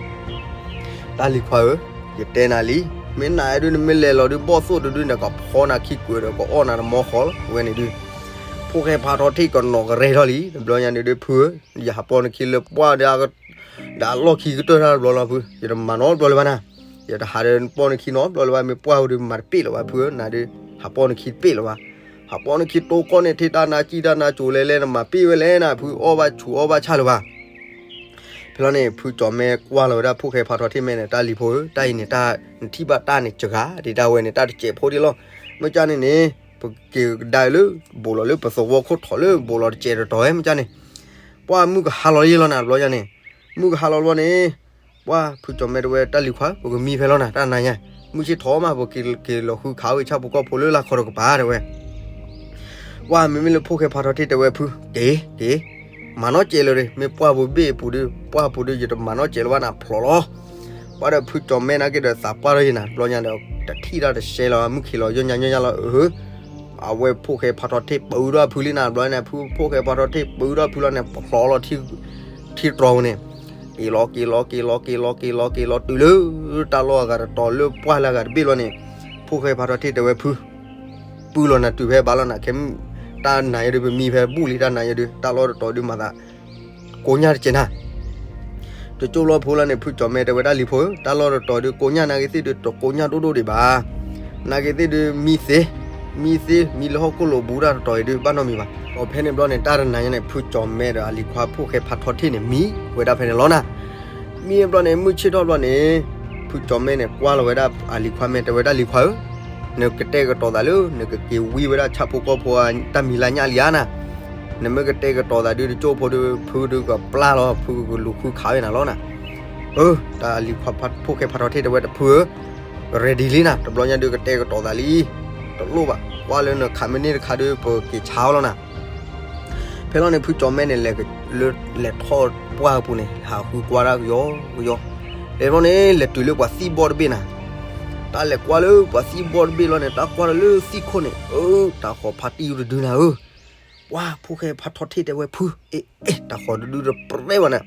တၢ်လံၤခွါဧၢ, ယတဲနၤလံ, မ့ၢ်နၤဒုး နမ့ၢ်လဲၤလီၤဒုး ဘီၣ်သိၣ်တဒုန့ၣ် ကဖီနၤခံကွဲးဒီး ကအီၣ်နၤတမီၢ်ဃီလီၤ ဝဲန့ၣ်ဒုး, ဖိၣ်ဃဲဖးထီထံၣ်ကနီၤကရဲထီၣ်လံ, တဘျီညါန့ၣ်ဒုး ဖုဧၢ, ယဟးပီၣ်နခံလၢပှၢ်ဒီး ဒီးအလီၢ်ခံကတၢၢ်တၢ်တဘျီလီၤဖု, ယတမၤနီတဘျီလၢၤဘၣ်နၤ, ယတဟးဒီးပီၣ်နခံနီတဘျီလၢၤဘၣ်, မ့ၢ်ပှၢ်ဝဲဒုးမၤတပ့ၢ်လၢၤဘၣ်ဖုဧၢ, နၤဒုး ဟးပီၣ်နခံတပ့ၢ်လၢၤဘၣ်, ဟးပီၣ်နခံတိၢ်ကီၢ်န့ၣ် ထံၣ်တၢ်နါစံၣ်တၢ်နါကိၤလဲလဲ နမၤပ့ၢ်ဝဲလဲၣ်နၤဖု, အီၣ်ဘၣ်ဆူးအီၣ်ဘၣ်ဆၣ်လၢၤဘၣ် ဖဲလီၤန့ၣ် ဖုကၠီၤမဲကွၢ်လီၤဝဲဒၣ်ဖိၣ်ဃဲဖးထီထံၣ်မဲန့ၣ် တၢ်လံၤဖိဧၢ, တၢ်အံၤန့ၣ် နထံၣ်ဘၣ်တၢ်န့ၣ်စှၤ, ဒ်တၢ်ဝဲန့ၣ် တၢ်တစဲးဖိဒံးလီၤ, မ့ၢ်ကၢ်န့ၣ်န့ၣ် ပက့ၤကဒါလၢ ဘူးလီၤလၢပသဝီခိၣ်ထီၣ်လၢ ဘူးလီၤတစဲးတတီၤဝဲ မ့ၢ်ကၢ်န့ၣ်, ပှၢ်မုၢ်ကဟါလီၤယဲလီၤနၤ တဘျီညါန့ၣ်, မုၢ်ကဟါလီၤတဘျီန့ၣ်, ပှၢ်ဖုကၠီၤမဲတဲဝဲတၢ်လံၤခွါ ပကမံဖဲလီၤနၤ တၢ်နၤညါ, မုၢ်ဆ့ၣ်ထီၣ်မး ပက့ၤလီၤဃုခးဝဲဆၣ်ဖိကီၢ်ဖိလၢလၢ်ခီတကပၤ တဲဝဲ ပှၢ်မ့မ့ၢ်လၢဖိၣ်ဃဲဖးထီထံၣ်တဲဝဲဖု, က့ၤ က့ၤ, မၤနီၢ်စဲးလၢၤ, မ့ၢ်ပှၢ်ပူၤဘ့ၣ်အပူၤဒုး ပှၢ်ပူၤဒုး ယတမၤနီၢ်စဲးလၢၤဘၣ်နၤဖျိးလီၤ, ပှၢ်ဒီးဖုကၠီၤမဲနာ်က့ဒီးသးပှၢ်ထီၣ်ယဲနၤ တဘျီညါဒီး တထံၣ်တၢ်တရှဲလီၤ မုၢ်ခံးလီၤယိညါယိညါလီၤဧၢ, အဝဲဖိၣ်ဃဲဖးထီထံၣ်ပၢဒိၣ်ဖုလံနၤ တဘျီန့ၣ် ဖုဖိၣ်ဃဲဖးထီထံၣ်ပၢဒိၣ်ဖုလီၤန့ၣ် ဖျိးလီၤ ထံတြီၤဝဲန့ၣ်, က့ၤလီၤ က့ၤလီၤ က့ၤလီၤ က့ၤလီၤ က့ၤလီၤ က့ၤလီၤ တုၤလၢတၢ်လီၢ်အဂၤတတီၤလၢပှၢ်လၢအဂၤတဘ့ၣ်လီၤန့ၣ်, ဖိၣ်ဃဲဖးထီထံၣ်တဲဝဲဖု ပုၢ်လီၤနၤတုၤဖဲဘၣ်လီၤနၤ ခဲမုၢ် တၢ်နၤယဲဒုး ပမံဖဲဘူၣ်လံ တၢ်နၤယဲဒုး တၢ်လီၢ်တတီၤဒုးမၤသး ကိညၢ်တကဲးနၤ တကၠိလီၤဖိလီၤန့ၣ် ဖုကၠီၤမဲတဲဝဲတၢ်လံၤဖိဧၢ, တၢ်လီၢ်တတီၤဒုး ကိညၢ်နာ်က့သ့ၣ်ဒုး တကိညၢ်ဒိၣ်ဒိၣ်ဒံးဘၣ်, နာ်က့သ့ၣ်ဒုး မံသ့, မံသ့ မံလၢဟီၣ်ခိၣ်လိာ်ဘူးတၢ်တတီၤအံၤဒုး ဘၣ်နီတမံၤဘၣ်, ဒီးဖဲန့ၣ်ဘျီန့ၣ် တၢ်တနၤညါန့ၣ် ဖုကၠီၤမဲဒီးအလံၤခွါဖိၣ်ဃဲဖးထီထံၣ်န့ၣ် မံဝဲဒၣ်ဖဲန့ၣ်လီၤနၤ မံဘျီန့ၣ် မုၢ်ဆ့ၣ်ထီၣ်ဘျီန့ၣ်, ဖုကၠီၤမဲန့ၣ် ကွၢ်လီၤဝဲဒၣ်အလံၤခွါမဲာ် တဲဝဲဒၣ်လံၤခွါဧၢ, နကတဲာ်ကတီၤသးလၢ နကက့ၤဝံဝဲဒၣ်ဆၣ်ဖိကီၢ်ဖိတၢ်မံၤလၢညၣ်လံဧါနၤ, နမ့ၢ်ကတဲာ်ကတီၤသးဒုး တကၠိဖိဒုး ဖုဒုးကပျၢ်လီၤ ဖုကလူၤဃုခးဝဲနၤလီၤနၤ, အၢ, တၢ်အလံၤခွါဖိၣ်ဃဲဖးထီထံၣ်တဲဝဲတဖုဧၢ, readyလံနၤ တဘျီညါဒုးကတဲာ်ကတီၤသးလံ, တလိၣ်ဘၣ်, ကွၢ်လၢနခးမ့ၢ်န့ၢ်တခါဒုး ပက့ၤဆါအီၤလီၤနၤ ဖဲလီၤန့ၣ် ဖုကၠီၤမဲန့ၣ် လဲၤထီၣ်ပှၢ်အပူၤန့ၣ် ဟးဃုကွၢ်တၢ်ကယီကယီ, လဲၤဘျီန့ၣ် လဲၤတုၤလၢပှၤသံၣ်ဘီၣ်တဘ့ၣ်နၤ, တၢ်လဲၤကွၢ်လၢပှၤသံၣ်ဘီၣ်တဘ့ၣ်လီၤန့ၣ် တၢ်ကွၢ်လၢသံၣ်ခိၣ်န့ၣ် အၢ တၤဃီၤဖးတံၢ်တဒုနၤဧၢ, ပှၢ်ဖိၣ်ဃဲဖးထီထံၣ်တဲဝဲဖု, အ့ အ့ တၤဃီၤတဒုတပြဲဘၣ်နၤ,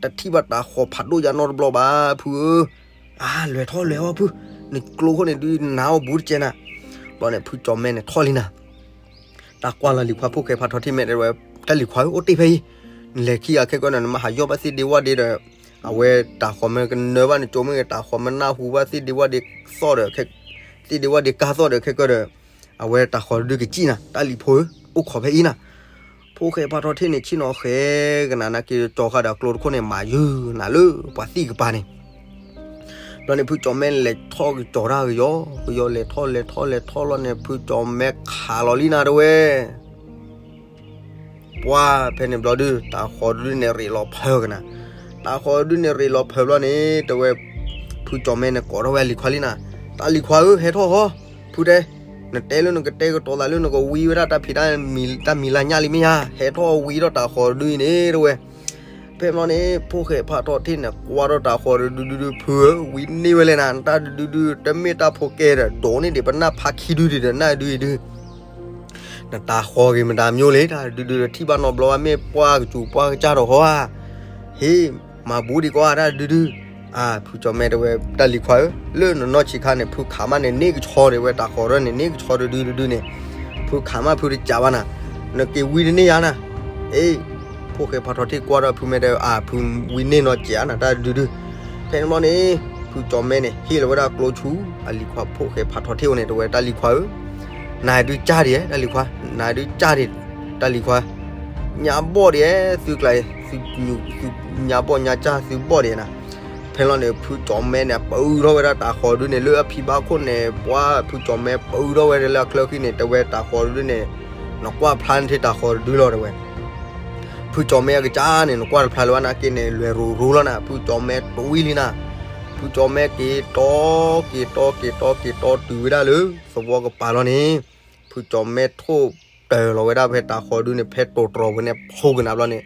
တထံၣ်ဘၣ်တၤဃီၤဖးဒိၣ်ယါနီတဘျီဘၣ် ဖုဧၢ, အါ လဲၤထီၣ်လဲၤအီၣ်ဖု, နကျိခိၣ်န့ၣ်ဒုးနၤအီၣ်ဘူးတကဲးနၤ, ဘျီန့ၣ် ဖုကၠီၤမဲန့ၣ်ထီၣ်လံနၤ တၢ်ကွၢ်လီၤလံၤခွါဖိၣ်ဃဲဖးထီထံၣ်မဲာ်တဲဝဲ, တၢ်လံၤခွါဧၢ အိၣ်တ့ၢ်ဖဲအံၤ, နလဲၤခံဂၤခဲကၢဒီး နမ့ၢ်ဟးယီၢ်ဘၣ်သ့ၣ်ဒ့ဝၣ်ဒ့ဒီး, အဝဲတၤဃီၤမ့ၢ်ကနၢဘၣ်နကၠိမ့ၢ်ဂ့ၤ တၤဃီၤမ့ၢ်နၢ်ဟူဘၣ်သ့ၣ်ဒ့ဝၣ်ဒ့သီၣ်ဒီး, သ့ၣ်ဒ့ဝၣ်ဒ့ကၢ်သီၣ်ဒီးခဲကၢဒီး, အဝဲတၤဃီၤတဒုကစံၣ်နၤ တၢ်လံၤဖိဧၢ, အိၣ်ခိးဖဲအံၤနၤ ဖိၣ်ဃဲဖးထီထံၣ်န့ၣ် ဆ့ၣ်နီၤဃဲကနၤနာ်က့ ကၠီၤဃာ်ဒီးအကျိတခိၣ်န့ၣ် မၤယုာ်နၤလၢပှၤသံၣ်ကပၤန့ၣ် ဘျီန့ၣ် ဖုကၠီၤမဲလဲၤထီၣ်ကကၠီၤတၢ်ကယီကယီ လဲၤထီၣ်လဲၤထီၣ်လဲၤထီၣ်လီၤန့ၣ် ဖုကၠီၤမဲခးလီၤလံနၤတဲဝဲ ပှၢ်ဖဲန့ၣ်ဘျီဒုး တၤဃီၤတဒုန့ၣ်ရ့းလီၤဖၢကနၤ, တၤဃီၤတဒုန့ၣ်ရ့းလီၤဖၢဘျီန့ၣ် တဲဝဲ ဖုကၠီၤမဲန့ၣ်ကိးထီၣ်ဝဲအလံၤခွါလံနၤ, တၢ်လံၤခွါဧၢ ဟဲထီၣ်ဟီ, ဖုတဲ, နတဲလၢနကတဲာ်ကတီၤသးလၢနကဝံဝဲဒၣ်တၢ်ဖံးတၢ်မၤ တၢ်မံၤလၢညၣ်လံမ့ၢ်ဧါ, ဟဲထီၣ်ဝံထီၣ်တၤဃီၤတဒုအံၤန့ၣ်တဲဝဲ ဖဲဘျီန့ၣ် ဖိၣ်ဃဲဖးထီထံၣ်န့ၣ် ကွၢ်ထီၣ်တၤဃီၤတဒုဒုဒု ဖုဧၢ ဝံန့ၢ်ဝဲလဲၣ်နၤ တၢ်တဒုဒု တမ့ၢ်တၢ်ဖိကဲဒီး ဒိးန့ၢ်ဒံးပနၢ်ဖးခံဒုဒံးဒီး နၢ်ဒုအံၤဒု နတၤဃီၤဂ့ၤမတၤမျိၤလံ တၢ်တဒုဒု ထံၣ်ဘၣ်နီတဘျီဘၣ်မ့ၢ်ပှၢ်ကစူၤပှၢ်ကစၢ်ဒီးဃီဧါ, ဟ့ၣ် မၤဘူးဒံးကွၢ်တၢ်တဒုဒု, ဖုကၠီၤမဲတဲဝဲ တၢ်လံၤခွါဧၢ လၢနနီၢ်ဆံးခါန့ၣ် ဖုခးမးန့ၣ် န့ၢ်ကဆီဒံးဝဲတၤဃီၤဒၢန့ၣ် န့ၢ်ကဆီတဒုဒုဒုန့ၣ်, ဖုခးမးဖုတကးဘၣ်နၤ, နက့ၤဝံတန့ၢ်ယါနၤ, အ့ ဖိၣ်ဃဲဖးထီထံၣ်ကွၢ်ဒီးဖုမဲာ်တဲ အါ ဖုဝံန့ၢ်နီတစဲးဧါနၤ တၢ်တဒုဒု, ဖဲန့ၣ်ဘျီန့ၣ် ဖုကၠီၤမဲန့ၣ် ဟ့ၣ်လီၤဝဲဒၣ်ကျိဆူ အလံၤခွါဖိၣ်ဃဲဖးထီထံၣ်အအိၣ်န့ၣ် တဲဝဲတၢ်လံၤခွါဧၢ, နၤဒုးကၢ်ဒံးဧါ တၢ်လံၤခွါ, နၤဒုးကၢ်ဒံး တၢ်လံၤခွါ, ညါဘီၣ်ဒံးဧါ သုကျါအံၤ သုညၣ်ဘီၣ်ညၣ်ကၢ်သုဘီၣ်ဒဲးနၤ. ဖဲလီၤန့ၣ် ဖုကၠီၤမဲန့ၣ် ပၢထီၣ်ဝဲဒၣ်တၢ်ဃီၤဒုန့ၣ် လၢအဖံဘၣ်ခိၣ်န့ၣ် ပှၤဖုကၠီၤမဲပၢထီၣ်ဝဲဒၣ်လၢအချၢဃံန့ၣ် တဲဝဲတၢ်ဃီၤဒုန့ၣ် နကွၢ်ဖျါန့ၣ်ထဲတၢ်ဃီၤတဒုလီၤတဲဝဲ. ဖုကၠီၤမဲအကစၢ်န့ၣ် နကွၢ်တဖျါလၢၤဘၣ်နာ်က့န့ၣ် လွဲၤရူၤရူၤလီၤနၤ ဖုကၠီၤမဲတွံၢ်လံနၤ. ဖုကၠီၤမဲက့ၤတီ က့ၤတီ က့ၤတီ က့ၤတီတုၤဝဲဒၣ်လၢသဝီကပၤလီၤန့ၣ် ဖုကၠီၤမဲထိၣ်တၢၤလီၤဝဲဒၣ်ဖဲတၢ်ဃီၤဒုန့ၣ် ဖဲတိၤတြီၤဝဲန့ၣ် ဖီကနၤဘျီန့ၣ်,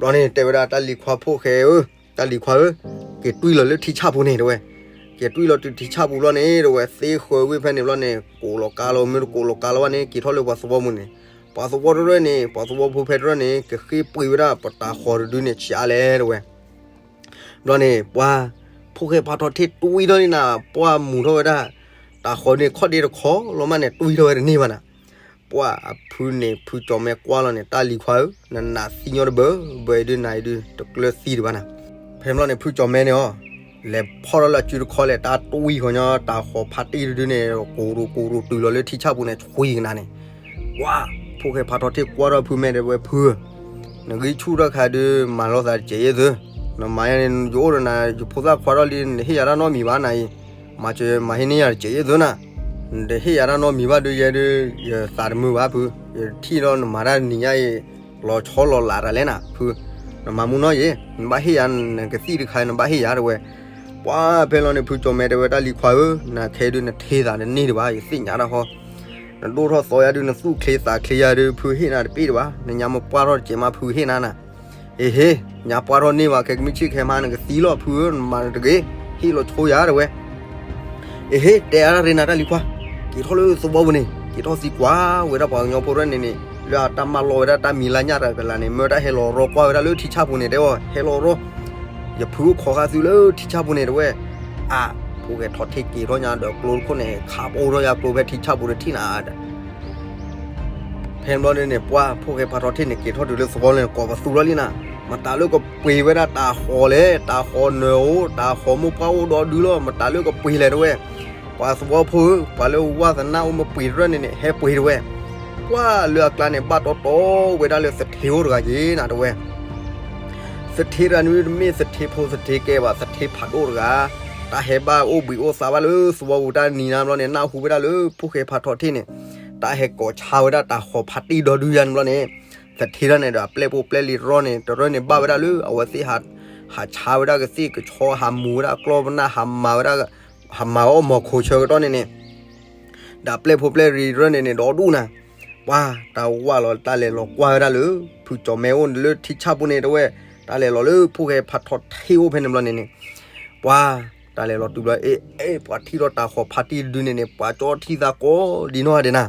ဘျီန့ၣ် တဲဝဲဒၣ်တၢ်လံၤခွါဖိၣ်ဃဲဧၢ, တၢ်လံၤခွါဧၢ, က့ၤတွံၢ်လီၤလၢထံဆၣ်ပူၤန့ၣ်တဲဝဲ. က့ၤတွံၢ်လီၤတုၤထံဆၣ်ပူၤဘျီန့ၣ်တဲဝဲ သ့ဃၢၤဝဲဖဲန့ၣ်ဘျီန့ၣ် ကိးလီၤကါလီၤ မ့ၢ်တကိးလီၤကါလီၤဘၣ်န့ၣ် က့ၤထီၣ်လၢပှၤသဝီပူၤန့ၣ်, ပှၤသဝီတရၢၣ်န့ၣ် ပှၤသဝီဖိဖဲတရၢၣ်န့ၣ် ကဃ့ပှ့ၤဝဲဒၣ်ပတၢ်ဃီၤတဒုန့ၣ် ဆံးအါလဲၣ်တဲဝဲ. ဘျီန့ၣ် ပှၤ ဖိၣ်ဃဲဖးထီၣ်ထံၣ်တွံၢ်ထီၣ်လံနၤ, ပှၤမူၤထီၣ်ဝဲဒၣ် တၢ်ဃီၤန့ၣ်ခီၣ်ဒ့တခီလီၤမးန့ၣ် တွံၢ်ထီၣ်ဝဲတန့ၢ်ဘၣ်နၤ. ပှၤအဖုန့ၣ် ဖုကၠီၤမဲကွၢ်လီၤန့ၣ် တၢ်လံၤခွါဧၢ, နနာ်သံညီတဘၢ, ဘၢအံၤဒုးနၤအံၤဒုး တကျၢၤသံတဘၣ်နၤ. ဖဲဘျီန့ၣ် ဖုကၠီၤမဲန့ၣ်အီၤ လဲၤဖီၣ်ထီၣ်လၢအစုတခီလဲၣ် တၢ်တွံၢ်ဃီၤညီ တၢ်ဃီၤဖးတံၢ်တဒုန့ၣ် ကိးရူၤကိးရူၤတုၤလီၤလၢထံဆၣ်ပူၤန့ၣ် ဆွံကနၤန့ၣ်. ပှၤ ဖိၣ်ဃဲဖးထီၣ်ထံၣ်ကွၢ်ထီၣ်ဖုမဲာ်တဲဝဲ ဖုဧၢ, နဂံၢ်ဆူၣ်ထီၣ်ခါဒုး မၤလိာ်သးတစဲးယဲၢ်သု, နမၤယါန့ၣ် ယအိၣ်ဒီးနၤ ယဖိသၣ်ခွါထီၣ်လံ နဟ့ၣ်ယၤတၢ်နီတမံၤဘၣ်နၤအံၤ, မၤစၢၤမၤဟ့ၣ်န့ၢ်ယၤတစဲးယဲၢ်သုနၤ. နတဟ့ၣ်ယၤတၢ်နီတမံၤဘၣ်ဒုးယဲဒုး ယသးတမုာ်ဘၣ်ဖု, ယထံၣ်လီၤနမၤတၢ်တနံၤညါအံၤ လီၤဆီလီၤလးတၢ်လဲၣ်နၤ ဖု, နမၤမူနီၢ်ယဲၢ် နဘၣ်ဟ့ၣ်ယၤ နကသံၣ်တခါ နဘၣ်ဟ့ၣ်ယၤတဲဝဲ. ပှၤဖဲလီၤန့ၣ် ဖုကၠီၤမဲတဲဝဲ တၢ်လံၤခွါဧၢ, နခဲဒုးနထံၣ်သးတန့ၢ်တဘၣ် ယသ့ၣ်ညါတၢ်ဟီ, နဒိၣ်ထီၣ်သီယါဒုး နသူၣ်ချ့သးချ့ယါဒုး ဖုဟ့ၣ်နၤတပ့ၢ်တဘၣ်, နညါမ့ၢ်ပှၢ်ထီၣ်တစဲးမး ဖုဟ့ၣ်နၤနၤ. အ့ဟ့, ညါပှၢ်ထီၣ်န့ၢ်ဘၣ် ခဲကမ့ၢ်ဆ့ၣ်ခဲမး နကသံလီၤဖုဧၢ, နမၤတဂ့ၤ, ဟ့ၣ်လီၤဆိယၤတဲဝဲ. အ့ဟ့, တဲအါတၢ်ရ့နၤတၢ်လံၤခွါ, က့ၤထီၣ်လၢသဝီပူၤန့ၣ် က့ၤထီၣ်သံကွၢ်ဝဲဒၣ်ပှၤကညီဖိရဲၣ်န့ၣ်န့ၣ် လၢအတၢ်မၢလီၤဝဲဒၣ်တၢ်မံၤလါညၣ်တၢ်ကလၤန့ၣ် မၢတၢ်ဟဲလီၤရီကွၢ်ဝဲဒၣ်လၢထံဆၣ်ပူၤန့ၣ်တဲဝဲ, ဟဲလီၤရီ, ယဖုအိၣ်ခိးဃာ်သုလၢထံဆၣ်ပူၤန့ၣ်တဲဝဲ. အါ, ဖိၣ်ဃဲထီၣ်ထံၣ်က့ၤထီၣ်ညါဒီးကျိတခိၣ်န့ၣ် ခးပအိၣ်ထီၣ်ယါကျိဖဲထံဆၣ်ပူၤဒီးထံၣ်နၤဒီး ဖဲဘျီန့ၣ်န့ၣ် ပှၤဖိၣ်ဃဲဖးထီၣ်ထံၣ်န့ၣ် က့ၤထီၣ်တုၤလၢသဝီန့ၣ် ကိးပသူထီၣ်လံနၤ, မတၤလၢကပှ့ၤဝဲဒၣ်တၢ်ဃီၤလဲၣ်, တၢ်ဃီၤနၢၤအိၣ်, တၢ်ဃီၤမိၢ်ပှၢ်အိၣ်ဒီဒုလီၤ, မတၤလၢကပှ့ၤလဲၣ်တဲဝဲ. ပှၤသဝီဖိဧၢ, ပှၤလၢဝါသနာအိၣ်မ့ၢ်ပှ့ၤတရၢၣ်န့ၣ်န့ၣ် ဟဲပှ့ၤတဲဝဲ. ပှၤလၢအကျါန့ၣ် ဘၣ်တီတီဝဲဒၣ်လၢသထ့အိၣ်တဂၤက့ၤနၤတဲဝဲ. သထ့တဂၤန့ၣ် တမ့ၢ်သထ့ဖိသထ့ကဲဘၣ်, သထ့ဖးဒိၣ်တဂၤ, တၢ်ဟဲဘၣ်အိၣ်ဘှံးအိၣ်သါဘၣ်လၢသဝီပူၤတၢ်နံၤနၤဘျီန့ၣ် နၢ်ဟူဝဲဒၣ်လၢဖိၣ်ဃဲဖးထီၣ်ထံၣ်န့ၣ် တၢ်ဟဲကိးဆါဝဲဒၣ်တၢ်ဃီၤဖးတံၢ်ဒီဒုယါန့ၣ်ဘျီန့ၣ်, သထ့တဂၤန့ၣ်ဒီး အပျဲၢ်ဖိပျဲၢ်လံၤတရီန့ၣ် တရၢၣ်န့ၣ်ဘၣ်ဝဲဒၣ်လၢ အဝဲသ့ၣ်ဟးဆါဝဲဒၣ်ကသ့ၣ်ကဆီ ဟးမူၤဝဲဒၣ်ကျီၢ်ပနၢ် ဟးမၤဝဲဒၣ် ဟးမၤအီၣ်မီၤခိၣ်ဆၢကတီၢ်န့ၣ်န့ၣ် ဒီးအပျဲၢ်ဖိပျဲၢ်လံၤတရၢၣ်န့ၣ်န့ၣ် ဒီဒူၣ်နၤ, ပှၤတၢ်ဝၢ်လီၤတၢ်လဲၤလီၤကွၢ်ဝဲဒၣ်လၢ ဖုကၠီၤမဲအိၣ်လၢထံဆၣ်ပူၤန့ၣ်တဲဝဲ, တၢ်လဲၤလီၤလၢဖိၣ်ဃဲဖးထီၣ်ထံၣ်အိၣ်ဖဲန့ၣ်ဘျီန့ၣ်န့ၣ်, ပှၤတၢ်လဲၤလီၤတုၤဘျီ အ့ အ့ ပှၤထံၣ်ထီၣ်တၢ်ဃီၤဖးတံၢ်တဒုန့ၣ်န့ၣ် ပှၤကၠီထံသးကိးဒံနီၢ်ဂၤဒဲးနၤ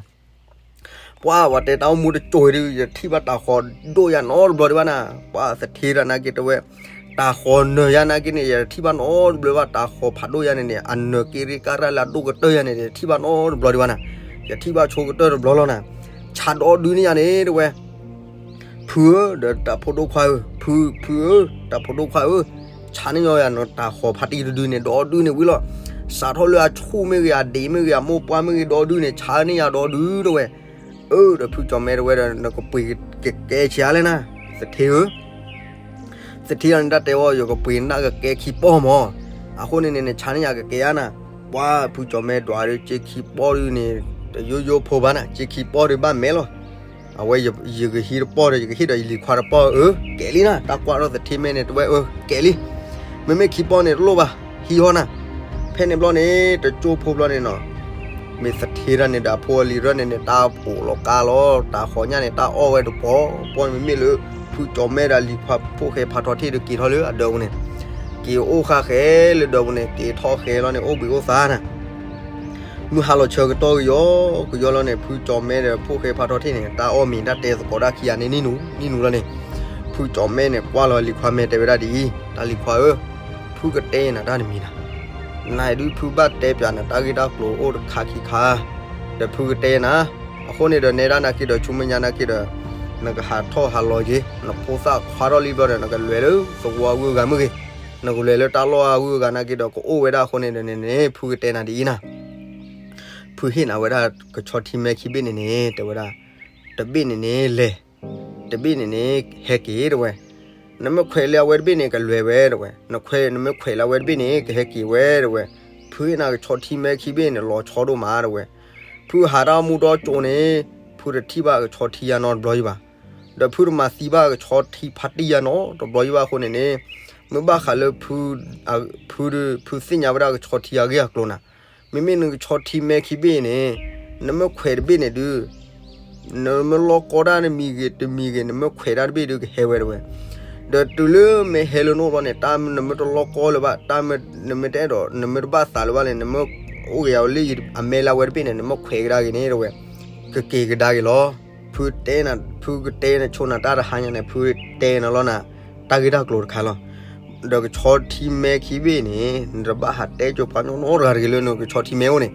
ပှၤဝဲတဲတၢ်အိၣ်မူတစိၤဒုး ယထံၣ်ဘၣ်တၢ်ဃီၤဒိၣ်ယါနီတဘျီဒံးဘၣ်နၤ, ပှၤသထ့တဂၤနာ်က့တဲဝဲ, တၢ်ဃီၤနၢၤယါနာ်က့န့ၣ် ယထံၣ်ဘၣ်နီတဘျီဘၣ် တၢ်ဃီၤဖးဒိၣ်ယါန့ၣ်န့ၣ် အနၢၤက့ရ့ကါရၣ်လၢအဒိၣ်ကတၢၢ်ယါန့ၣ် ယထံၣ်ဘၣ်နီတဘျီဒံးဘၣ်နၤ, ယထံၣ်ဘၣ်ဆိကတၢၢ်တဘျီလီၤနၤ, ဆါဒီဒုန့ၣ်ယါန့ၣ်တဲဝဲ ဖုဧၢ, ဒီးတၢ်ဖိဒိၣ်ခွါဧၢ, ဖု ဖုဧၢ, တၢ်ဖိဒိၣ်ခွါဧၢ, ဆါန့ၢ်ညီယၤနတၢ်ဃီၤဖးတံၢ်တဒုန့ၣ် ဒီဒုန့ၣ်ဝံၤလီၤ. စးထီၣ်လၢအဆူၣ်မ့ၢ်ဂ့ၤ အဒံးမ့ၢ်ဂ့ၤ အမိၢ်ပှၢ်မ့ၢ်ဂ့ၤ ဒီဒုန့ၣ် ဆါန့ၢ်ယၤဒီဒုတဲဝဲ. အၢ ဒီးဖုကၠီၤမဲတဲဝဲဒီး နကပှ့ၤကကဲဆံးအါလဲၣ်နၤ, သထ့ဧၢ သထ့အီၤန့ၣ် တၢ်တဲအီၤ ယကပှ့ၤနၢ်ကကဲခံပီၢ်မၢ်, အဃိန့ၣ်န့ၣ် နဆါန့ၢ်ယၤကကဲဧါနၤ, ပှၤဖုကၠီၤမဲဒွးဒီး က့ခံပီၢ်ဒုန့ၣ် တယိယိဖိဘၣ်နၤ, က့ခံပီၢ်ဒုဘၣ်မဲာ်လီၤ. အဝဲယကဟံးတပီၢ်ဒီး ယကဟ့ၣ်ဒီးယလံၤခွါတပီၢ်ဧၢ, ကဲလံနၤ, တၢ်ကွၢ်ထီၣ်သထ့မဲာ်န့ၣ် တဲဝဲအၢ ကဲလံ, မ့မ့ၢ်ခံပီၢ်န့ၣ်တလိၣ်ဘၣ်, ဟံးဟီနၤ. ဖဲန့ၣ်ဘျီန့ၣ် တကၠိဖိဘျီန့ၣ်နီၤ မ့ၢ်သထ့တဂၤန့ၣ်ဒီး အဖိအလံၤတဂၤန့ၣ်န့ၣ် တၢ်ပိာ်လီၤကါလီၤ, တၢ်ဃီၤညၣ်န့ၣ် တၢ်အီၣ်ဝဲတပီၢ်ပီၢ်န့ၣ် မ့မ့ၢ်လၢ ဖုကၠီၤမဲဒီးလံၤခွါဖိၣ်ဃဲဖးထီၣ်ထံၣ်ဒီးက့ၤထီၣ်လၢအဒၢးပူၤန့ၣ်, က့ၤအိၣ်ဃာ်ဃဲလၢဒၢးပူၤန့ၣ် က့ၤထီၣ်ဃဲလီၤန့ၣ် အိၣ်ဘှံးအိၣ်သါနၤ. မုၢ်ဟါလီၤဆၢကတီၢ်ကယီကယီလီၤန့ၣ် ဖုကၠီၤမဲဒီးဖိၣ်ဃဲဖးထီၣ်ထံၣ်န့ၣ် တၢ်အီၣ်မ့ၤတၢ်တဲသကိးတၢ်ခံဂၤန့ၣ် နံၣ်နူၤနံၣ်နူၤလီၤန့ၣ်, ဖုကၠီၤမဲန့ၣ် ကွၢ်လီၤလံၤခွါမဲာ်တဲဝဲဒၣ်ဒ်အံၤ, တၢ်လံၤခွါဧၢ, ဖုကတဲနၤတၢ်တမံၤနၤ, နဒုးဖုဘၣ်တဲပၠးနၤတၢ်ဂ့ၢ်တၢ်ကျိၤအိၣ်တခါခံခါ, ဒီးဖုကတဲနၤ, အဃိန့ၣ်ဒီး နဲဒၣ်နာ်က့ဒီး ဆူမဲာ်ညါနာ်က့ဒီး နကဟးထီၣ်ဟးလီၤက့ၤ, နဖိသၣ်ခွါထီၣ်လံဘျီဒီး နကလဲၤလၢသဝီအဂုၤအဂၤမ့ၢ်ဂ့ၤ, နကလဲၤလၢတၢ်လီၢ်အဂုၤအဂၤနာ်က့ဒီး ကအိၣ်ဝဲဒၣ်အဃိန့ၣ်ဒီးန့ၣ်န့ၣ် ဖုကတဲနၤဒ်အံၤနၤ. ဖုဟ့ၣ်နၤဝဲဒၣ်ကဆီထံမဲခံဘ့ၣ်န့ၣ်န့ၣ် တဲဝဲဒၣ်, တဘ့ၣ်န့ၣ်န့ၣ်လဲၤ, တဘ့ၣ်န့ၣ်န့ၣ် ဟဲက့ၤတဲဝဲ. နမ့ၢ်ခွဲးလၢအဝဲတဘ့ၣ်န့ၣ် ကလွဲၤဝဲ တဲဝဲ, နခွဲး နမ့ၢ်ခွဲးလၢအဝဲတဘ့ၣ်န့ၣ် ကဟဲက့ၤဝဲ တဲဝဲ. ဖုဟ့ၣ်နၤကဆီထံမဲခံဘ့ၣ်န့ၣ် လီၤဆီဒိၣ်မး တဲဝဲ. ဖုဟးတၢ်အိၣ်မူဒီကၠိန့ၣ် ဖုတထံၣ်ဘၣ်အကဆီထံယါနီတဘျီယံၤဘၣ်, ဒီးဖုတမၤသံဘၣ်အကဆီထံဖါတံၢ်ယါနီတဘျီယံၤဘၣ်အဃိန့ၣ်န့ၣ်, မ့ၢ်ဘၣ်ဃးလၢဖု ဖုဒီး ဖုသ့ၣ်ညါဝဲဒၣ်ကဆီထံအဂ့ၢ်အကျိၤနၤ, မ့မ့ၢ်နကဆီထံမဲခံဘ့ၣ်န့ၣ် နမ့ၢ်ခွဲးတဘ့ၣ်န့ၣ်ဒုး နမ့ၢ်လီၢ်ကီတၢ်တမံၤဂ့ၤတမံၤဂ့ၤ နမ့ၢ်ခွဲးတၢ်တဘ့ၣ်ဒုးကဟဲဝဲ တဲဝဲ. ဒီးတုၤလၢမ့ၢ်ဟဲလၢနအိၣ်ဘျီန့ၣ် တၢ်နမ့ၢ်တလီၢ်ကီလၢၤဘၣ်, တၢ်နမ့ၢ်တအဲၣ်ဒိး နမ့ၢ်တဘၣ်သးလၢၤဘၣ်န့ၣ် နမ့ၢ်အိၣ်က့ၤယၤလၢအမဲလၢအဝဲတဘ့ၣ်န့ၣ် နမ့ၢ်ခွဲးကဒါက့ၤန့ၣ် တဲဝဲ, ကက့ၤကဒါက့ၤလီၤ. ဖုတဲနၤ ဖုကတဲနဆိနၤတၢ်တဟါညါန့ၣ် ဖုတဲနၤလီၤနၤ တၢ်ဂ့ၢ်တၢ်ကျိၤတခါလီၤ. ဒီးကဆီထံမဲခံဘ့ၣ်န့ၣ် နတဘၣ်ဟးတဲကၠိပှၤညီနီတဂၤတဂ့ၤလၢနကဆီထံမဲအိၣ်န့ၣ်,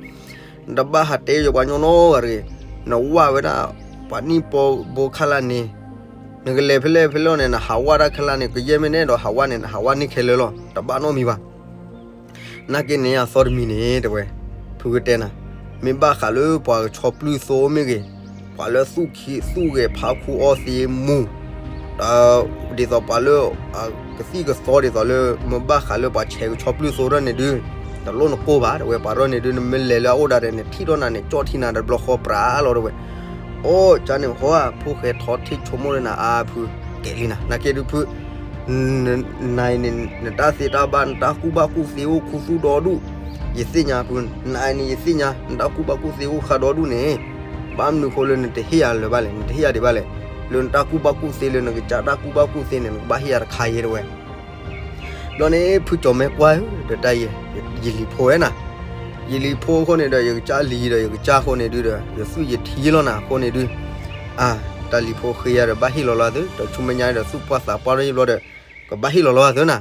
နတဘၣ်ဟးတဲကၠိပှၤညီနီတဂၤတဂ့ၤ, နဝၢ်ဝဲဒၣ် ပှၤနံၣ်ပီဘိခဲလၢာ်န့ၣ်, နကလဲၤဖဲလဲၣ်ဖဲလဲၣ်န့ၣ် နဟးဝၢ်တၢ်ခဲလၢာ်န့ၣ် ကယဲၢ်မ့ၢ်နအဲၣ်ဒိးဟးဝၢ်န့ၣ် နဟးဝၢ်န့ၢ်ခဲလၢာ်လီၤ, တဘၣ်နီတမံၤဘၣ်. နာ်က့န့ၣ် အသီတမံၤန့ၣ် တဲဝဲ, ဖုကတဲနၤ, မ့ၢ်ဘၣ်ဃးလၢပှၤကဆီပျုၢ်သိမ့ၢ်ဂ့ၤ, ပှၤလၢသူၣ်ခ့သူၣ်ဂဲၤဖးခူအီသံးမူၤ, ဒ်သိးပှၤလၢ ကသံၣ်ကသီဒ်သိးလၢ မ့ၢ်ဘၣ်ဃးလၢပှၤဆဲးကဆီပျုၢ်သိထီၣ်န့ၣ်ဒုး, တလိၣ်နကိၢ်ဘၣ် တဲဝဲ, ပှၤထီၣ်န့ၣ်ဒုး နမ့ၢ်လဲၤလၢအအိၣ်ဒၣ်ဒီး နထံၣ်ထီၣ်နၤန့ၣ် ကၠီၣ်ထံနၤတဘျီဃီပြးလီၤ တဲဝဲ. အိၣ်ကၠါန့ၣ် ဟီ ဖုဃဲၤထီထံၣ်ဆိကမိၣ်လၢနၤအါဖု ကဲလံနၤ, နာ်က့ဒုးဖု နအံၤန့ၣ် နတၢ်သ့တၢ်ဘၣ် နတၢ်ကူၣ်ဘၣ်ကူၣ်သ့အိၣ်ခူသူၣ်ဒီဒူၣ်, ယသ့ၣ်ညါဖု, နအံၤန့ၣ် ယသ့ၣ်ညါ နတၢ်ကူၣ်ဘၣ်ကူၣ်သ့အိၣ်ဃးဒီဒူၣ်န့ၣ်, ဘၣ်မနုၤဃိလၢနတဟ့ၣ်ယၤလၢၤဘၣ်လဲၣ်, နတဟ့ၣ်ယၤဒံးဘၣ်လဲၣ်, လၢနတၢ်ကူၣ်ဘၣ်ကူၣ်သ့လၢနကစၢ်တၢ်ကူၣ်ဘၣ်ကူၣ်သ့န့ၣ် နကဘၣ်ဟ့ၣ်ယၤတခါယဲ တဲဝဲ. ဘျီန့ၣ် ဖုကၠီၤမဲကွၢ်ဧၢ ဒီးတၢ်အံၤ ယလံၤဖိဝဲနၤ, ယလံၤဖိအဃိန့ၣ်ဒီး ယကစၢ်လံၤဒီး ယကစၢ်အဃိန့ၣ်ဒုးဒီး ယသွံၣ်ယထံလီၤနၤအဃိန့ၣ်ဒုး, အါ တၢ်လံၤဖိဃ့ယၤဒီး ဘၣ်ဟ့ၣ်လီၤလီၤသု ဒီးဆူမဲာ်ညါဒီး သူၣ်ပှၢ်သးပှၢ်ထီၣ်ယံဘျီဒီး ကဘၣ်ဟ့ၣ်လီၤလီၤသုနၤ.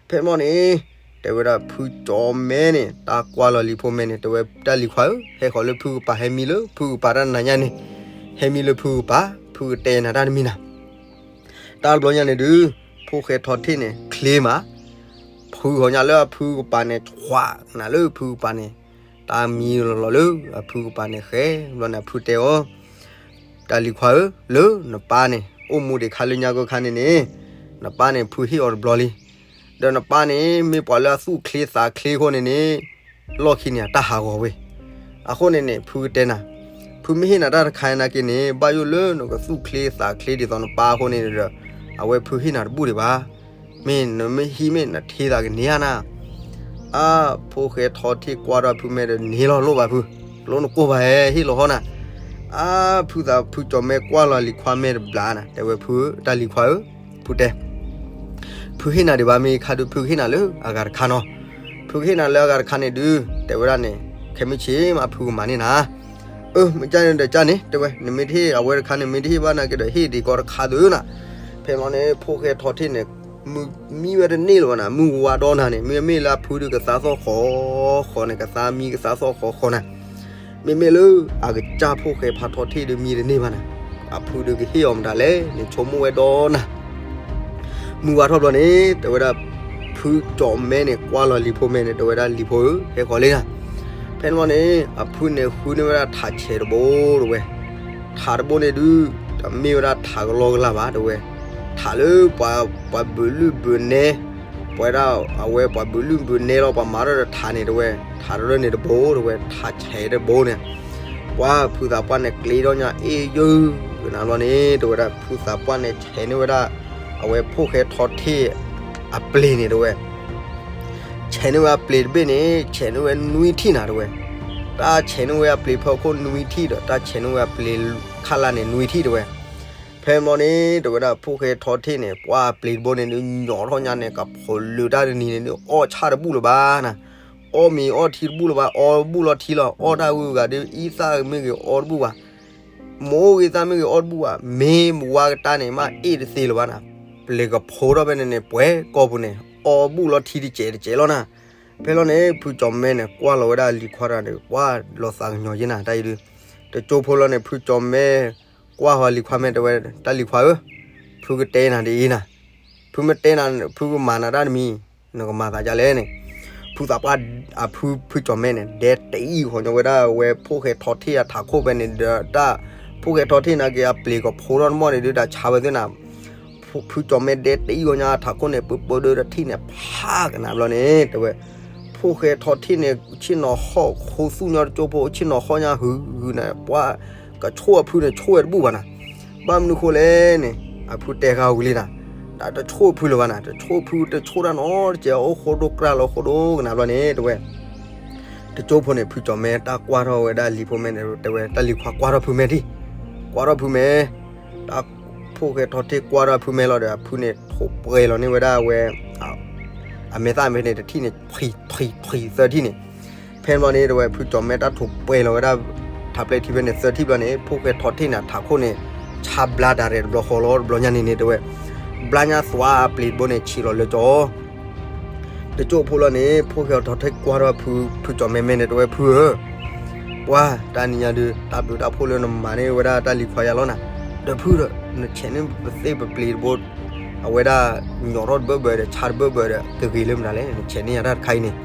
ဖဲမီၢ်န့ၣ် တဲဝဲဒၣ်ဖုကၠီၤမဲန့ၣ် တၢ်ကွၢ်လီၤလံၤဖိမဲန့ၣ် တဲဝဲတၢ်လံၤခွါဧၢ, ဟဲဃီၤလၢဖုကပၤဟဲမံလၢဖုကပၤတၢ်နၤညါန့ၣ်, ဟဲမံလၢဖုကပၤ ဖုကတဲနၤတၢ်တမံၤနၤ. တၢ်တဘျီညါန့ၣ်ဒုး ဖိၣ်ဃဲထီထ့ၣ်န့ၣ် ချ့မး, ဖုဟီၣ်ညါလၢအဖုကပၤန့ၣ် ကွၢ်နၤလၢဖုကပၤန့ၣ်, တၢ်မံလီၤလီၤလၢအဖုကပၤန့ၣ်ဃဲ, ဘျီန့ၣ်အဖုတဲအီၤ, တၢ်လံၤခွါဧၢ, လၢနပၢ်န့ၣ် အိၣ်မူဒံးခါလၢညါကခါန့ၣ်န့ၣ်, နပၢ်န့ၣ် ဖုဟ့ၣ်အီၤတဘျီလံ. ဒီးနပၢ်န့ၣ် မ့ၢ်ပှၤလၢအသူၣ်ချ့သးချ့အဃိန့ၣ်န့ၣ်, လီၢ်ခံန့ၣ် အတၢ်ဟးဂီၤဝဲ. အဃိန့ၣ်န့ၣ် ဖုကတဲနၤ, ဖုမ့ၢ်ဟ့ၣ်နၤတၢ်တခါနာ်က့န့ၣ် ဘၣ်ယိၣ်လၢနကသူၣ်ချ့သးချ့ဒ်သိးနပၢ်အဃိန့ၣ်ဒီး, အဝဲဖုဟ့ၣ်နၤတဘူၣ်ဒံးဘၣ်. မ့ၢ်နမ့ၢ်ဟံးမ့ၢ်နထ့သးကန့ၢ်ဧါနၤ. အါ, ဖိၣ်ဃဲထီထ့ၣ်ကွၢ်ဒီးဖုမဲဒီးန့ၢ်လီၤလိၣ်ဘၣ်ဖု, လိၣ်နကိၢ်ဘၣ်ဟဲဟ့ၣ်လီၤဟီနၤ. အါ, ဖုသးဖုကၠီၤမဲကွၢ်လီၤလံၤခွါမဲတဘျီနၤ, တဲဝဲဖုတၢ်လံၤခွါဧၢ, ဖုတဲ ဖုဟ့ၣ်နၤဒံးဘၣ်မ့ၢ်ခါဒုး ဖုကဟ့ၣ်နၤလၢအဂၤတခါနီၤ. ဖုကဟ့ၣ်နၤလၢအဂၤတခါန့ၣ်ဒုး တဲဝဲဒၣ်န့ၣ်, ခဲမုၢ်ဆ့ၣ်မးဖုကမၤန့ၢ်နၤ. အၢ မ့ၢ်ကန့ၣ်ဒီးကန့ၣ် တဲဝဲ, နမ့ၢ်တဟ့ၣ်အဝဲတခါန့ၣ် မ့ၢ်တဟ့ၣ်ဘၣ်နာ်က့ဒီး ဟ့ၣ်ဒံးကီးတခါသုနၤ. ဖဲမီၢ်န့ၣ် ဖိၣ်ဃဲထီထ့ၣ်န့ၣ် မံဝဲတန့ၢ်လၢၤဘၣ်နၤ, မုၢ်ဝါဒီနၤန့ၣ် မ့မ့ၢ်လၢအဖုဒုးကသါသီၣ်ဃီဃီန့ၣ် ကသါမံကသါသီၣ်ဃီဃီနၤ. မ့မ့ၢ်လၢအကစၢ်ဖိၣ်ဃဲဖးထီထ့ၣ်ဒုးမံတန့ၢ်ဘၣ်နၤ, အဖုဒုးကဟ့ၣ်အီၤမတၤလဲၣ်န့ၣ် ဆိကမိၣ်ဝဲဒီနၤ. မုၢ်ဝါထီၣ်ဘျီန့ၣ် တဲဝဲဒၣ် ဖုကၠီၤမဲန့ၣ် ကွၢ်လီၤလံၤဖိမဲန့ၣ် တဲဝဲဒၣ်လံၤဖိဧၢ, ဟဲဃီၤလံနၤ. ဖဲန့ၣ်ဘျီန့ၣ် အဖုန့ၣ်ဃုန့ၢ်ဝဲဒၣ်ထးဆဲးတဘိ တဲဝဲ. ထးတဘိန့ၣ်ဒုး တမ့ၢ်ဝဲဒၣ်ထးကလီကလီဘၣ် တဲဝဲ. ထးလၢပှၤ ပှၤဘုးလုၢ်ဘုးနဲ ပဝဲဒၣ်အဝဲပှၤဘုးလုၢ်ဘုးနဲလီၤ ပှၤမၤထီၣ်ဒီးထးန့ၣ် တဲဝဲ. ထးတရၢၢ်န့ၣ်တဘိ တဲဝဲ ထးဆဲးတဘိန့ၣ် ပှၤဖုသးပှၢ်န့ၣ် ကျ့ထီၣ်ညါအ့ၣ်ယၢၢ်ကနၤဘျီန့ၣ် တဲဝဲဒၣ် ဖုသးပှၢ်န့ၣ် ဆဲးန့ၢ်ဝဲဒၣ် အဝဲဖိၣ်ဃဲထီထ့ၣ်အပျ့ၤန့ၣ် တဲဝဲ. ဆဲးန့ၢ်ဝဲအပျ့ၤတဘ့ၣ်န့ၣ် ဆဲးန့ၢ်ဝဲနွံထံၣ်နၤ တဲဝဲ. တၢ်ဆဲးန့ၢ်ဝဲအပျ့ၤဖီခိၣ်နွံထံၣ်ဒီး တၢ်ဆဲးန့ၢ်ဝဲအပျ့ၤခါလၢ်န့ၣ် နွံထံၣ် တဲဝဲ. ဖဲန့ၣ်ဘျီန့ၣ် တဲဝဲဒၣ် ဖိၣ်ဃဲထီထ့ၣ်န့ၣ် ပှၤအပျ့ၤတဘိန့ၣ်ဒုး ညီထီၣ်ညါန့ၣ် ကဖိးလၢတၢ်တနံၤန့ၣ်ဒုး အီၣ်ဆၣ်တဘူၣ်လၢၤဘၣ်နၤ. အီၣ်မ့ၤအီထံတဘူၣ်လၢၤဘၣ်, အီတဘူၣ်လီၤထံလီၤ. အီၣ်တၢ်ဂုၤဂၤဒုး အံသၣ်မ့ၢ်ဂ့ၤ အီတဘူၣ်ဘၣ်. မိၢ်ဂ့ၤသၣ်မ့ၢ်ဂ့ၤ အီတဘူၣ်ဘၣ်. မ့ၢ်မဝါကတၢၢ်န့ၣ် မ့ၢ်အ့ၣ်တသ့လၢၤဘၣ်နၤ. ပျ့ၤကဖိးထီၣ်ဖဲန့ၣ်န့ၣ် ပှဲၤကီၢ်ပူၤန့ၣ် အီဘူၣ်လီၤထံတစဲးတစဲးလီၤနၤ. ဖဲလီၤန့ၣ် ဖုကၠီၤမဲန့ၣ် ကွၢ်လီၤဝဲဒၣ်လံၤခွါတဂၤန့ၣ် ပှၤလီၤသးကညီၤယဲနၤ တၢ်အံၤဒုး. တကၠိဖိလီၤန့ၣ် ဖုကၠီၤမဲ ကွၢ်ဃီၤလံၤခွါမဲ တဲဝဲ တၢ်လံၤခွါဧၢ, ဖုကတဲနၤဒ်အံၤနၤ, ဖုမ့ၢ်တဲနၤ ဖုကမၤနၤတၢ်တမံၤ နကမၤသးဒ်လဲၣ်န့ၣ်. ဖုသးပှၢ် အဖု ဖုကၠီၤမဲန့ၣ် ဒဲတအံၣ်ဃီၤညီဝဲဒၣ်ဝဲဖိၣ်ဃဲထီထ့ၣ်အထးခိၣ်ဖဲန့ၣ်ဒီး တၢ်ဖိၣ်ဃဲထီထ့ၣ်နာ်က့ အပျ့ၤကဖိးထီၣ်တမီၢ်န့ၣ်ဒုး တၢ်ဆါဝဲသ့ၣ်နၤ. ဖုကၠီၤမဲဒဲတအံၣ်ဂီၢ်ညါထးခိၣ်န့ၣ် ပၢပၢဒၢတထံၣ်န့ၣ် ဖးကနၣ်ဘျီန့ၣ် တဲဝဲ, ဖိၣ်ဃဲထီၣ်ထံၣ်န့ၣ် ဆ့ၣ်နီၤဟီၣ်ခိသူၣ်ညီတကၠိဖိ ဆ့ၣ်နီၤဟီၣ်ညါဟုဂုၤန့ၣ် ပှၤကဆိၣ်အဖုန့ၣ် ဆိၣ်ဝဲတဘူၣ်ဘၣ်နၤ. ဘၣ်မနုၤဃိလဲၣ်န့ၣ် အဖုတဲဃာ်ဝံၤလံနၤ, တၢ်တဆိၣ်ဖုလၢၤဘၣ်နၤ, တဆိၣ်ဖုတဆိၣ်တၢ်နီတစဲး အိၣ်ဃိဒိၣ်ကြၢ်လီၤဃိဒိၣ်ကနၣ်ဘျီန့ၣ် တဲဝဲ တကၠိဖိန့ၣ် ဖုကၠီၤမဲတၢ်ကွၢ်ထီၣ်ဝဲဒၣ်လံၤဖိမဲန့ၣ် တဲဝဲ တၢ်လံၤခွါကွၢ်ထီၣ်ဖုမဲဒံး, ကွၢ်ထီၣ်ဖုမဲ, တၢ်ဖိၣ်ဃဲထီၣ်ထံၣ်ကွၢ်ထီၣ်ဖုမဲလီၤဒီး အဖုန့ၣ်ထိးပှဲၤလီၤန့ၢ်ဝဲဒၣ်ဝဲ အမဲာ်သၣ်မဲာ်န့ၣ်တထံၣ်န့ၣ် ဖှံဖှံဖှံသၢထံၣ်န့ၣ်, ဖဲန့ၣ်ဘျီန့ၣ် တဲဝဲ ဖုကၠီၤမဲတၢ်ထိးပှဲၤလီၤဝဲဒၣ် ထးပျဲၢ်ထံဖဲန့ၣ်သၢထံၣ်ဘျီန့ၣ် ဖိၣ်ဃဲထီၣ်ထံၣ်န့ၣ် ထးခိၣ်န့ၣ် ဆါဘျါတၢ်ရဲၣ်တဘျီဃီလီၤ တဘျီညါန့ၣ်န့ၣ် တဲဝဲ ဘျါညါသွါအပျ့ၤတဘိန့ၣ် ဆံးလီၤလၢကၠီ တကၠိဖိလီၤန့ၣ် ဖိၣ်ဃဲထီၣ်ထံၣ်ကွၢ်ထီၣ်ဖု ဖုကၠီၤမဲမဲန့ၣ် တဲဝဲ ဖုဧၢ, ပှၤတၢ်နံၤညါဒုး တၢ်ဘျုးတၢ်ဖှိၣ်လၢနမၤန့ၢ်ဝဲဒၣ်တၢ်လံၤခွါယၤလီၤနၤ, ဒီးဖုဒီး နဆဲးန့ၢ်ပသ့ၣ်ပပျ့ၤတဘိ အဝဲဒၣ် ညီၣ်ထီၣ်တဘၢဘၢဒီး ဆါတဘၢဘၢဒီး ကဂ့ၤလၢမနုၤလဲၣ် နဆဲးန့ၢ်ယၤတၢ်တခါအံၤန့ၣ်,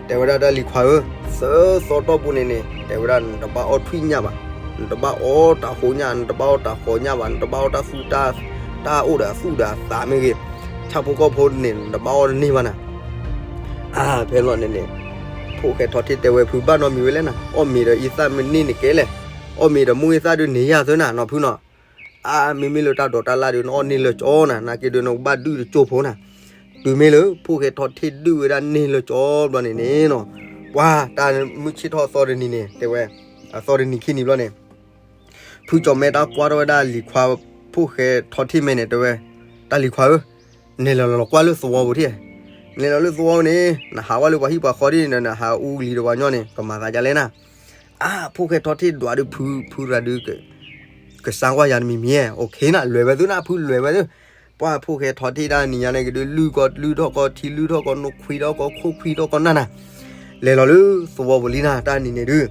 တဲဝဲဒၣ်တၢ်လံၤခွါဧၢ, သၢသီတီၢ်ပူၤန့ၣ်န့ၣ် တဲဝဲဒၣ် နတဘၣ်အီၣ်ထွံၣ်ညၣ်ဘၣ်, နတဘၣ်အီၣ်တၢ်ဟိညၣ်, နတဘၣ်အီၣ်တၢ်ဃီညၣ်ဘၣ်, နတဘၣ်အီၣ်တၢ်သူၣ်တၢ် တၢ်အိၣ်ဒီးအသူၣ်ဒီးအသးမ့ၢ်ဂ့ၤ, ဆၣ်ဖိကီၢ်ဖိန့ၣ် နတဘၣ်အီၣ်တန့ၢ်ဘၣ်နၤ အါ ဖဲလီၤန့ၣ်န့ၣ် ဖိၣ်ဃဲထီၣ်ထံၣ်တဲဝဲ ဖုဘၣ်နီတမံၤဝဲလဲၣ်နၤ, အီၣ်မ့ၤဒီးအံသၣ်မ့ၢ်န့ၢ်နကဲလဲၣ်, အီၣ်မ့ၤဒီးမိၢ်အံသၣ်ဒုးန့ၢ်ယၤသၢနၤနီၤဖုနီၤ, အါ မ့မ့ၢ်လၢတၢ်ဒိးတၢ်လၣ်ဒုး နအီၣ်န့ၢ်လၢကၠီနၤ, နာ်က့ဒုး နကဘၣ်ဒုးတကၠိဖိနၤ, တုၤမ့ၢ်လၢ ဖိၣ်ဃဲထီၣ်ထံၣ်ဒုးဝဲဒၣ်န့ၢ်လၢကၠီဘျီန့ၣ်န့ၣ်နီၤ, ပှၤတၢ်မုၢ်ဆ့ၣ်ထီၣ်အသီတနံၤန့ၣ် တဲဝဲ အသီတနံၤခံနံၤဘျီန့ၣ် ဖုကၠီၤမဲတၢ်ကွၢ်ထီၣ်ဝဲဒၣ်လံၤခွါ ဖိၣ်ဃဲထီၣ်ထံၣ်မဲန့ၣ် တဲဝဲ တၢ်လံၤခွါဧၢ, နလဲၤလီၤလီၤကွၢ်လၢသဝီပူၤထံၣ်, နလဲၤလီၤလၢသဝီန့ၣ် နဟးဝဲလၢပှၤဟံၣ်ပှၤဃီဒ်န့ၣ်ဒီး နဟးအူလံၤဒီးပှၤညီန့ၣ် ကမၤသးဒ်လဲၣ်နၤ, အါ ဖိၣ်ဃဲထီၣ်ထံၣ်ဒွးဒုးဖု ဖုရၤဒုး ကစၢ်ကွၢ်ယၤတမံၤမံၤ, အိၣ်ခ့နၤ လဲၤဝဲသုနၤ ဖုလဲၤဝဲသု, ပှၤဖိၣ်ဃဲထီၣ်ထံၣ်တၢ်နံၤညါန့ၣ်ကဒုး လုၢ်ကီၢ်လုၢ်ထီၣ်ကီၢ်ထံ လုၢ်ထီၣ်ကီၢ်နိခွံထီၣ်ကီၢ်ခိၣ်ခွံထီၣ်ကီၢ်နၢ်နၤ, လဲၤလီၤလၢသဝီပူၤလံနၤ တၢ်နံၤန့ၣ်ဒုး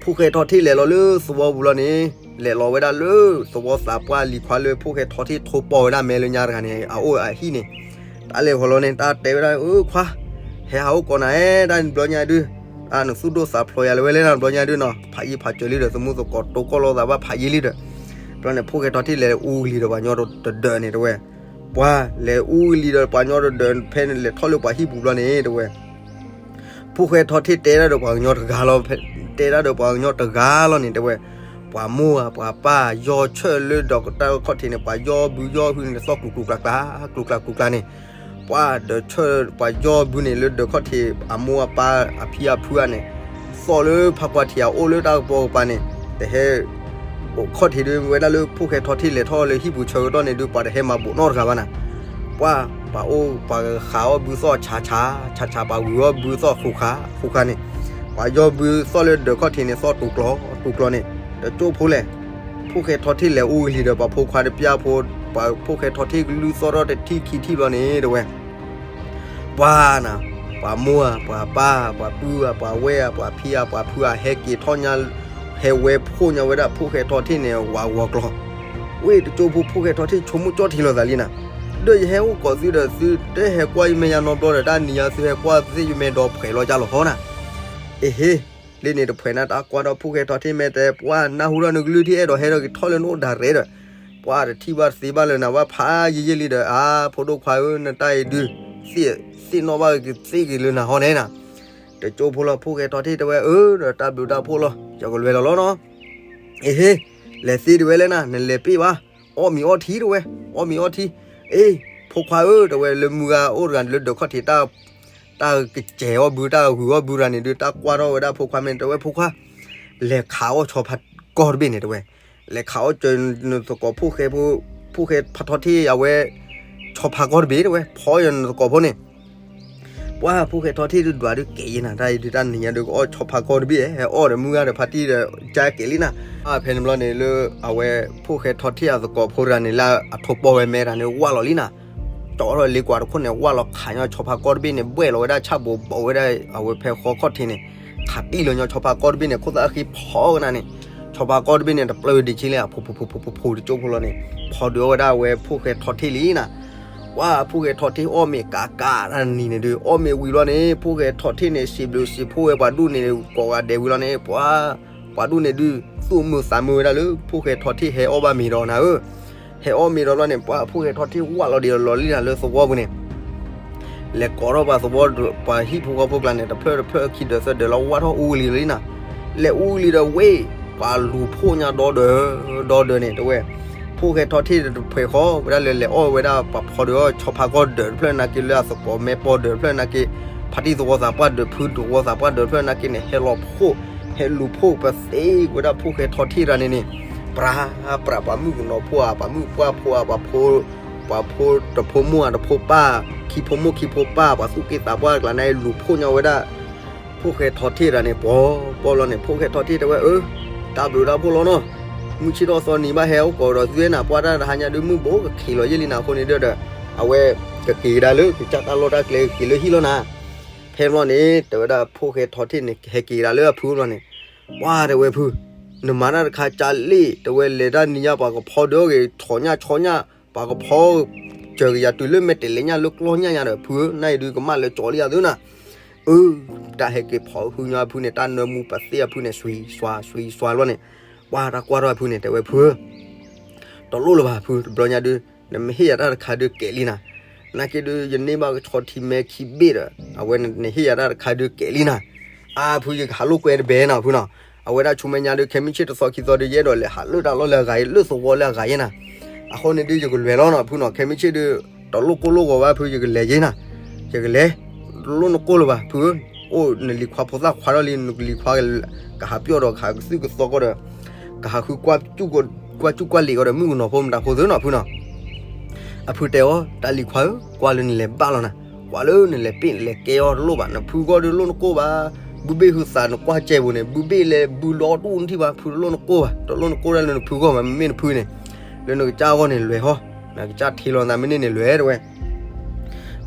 ဖိၣ်ဃဲထီၣ်ထံၣ်လဲၤလီၤလၢသဝီပူၤလီၤန့ၣ်, လဲၤလီၤဝဲဒၣ်လၢသဝီသးပှၢ်လံၤခွါလၢဖိၣ်ဃဲထီၣ်ထံၣ်ထိပီၢ်ဝဲဒၣ်မဲလၢညါတဂၤန့ၣ် အအိၣ်အဟံၣ်န့ၣ်, တၢ်လဲၤဃီၤလီၤန့ၣ် တၢ်တဲဝဲဒၣ် အၢ ခွါ, ဟဲဟးအိၣ်ကိးနၤဧဲ တၢ်ဘျီညါဒုး, နသူၣ်ဒိၣ်သးဖျိးယၤလၢၤဝဲလဲၣ်နၤ ဘျီညါဒုးနီၤ, ဖးယံၤဖးစၢၤလံဒီး သမူသကိးတိကိၢ်လိာ်သးဘၣ်ဖးယံၤလံဒီး, ဘျီန့ၣ် ဖိၣ်ဃဲထီၣ်ထံၣ်လဲၤအူကလံၤဒီးပှၤညီတဒၢးန့ၣ် တဲဝဲ, ပှၤလဲၤအူကလံၤဒီးပှၤညီတဒၢး ဖဲန့ၣ်လဲၤထီၣ်လၢပှၤဟံၣ်ပူၤဘျီန့ၣ် တဲဝဲ ဖိၣ်ဃဲထီၣ်ထံၣ်တဲဒၣ်ဒီးပှၤကညီတဂၤလီၤ, တဲဒၣ်ဒီးပှၤကညီတဂၤလီၤန့ၣ် တဲဝဲ, ပှၤမိၢ်ဧါ ပှၤပၢ် ယီၢ်ဆၢၣ်လၢဒီးတၢ်ခီၣ်ထံးန့ၣ် ပှၤယီၢ်ဘုယီၢ်ဟုန့ၣ် သီၣ်ကျူၤကျူၤကျါကျါ ကျူၤကျါကျူၤကျါန့ၣ်, ပှၤဒၢးဆၢၣ် ပှၤယီၢ်ဘုန့ၣ် လၢဒၢးခီၣ်ထံး အမိၢ်အပၢ်အဖံအဖုဧါန့ၣ်, သီၣ်လၢဖးကွၢ်ထံးအအိၣ်လၢတၢ်ကပီၤကပၤန့ၣ်, တဟဲ အိၣ်ခီၣ်ထံးဒုးဝဲဒၣ်လၢဖိၣ်ဃဲထီၣ်ထံၣ်လဲၤထီၣ်လၢဟံၣ်ပူၤဆၢကတီၢ်န့ၣ်ဒုး ပှၤတဟဲမၤဘူးနီတဂၤဘၣ်နၤ, ပှၤ ပှၤအိၣ်ပှၤဃးအီၣ်ဘုသီၣ်ဆးဆး ဆးဆး ပှၤဂုာ်အီၣ်ဘုသီၣ်ဃူဃာ်ဃူဃာ်န့ၣ်, ပှၤယီၢ်ဘုသီၣ်လၢဒၢးခီၣ်ထံးန့ၣ် သီၣ်တူၤကျီၤတူၤကျီၤန့ၣ်, တကၠိဖိလဲၣ်, ဖိၣ်ဃဲထီၣ်ထံၣ်လဲၤအူကလံၤဒီးပှၤဖိခွါတပျၢ်ဖိ, ပှၤဖိၣ်ဃဲထီၣ်ထံၣ်ကလုၢ်သီၣ်ထီၣ်တထံၣ်ခံထံၣ်ဘျီန့ၣ် တဲဝဲ ပှၤနၤ, ပှၤမိၢ်ဧါ ပှၤပၢ် ပှၤပုၢ်ဧါ ပှၤဝဲၢ်ဧါ ပှၤဖံဧါ ပှၤဖုဧါ ဟဲက့ၤထီၣ်ညါ, ဟဲဝဲဖှိၣ်ညါဝဲဒၣ်ဖိၣ်ဃဲထီၣ်ထံၣ်န့ၣ် ဝးဂီၤကျီၤ, ဝ့ၢ်တကၠိဖိ ဖိၣ်ဃဲထီၣ်ထံၣ်ဆိကမိၣ်ကၠီၣ်ထံလိာ်သးလံနၤ, ဒီးယဟဲအိၣ်ကိးသုဒီး သုတဟဲကွၢ်ယမဲာ်ညါနီတဘျီဒီး တၢ်နံၤညါသုဟဲကွၢ်သ့ၣ်ယမဲာ်ဒီးဖှဲးလီၤကၢ်လီၤဟီနၤ, အ့ဟ့ လၢန့ၣ်တဖှဲးနၤ တၢ်ကွၢ်ထီၣ်ဖိၣ်ဃဲထီၣ်ထံၣ်မဲာ်တဲ ပှၤနၢ်ဟူထီၣ်နကလုၢ်ထံၣ်အဲၣ်ဒိးဟဲဒီးက့ၤထီၣ်လၢနအိၣ်ဒၣ်ရဲဒီး, ပှၤတထံၣ်ဘၣ်တသ့ဘၣ်လၢနၤဘၣ်ဖးယံာ်ယံာ်လံဒီး အါ ဖိဒိၣ်ခွါဧၢ နတၢ်အံၤဒုး, သ့ၣ်, သ့ၣ်နီၣ်ဘၣ်ကသ့က့ၤလၢနၤဟီန့ၣ်နၤ, တကၠိဖိလီၤ ဖိၣ်ဃဲထီၣ်ထံၣ်တဲဝဲ အၢ ဒီးတၢ်ဘျုးတၢ်ဖှိၣ်လီၤ ယကလဲၤလီၤလီၤနီၤ, အ့ဟ့ လဲၤသ့ဒ်ဝဲလဲၣ်နၤ နလဲၤပ့ၢ်ဘၣ်, အီၣ်မ့ၤအီထံတဲဝဲ, အီၣ်မ့ၤအီထံ, အ့ ဖိခွါဧၢ တဲဝဲ လၢမုၢ်ဂၤအိၣ်တဂၤလၢဒၢးခီၣ်ထံး တၢ်ကစဲးအီၣ်ဘု တၢ်ဂုာ်အီၣ်ဘုတဂၤန့ၣ်ဒုး တၢ်ကွၢ်ထီၣ်ဝဲဒၣ်ဖိခွါမ့ၢ်တဲဝဲ ဖိခွါ, လဲၤခးအီၣ်ဆီဖါကီၢ်တဘ့ၣ်န့ၣ်တဲဝဲ, လဲၤခးအီၣ်ကၢၤနသကိးဖိၣ်ဃဲဖိ, ဖိၣ်ဃဲဖးထီၣ်ထံၣ်အဝဲ, ဆီဖါကီၢ်တဘ့ၣ်တဲဝဲ ဖီယနသကိးဖိန့ၣ် ပှၤဖိၣ်ဃဲထီၣ်ထံၣ်ဒုးဒွးဒုးကဲယနၤ တၢ်အံၤဒုးတၢ်နံၤညါဒုးကအီၣ်ဆီဖါကီၢ်တဘ့ၣ် ဟဲအီၣ်ဒီးမုၢ်ဂၤဒီးဖါတံၢ်ဒီး ကၢကဲလံနၤ, ဖဲန့ၣ်ဘျီန့ၣ်လၢ အဝဲဖိၣ်ဃဲထီၣ်ထံၣ်အသကိးဖိတဂၤန့ၣ် လၢအထိးပီၢ်ဝဲမဲတၢ်န့ၣ် ဝၢ်လီၤလံနၤ, ကၠီထီၣ်လ့ကွၢ်တခိၣ်န့ၣ် ဝၢ်လီၤခးညီဆီဖါကီၢ်တဘ့ၣ်န့ၣ် ဘှဲၣ်လီၤဝဲဒၣ်ဆၣ်ဘိးဘီးဝဲဒၣ် အဝဲဖဲဃီခီၣ်ထံးန့ၣ်, ခးတံၢ်လီၤညီဆီဖါကီၢ်တဘ့ၣ်န့ၣ် ခိၣ်သၣ်အဃံဖီကနၤန့ၣ်, ဆီဖါကီၢ်တဘ့ၣ်န့ၣ် တပျၢ်ဒံးဆံလံ အဖိဖိဖိဖိဖိဖိတကၠိဖိလီၤန့ၣ်, ဖီဒုးအီၣ်ဝဲဒၣ်အဝဲဖိၣ်ဃဲထီၣ်ထံၣ်လံနၤ ပှၤဖိၣ်ဃဲထီၣ်ထံၣ်အီၣ်မ့ၤကးကးတၢ်နံၤန့ၣ်ဒုး အီၣ်မ့ၤဝံၤလီၤန့ၣ် ဖိၣ်ဃဲထီၣ်ထံၣ်န့ၣ် စံးဘျုးစံးဖှိၣ်ဝဲပှၤဒူၣ်န့ၣ် ကိးဂၤဒဲးဝံၤလီၤန့ၣ် ပှၤ, ပှၤဒူၣ်န့ၣ်ဒုး သူၣ်မုာ်သးမုာ်ဝဲဒၣ်လၢ ဖိၣ်ဃဲထီၣ်ထံၣ်ဟဲအီၣ်ဘၣ်မ့ၤဒီးနၤဧၢ, ဟဲအီၣ်မ့ၤဒီးဘျီန့ၣ် ပှၤဖိၣ်ဃဲထီၣ်ထံၣ်ဝးလီၤဒံးလီၤလံနၤ လၢသဝီပူၤန့ၣ် လဲၤကိးထီၣ်ပှၤသဝီ ပှၤဟံၣ်ဖိဃီဖိကျါန့ၣ် တဖျၢၣ်တဖျၢၣ်ခံဒၢးသၢဒၢးလီၤ ဝးထီၣ်အူကလံၤလံနၤ, လဲၤအူကလံၤဒီးဝ့ၢ် ပှၤလူၤဖှိၣ်ညါဒီဒၢး ဒီဒၢးန့ၣ် တဲဝဲ ဖိၣ်ဃဲထီၣ်ထံၣ်တဖှဲးဃီ ဝဲဒၣ်လၢလဲၤအီၣ်ဝဲဒၣ်ပှၤဖီဒၢးအီၣ်ဆီဖါကီၢ်ဒၢးတဖျၢၣ်နာ်က့ လၢအသကိးမဲပီၢ်ဒၢးတဖျၢၣ်နာ်က့ ဖါတံၢ်သဝီသးပှၢ်ဒၢး ဖုသဝီသးပှၢ်ဒၢးတဖျၢၣ်နာ်က့န့ၣ် ဟဲလီၤဖှိၣ် ဟဲလူၤဖှိၣ်ပသ့ဝဲဒၣ်ဖိၣ်ဃဲထီၣ်ထံၣ်တဂၤန့ၣ်န့ၣ် ပြး ပြးပှၤမုၣ်ကနီၤဖိဧါ ပှၤမုၣ်ပှၢ်ဖိဧါ ပှၤဖိ ပှၤဖိတဖိမိၢ်ဧါ တဖိပၢ် ခံဖိမိၢ်ခံဖိပၢ် ပှၤသူၣ်က့သးပှၢ်တကျါန့ၣ် လူၤဖှိၣ်ညါဝဲဒၣ် ဖိၣ်ဃဲထီၣ်ထံၣ်တဂၤန့ၣ် ပှီၤ ပှီၤလီၤန့ၣ် ဖိၣ်ဃဲထီၣ်ထံၣ်တဲဝဲ အၢ တၢ်ဘျုးတၢ်ဖှိၣ်လီၤနီၤ, မုၢ်ဆ့ၣ်ထီၣ်သီနံၤဘၣ်ဟဲအိၣ်ကိးဒီးသုဝဲနၤ ပှၢ်တၢ်တဟါညါဒုး မုၢ်ဘိကခံးလီၤယဲၢ်လံနၤအဃိန့ၣ်ဒီး အဝဲ ကက့ၤကဒါလၢ ကစၢ်တၢ်လီၢ်တၢ်ကျဲက့ၤလၢဟံၣ်လီၤနၤ, ဖဲဘျီန့ၣ် တဲဝဲဒၣ်ဖိၣ်ဃဲထီၣ်ထံၣ်န့ၣ် ဟဲက့ၤကဒါလၢအဖုဘျီန့ၣ် ပှၢ်တဲဝဲဖု နမၤတၢ်တခါကၢ်လံ တဲဝဲလဲၤတၢ်နံၤညါပှၤကဖီဒၢးဂ့ၤ ဆီညၣ်ဆီညၣ် ပှၤကဖီ စၢၤကယၤတုၤလၢမဲာ်တဲးလဲးညၣ်လၢကျီၢ်ညၣ်ညါဒီး ဖုဧၢ နၢ်အံၤဒုးကမၣ်လၢကၠီလံယၤသုနၤ, အၢ တၢ်ဟဲက့ၤဖီဟုညါအဖုန့ၣ် တၢ်နၢမူပသ့ၣ်အဖုန့ၣ် စွံစွါစွံစွါလီၤန့ၣ်, ပှၢ်တၢ်ကွၢ်ထီၣ်အဖုန့ၣ် တဲဝဲဖုဧၢ တလိၣ်လၢၤဘၣ်ဖု တဘျီညါဒုး နမ့ၢ်ဟ့ၣ်ယၤတၢ်တခါဒုးကဲးလံနၤ, နာ်က့ဒုး ယန့ၢ်ဘၣ်ကဆီထံမဲခံဘ့ၣ်ဒီး အဝဲနဟ့ၣ်ယၤတၢ်တခါဒုးကဲးလံနၤ, အါဖုယကဟးလိာ်ကွဲတဘဲနၤဖုနီၤ, အဝဲဒၣ်ဆူမဲာ်ညါဒုး ခဲမုၢ်ဆ့ၣ်တသီခံသီဒုး ယအဲၣ်ဒိးလဲၤဟးလၢတၢ်လီၢ်လၢအဂၤအံၤ လၢသဝီလၢအဂၤယဲနၤ, အဃိန့ၣ်ဒုး ယကလဲၤလီၤနီၤဖုနီၤ, ခဲမုၢ်ဆ့ၣ်ဒုး တလိၣ်ကိၢ်လိၣ်ဂီၤဘၣ်ဖု ယကလဲၤယဲနၤ, ယကလဲၤ, တလိၣ်နကိၢ်လၢၤဘၣ်ဖုဧၢ, အိၣ်နလံၤခွါဖိသၣ်ခွါထီၣ်လံ နကလံၤခွါ ကဟးပျီၢ်ဒီးကဟးကသုၣ်ကသီကီးဒီး ကဟးဃုကွၢ်စူၣ်ကွၢ်လံာ်ကီးဒီး မုၣ်ကနီၤဖိမတၤဖိသ့နီၤဖုနီၤ, အဖုတဲအီၤ တၢ်လံၤခွါဧၢ ကွၢ်လၢနလဲၤဘၣ်လီၤနၤ, ကွၢ်လၢနလဲၤပ့ၣ်လဲၤကဲအီၤတလိၣ်ဘၣ်, နဖုဂီၢ်ဒုးတလိၣ်နကိၢ်ဘၣ်, ဘုဘ့ၣ်ဟုသးနကွၢ်ကဲပူၤန့ၣ် ဘုဘ့ၣ်လဲၤဘုလီၤတူၢ်နထံၣ်ဘၣ် ဖုတလိၣ်နကိၢ်ဘၣ်, တလိၣ်နကိၢ်ဒၣ်လၢနဖုဂီၢ်ဘၣ် မ့မ့ၢ်နဖုန့ၣ်, လၢနကစၢ်အဂီၢ်န့ၣ်လဲၤဟီ, နကစၢ်ထံလီၤနသးမ့ၢ်န့ၢ်န့ၣ်လဲၤတဲဝဲ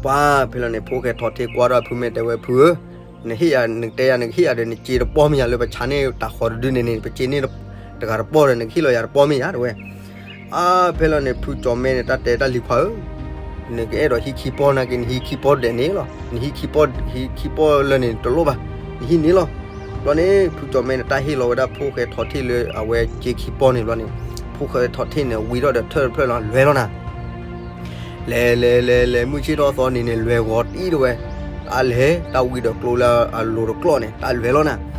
ပှၢ်ဖဲလီၤန့ၣ် ဖိၣ်ဃဲထီၣ်ထံၣ်ကွၢ်ထီၣ်ဖုမ့ၢ်တဲဝဲဖုဧၢ, နဟ့ၣ်ယၤ နကတဲယၤ နကဟ့ၣ်ယၤဒီး နစ့တပီၢ်မ့ၢ်ယၤလၢပဆါန့ၢ်တၤဃီၤတဒုန့ၣ်န့ၣ် ပစ့န့ၢ်တဂၤတပီၢ်ဒီး နကဟ့ၣ်လီၤယၤတပီၢ်မ့ၢ်ယၤတဲဝဲ, အါဖဲလီၤန့ၣ် ဖုကၠီၤမဲန့ၣ် တၢ်တဲတၢ်လံၤခွါဧၢ, နကအဲၣ်ဒိးဟံးခံပီၢ်နာ်က့ နဟံးခံပီၢ်ဒဲးန့ၣ်လီၤ, နဟံးခံပီၢ် ဟံးခံပီၢ်လၢန့ၣ် တလိၣ်ဘၣ်, နဟံးန့ၣ်လီၤ, ဘျီန့ၣ် ဖုကၠီၤမဲန့ၣ် တၢ်ဟ့ၣ်လီၤဝဲဒၣ်ဖိၣ်ဃဲထီၣ်ထံၣ်လၢအဝဲစ့ခံပီၢ်န့ၣ်ဘျီန့ၣ်, ဖိၣ်ဃဲထီၣ်ထံၣ်န့ၣ် ဝံထီၣ်ဒီးထၢၣ်တဖျၢၣ်လီၤ လဲၤလီၤနၤ လဲၤလဲၤလဲၤလဲၤ မုၢ်ဆ့ၣ်ထီၣ်သီနံၤန့ၣ် လဲၤဂီၤတံၢ်တဲဝဲ, တၢ်လဲၤ တၢ်ဝံဒီးကျိလၢအလိၤတကျီၢ်န့ၣ် တၢ်လဲၤလီၤနၤ,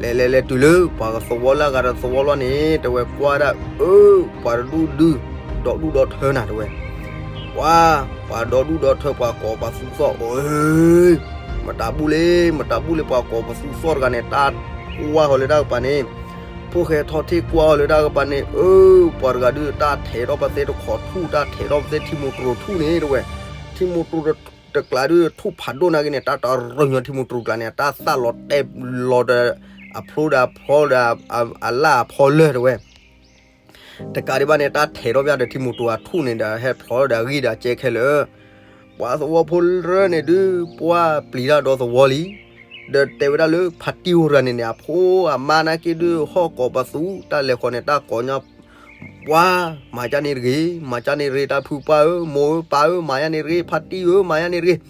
လဲၤလဲၤလဲၤတုၤလၢ ပှၤကသဝီလၢအဂၤဒီးသဝီလီၤန့ၣ် တဲဝဲကွၢ်ဒၣ် အၢ ပှၤတဒူၣ်ဒု ဒီဒူၣ်ဒီထၢနၤတဲဝဲ, ပှၤ ပှၤဒီဒူၣ်ဒီထၢ ပှၤကိးပသူသီၣ် အၢ မတၤဘူၣ်လံ မတၤဘူၣ်လံ ပှၤကိးပသူသီၣ်တဂၤန့ၣ် တၢ်ကွၢ်ဃီၤလၢတၢ်ကပၤန့ၣ်, ဖိၣ်ဃဲထီၣ်ထံၣ်ကွၢ်ဃီၤလၢတၢ်ကပၤန့ၣ် အၢ ပှၤတဂၤဒု တၢ်ထဲးထီၣ်ပသဲတခီထူၣ် တၢ်ထဲးထီၣ်ပသဲထံမိၢ်တြိၤထူၣ်န့ၣ်တဲဝဲ, ထံမိၢ်တြိၤတကျးဒု ထူၣ်ဖးဒိၣ်နာ်က့န့ၣ် တၢ်တရၢညီထံမိၢ်တြိၤကျးန့ၣ် တၢ်သၣ်လီၤတဲာ်လီၤဒီး အဖျိဒီးအဖီဒီး အလၣ်အဖီလၢၢ်တဲဝဲ တကးဒံးဘၣ်န့ၣ် တၢ်ထဲးထီၣ်ပသဲဒီးထံမိၢ်တြိၤအထူၣ်န့ၣ်ဒီး ဟဲဖျိးဒီးအဂံၢ်ဒီးအကျဲခဲလၢာ်, ပှၤသဝီဖိလၢန့ၣ်ဒု ပှၤပျံၤတၢ်ဒီသဝီလံ, ဒီးတဲဝဲဒၣ်လၢဖါတံၢ်အိၣ်တဂၤန့ၣ်န့ၣ် အဖိအမါနာ်က့ဒု ဟီၣ်ကိးပသူ တၢ်လဲၤဃီၤန့ၣ် တၢ်ကိးညီ ပှၤ မၤကၢ်န့ၣ်တဂ့ၤ မၤကၢ်န့ၣ်တဂ့ၤ တၢ်ဖုပှၢ်ဧၢ မိၢ်ဧၢ ပၢ်ဧၢ မၤယၢ်န့ၣ်တဂ့ၤ ဖါတံၢ်ဧၢ မၤယၢ်န့ၣ်တဂ့ၤ,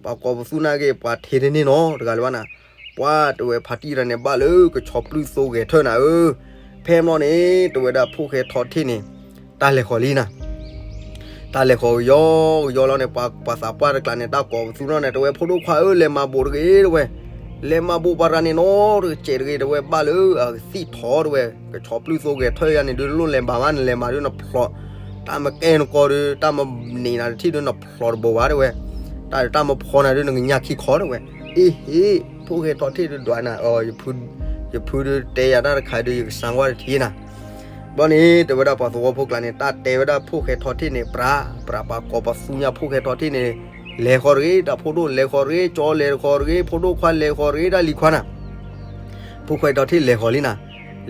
ပှၤကိးပသူနာ်က့ ပှၤထဲးတန့ၢ်နီတဂၤလၢၤဘၣ်နၤ, ပှၤတဲဝဲဖါတံၢ်တဂၤန့ၣ် ဘၣ်လၢကဆီပျုၢ်သိဂဲၤထၢၣ်နၤဧၢ, ဖဲမီၢ်န့ၣ် တဲဝဲဒၣ်ဖိၣ်ဃဲထီၣ်ထံၣ်န့ၣ် တၢ်လဲၤဃီၤလံနၤ တၢ်လဲၤဃီၤကယီကယီလီၤန့ၣ် ပှၤ ပှၤသးပှၢ်တကျးန့ၣ် တၢ်ကိးပသူနီၢ်န့ၣ် တဲဝဲ ဖိဒိၣ်ခွါဧၢ လဲၤမၤဘိးတဂ့ၤတဲဝဲ, လဲၤမၤဘိးပှၤတဂၤန့ၣ်နီတကဲးတဂ့ၤ တဲဝဲ ဘၣ်လၢအကသံၣ်ထီၣ်တဲဝဲ, ကဆီပျုၢ်သိဂဲၤထၢၣ်ယၤန့ၣ်ဒု လိၣ်လဲၤမၤဘၣ် နလဲၤမၤဒု နဖျိး, တၢ်မကဲနကီၢ်ဒု တၢ်မန့ၢ်နၤတထံၣ်ဒု နဖျိးတဘိဘၣ်တဲဝဲ, တၢ်တၢ်မဖီနၤဒု နကညၣ်ခံခီတဲဝဲ, အ့ဟ့ ဖိၣ်ဃဲထီၣ်ထံၣ်ဒု ဒွးနၤ ယဖုဒုတဲယၤတၢ်တခါဒု ယကစၢ်ကွၢ်တထံၣ်နၤ ဘျီန့ၣ် တဲဝဲဒၣ်ပှၤသဝီဖိကျါန့ၣ် တၢ်တဲဝဲဒၣ်ဖိၣ်ဃဲထီၣ်ထံၣ်န့ၣ် ပြး ပြးပှၤကိးပသူညါဖိၣ်ဃဲထီၣ်ထံၣ်န့ၣ်, လဲၤဃီၤတဂ့ၤ တၢ်ဖိဒိၣ်လဲၤဃီၤတဂ့ၤ ကၠီလဲၤဃီၤတဂ့ၤ ဖိဒိၣ်ခွါလဲၤဃီၤတဂ့ၤ တၢ်လံၤခွါနၤ, ဖိၣ်ဃဲထီၣ်ထံၣ်လဲၤဃီၤလံနၤ,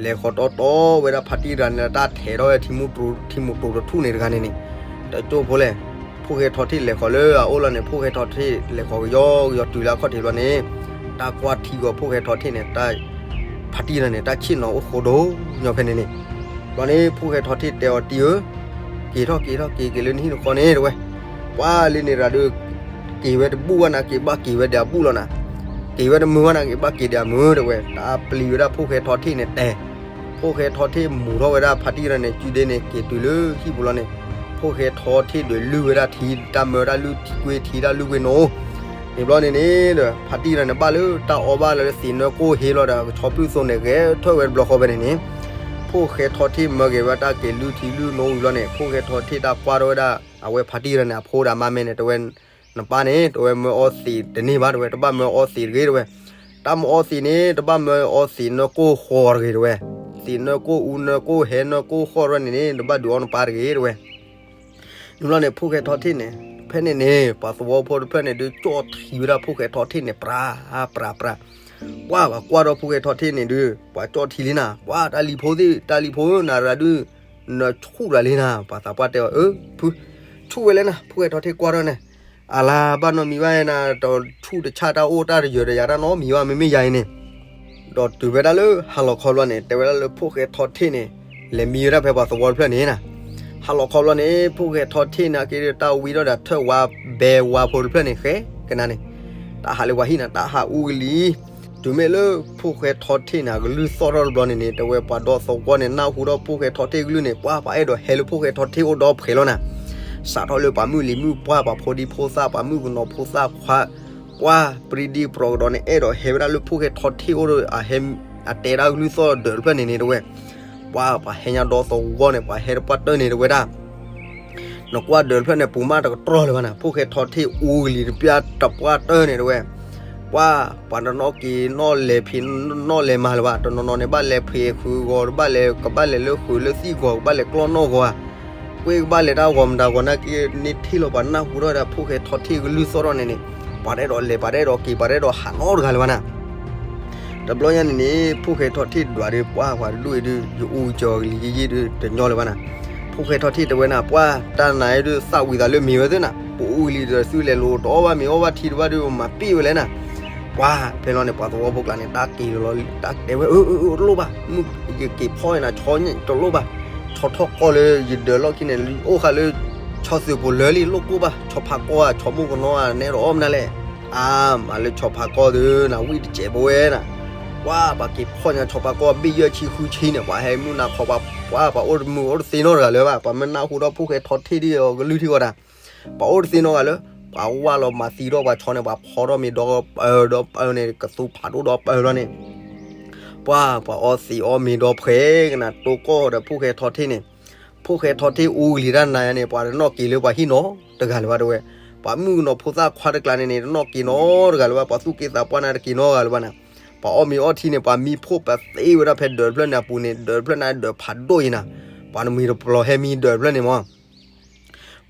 လဲၤဃီၤတီတီဝဲဒၣ်ဖါတံၢ်တဂၤန့ၣ် တၢ်ထဲးထီၣ်ဝဲ ထံမိၢ်တြိၤထူၣ်န့ၣ်တဂၤန့ၣ်န့ၣ်, တကၠိဖိလဲၣ်, ဖိၣ်ဃဲထီၣ်ထံၣ်လဲၤဃီၤလၢအအိၣ်လီၤန့ၣ် ဖိၣ်ဃဲထီၣ်ထံၣ်လဲၤဃီၤကယီကယီတုၤလၢအခီၣ်ထံးဘျီန့ၣ်, တၢ်ကွၢ်ထံဂီၤဖိၣ်ဃဲထီၣ်ထံၣ်န့ၣ် တၢ် ဖါတံၢ်တဂၤန့ၣ် တၢ်ဆ့ၣ်နီၤအိၣ်ဃိဒိၣ်ညီဖဲန့ၣ်န့ၣ်, ဘျီန့ၣ် ဖိၣ်ဃဲထီၣ်ထံၣ်တဲအီၤတံၢ်ဧၢ, က့ၤထီၣ်က့ၤထီၣ်က့ၤက့ၤလၢနဟံၣ်နဃီန့ၣ်တဲဝဲ, ပှၤလၢန့ၣ်တဂၤဒု က့ၤဝဲတဘူၣ်ဘၣ်နာ်က့ၤဘၣ်က့ၤဝဲဒီးအဘူၣ်လီၤနၤ, က့ၤဝဲတမုာ်ဘၣ်နာ်က့ၤဘၣ်က့ၤဒီးအမုာ်တဲဝဲ, တၢ်ပျံၤဝဲဒၣ်ဖိၣ်ဃဲထီၣ်ထံၣ်န့ၣ်တဲ, ဖိၣ်ဃဲထီၣ်ထံၣ်မူၤထီၣ်ဝဲဒၣ်ဖါတံၢ်တဂၤန့ၣ် ကုဒ့န့ၣ် က့ၤတုၤလၢဟံၣ်ပူၤလီၤန့ၣ်, ဖိၣ်ဃဲထီထ့ၣ်ဒီးလုၢ်ဝဲဒၣ်ထံ တၢ်မၢတၢ်လုၢ်ကွ့ထံတၢ်လုၢ်ကွ့နိ, န့ၣ်ဘျီန့ၣ်န့ၣ်ဒီး ဖါတံၢ်တဂၤန့ၣ်ဘၣ်လၢတၢ်အီၣ်ဘၣ်လၢသံးနၢကိၢ်ဟ့လီၤဒီး ကဆီဖျုၣ်သိးန့ၣ် ဂဲၤထၢၣ်ဝဲတဘျီဃီဖဲန့ၣ်န့ၣ်, ဖိၣ်ဃဲထီထ့ၣ်မၢက့ၤဝဲတၢ်က့ၤလုၢ်ထံလုၢ်နိဝံၤဘျီန့ၣ် ဖိၣ်ဃဲထီထ့ၣ်တၢ်ကွၢ်ထီၣ်ဝဲဒၣ် အဝဲဖါတံၢ်တဂၤန့ၣ် အဖိဒီးအမါမဲန့ၣ် တဲဝဲ နပၢ်န့ၣ် တဲဝဲမၢအီသံးတန့ၢ်ဘၣ်တဲဝဲ တဘၣ်မၢအီသံးတဂ့ၤတဲဝဲ, တၢ်မၢအီသံးန့ၣ် တဘၣ်မၢအီသံးနၢကိၢ်ဃီတဂ့ၤတဲဝဲ, သံးနၢကိၢ်အူနၢကိၢ်ဟဲနၢကိၢ်ဃီတဂ့ၤန့ၣ်န့ၣ် တဘၣ်ဒုးအီနပၢ်တဂ့ၤတဲဝဲ န့ၣ်ဘျီန့ၣ် ဖိၣ်ဃဲထီထ့ၣ်န့ၣ် ဖဲန့ၣ်န့ၣ် ပှၤသဝီဖိတဖျၢၣ်န့ၣ်ဒုး ကၠီၣ်ထံဝဲဒၣ်ဖိၣ်ဃဲထီထ့ၣ်န့ၣ် ပြး ပြး ပြး, ပှၢ်ပှၤကွၢ်ထီၣ်ဖိၣ်ဃဲထီထ့ၣ်န့ၣ်ဒုး ပှၤကၠီၣ်ထံလံနၤ ပှၢ်တၢ်လံၤဖိသ့ၣ် တၢ်လံၤဖိဧၢ နၤရၤဒုး နဆူၣ်တၢ်လံနၤ ပှၤသးပှၢ်တဲအီၤ အၢ ဖု ဆူၣ်ဝဲလဲၣ်နၤ ဖိၣ်ဃဲထီထ့ၣ်ကွၢ်ထီၣ်န့ၣ် အလၤဘၣ်နီတမံၤဘၣ်နၤ တဆူၣ်တဆၣ်တၢ်အိၣ်တၢ်တယၢၤဒီးယၤတၢ်နီတမံၤဘၣ် မ့မ့ၢ်ယၤအံၤန့ၣ် ဒီးတုၤဝဲဒၣ်လၢဟါလီၤခီဘျီန့ၣ် တဲဝဲဒၣ်လၢဖိၣ်ဃဲထီထ့ၣ်န့ၣ် လဲၤမံဝဲဒၣ်ဖဲပှၤသဝီတဖျၢၣ်န့ၣ်နၤ, ဟါလီၤခီဘျီန့ၣ် ဖိၣ်ဃဲထီထ့ၣ်န့ၣ် အက့ၤတၢ်ဝံထီၣ်ဒီးထၢၣ်ဝါဘဲဝါဖိတဖျၢၣ်န့ၣ် ဃဲကနၤန့ၣ် တၢ်ဟးလၢပှၤဟံၣ်နၤ တၢ်ဟးအူကလံၤ, တုၤမ့ၢ်လၢဖိၣ်ဃဲထီထ့ၣ်န့ၣ် အကလုၢ်သီၣ်ထီၣ်တဘျီန့ၣ်န့ၣ် တဲဝဲပှၤဒီသဝီန့ၣ် နၢ်ဟူဒီးဖိၣ်ဃဲထီထ့ၣ်ကလုၢ်န့ၣ် ပှၢ်ပှၤအဲၣ်ဒိးဟဲလၢဖိၣ်ဃဲထီထ့ၣ်အိၣ်ဒီဖှဲးလီၤနၤ, စးထီၣ်လၢပှၤမုၣ်လံၤမုၣ်ပှၢ် ပှၤဖိဒံဖိသၣ် ပှၤမုၣ်ကနီၤဖိသၣ်ခွါ ပှၢ်ပြံဒံပြီကဒီးန့ၣ် အဲၣ်ဒိးဟဲဝဲဒၣ်လၢဖိၣ်ဃဲထီထ့ၣ်အိၣ်ဒီး အဟဲ အတဲဒၣ်ကလုၢ်သီၣ်ဒၢးတဖျၢၣ်န့ၣ်န့ၣ်တဲဝဲ, ပှၢ်ပှၤဟဲညါဒီသဝီန့ၣ် ပှၤဟဲတပှၢ်တၢၢ်န့ၣ်တဲဝဲဒၣ် နကွၢ်ဒၢးတဖျၢၣ်န့ၣ် ပူၤမးတကတြီၢ်လၢၤဘၣ်နၤ ဖိၣ်ဃဲထီထ့ၣ်အူကလံၤတပျၢ်တပှၢ်တၢၢ်န့ၣ်တဲဝဲ, ပှၢ်ပှၤတနီၣ်က့ၤနီၣ်လဲၤဖံးနီၣ်လဲၤမၤလၢၤဘၣ် တနီၤနီၤန့ၣ် ဘၣ်လဲၤဖံးဃုာ်ဂီၤ တဘၣ်လဲၤ ကဘၣ်လဲၤလၢဃုာ်လၢသံၣ်ဂီၤ ကဘၣ်လဲၤကျီၢ်နီၣ်ဂီၤဧါ ကွ့ကဘၣ်လဲၤတၢ်ဂီၤမတၤဂီၤနာ်က့ န့ၢ်ထံၣ်လီၤပှၤနၢ်ဟူထီၣ်ဝဲဒၣ်ဖိၣ်ဃဲထီထ့ၣ်ကလုၢ်သီၣ်ထီၣ်န့ၣ်န့ၣ်, ပှၤတအဲၣ်ဒိးလဲၤ ပှၤတအဲၣ်ဒိးက့ၤ ပှၤတအဲၣ်ဒိးဟးနီတဂၤလၢၤဘၣ်နၤ တဘျီညါန့ၣ်န့ၣ် ဖိၣ်ဃဲထီထ့ၣ်ဒွးဒီးပှၢ်ပှၤတဒူၣ်အံၤဒုး ယအူကစၢၤကလံၤယံၣ်ယံၣ်ဒုးတညီလၢၤဘၣ်နၤ, ဖိၣ်ဃဲထီထ့ၣ်တဲဝဲနၤ ပှၢ်တၢ်နၤအံၤဒုးသၣ်ဝံၤသးလၢမ့ၤဝဲသ့ၣ်နၤ ပအူကလံၤဒီးသုလဲၤလိၤတအီၣ်ဘၣ်မ့ၤအီၣ်ဘၣ်ထံတဘၣ်ဒုးမၤပ့ၣ်ဝဲလဲၣ်နၤ, ပှၢ်ဖဲလီၤန့ၣ် ပှၤသဝီဖိကျါန့ၣ် တၢ်က့ၤလီၤလံ တၢ်တဲဝဲ အၢ အၢ အၢ တလိၣ်ဘၣ် မုၢ်ယက့ၤဖီၣ်နၤ ဆီတလိၣ်ဘၣ်, ဆီထီၣ်ကီၢ်လၢယဒၢးလီၢ်ခံန့ၣ် အိၣ်ဃာ်လၢ ဆီသုးပူၤလၢာ်လံ လိၣ်ကိၢ်ဘၣ် ဆီဖးကီၢ်ဧါ ဆီမိၢ်ကနီၤဧါ နအဲၣ်ဒိးအီၣ်မနုၤလဲၣ်, အါ မၤလၢဆီဖးကီၢ်သုနၤ ဝံၣ်တစဲးဖိဝဲနၤ, ပှၢ်ပှၤက့ၤဖီၣ်ညါဆီဖးကီၢ် ဘ့ၣ်ယဲၢ်ဆံဃုဆံန့ၣ် ပှၤဟဲမုၢ်နၤခီပှၤ ပှၢ်ပှၤအိၣ်တမုာ်အိၣ်တသ့နီတဂၤလၢၤဘၣ် ပှၤမ့ၢ်နၢ်ဟူဒီးဖိၣ်ဃဲထီထ့ၣ်ဒ်အီၤကလုၢ်ထံဂီၤတၢ် ပှၤအိၣ်တသ့နီတဂၤလၢ ပှၤဝၢ်လီၤမၤသံထီၣ်ပှၤဆီန့ၣ် ပှၤဖီထီၣ်မ့ၤဒီပၢၢ်ဒီပၢၢ်န့ၣ် ကသူဖးဒိၣ်ဒီပၢၢ်လီၤန့ၣ် ပှၢ်ပှၤအီသံးအီမ့ၤဒီဖှဲးကနၤ တိကီၢ်ဒီးဖိၣ်ဃဲထီထ့ၣ်န့ၣ်, ဖိၣ်ဃဲထီထ့ၣ်အူကလံၤတၢ်နၤယါန့ၣ် ပှၤတနီၣ်က့ၤလၢပှၤဟံၣ်နီတဂၤလၢၤဘၣ်တဲဝဲ, ပှၤမုၣ်ကနီၤဖိသၣ်ခွါတကျါန့ၣ်န့ၣ် တနီၣ်က့ၤနီတဂၤလၢၤဘၣ် ပှၤသူၣ်က့သးပှၢ်နၤတက့ၤနီတဂၤလၢၤဘၣ်နၤ, ပှၤအီၣ်မ့ၤအီထံန့ၣ် ပှၤမံဖိပသ့ဝဲဒၣ်ဖဲဒၢးတဖျၢၣ်န့ၣ်အပူၤန့ၣ် ဒၢးတဖျၢၣ်န့ၣ်ဒၢးဖးဒိၣ်အံၤနၤ, ပှၤနမံၤတပျီၤဟဲမံဒၢးတဖျၢၣ်န့ၣ်မး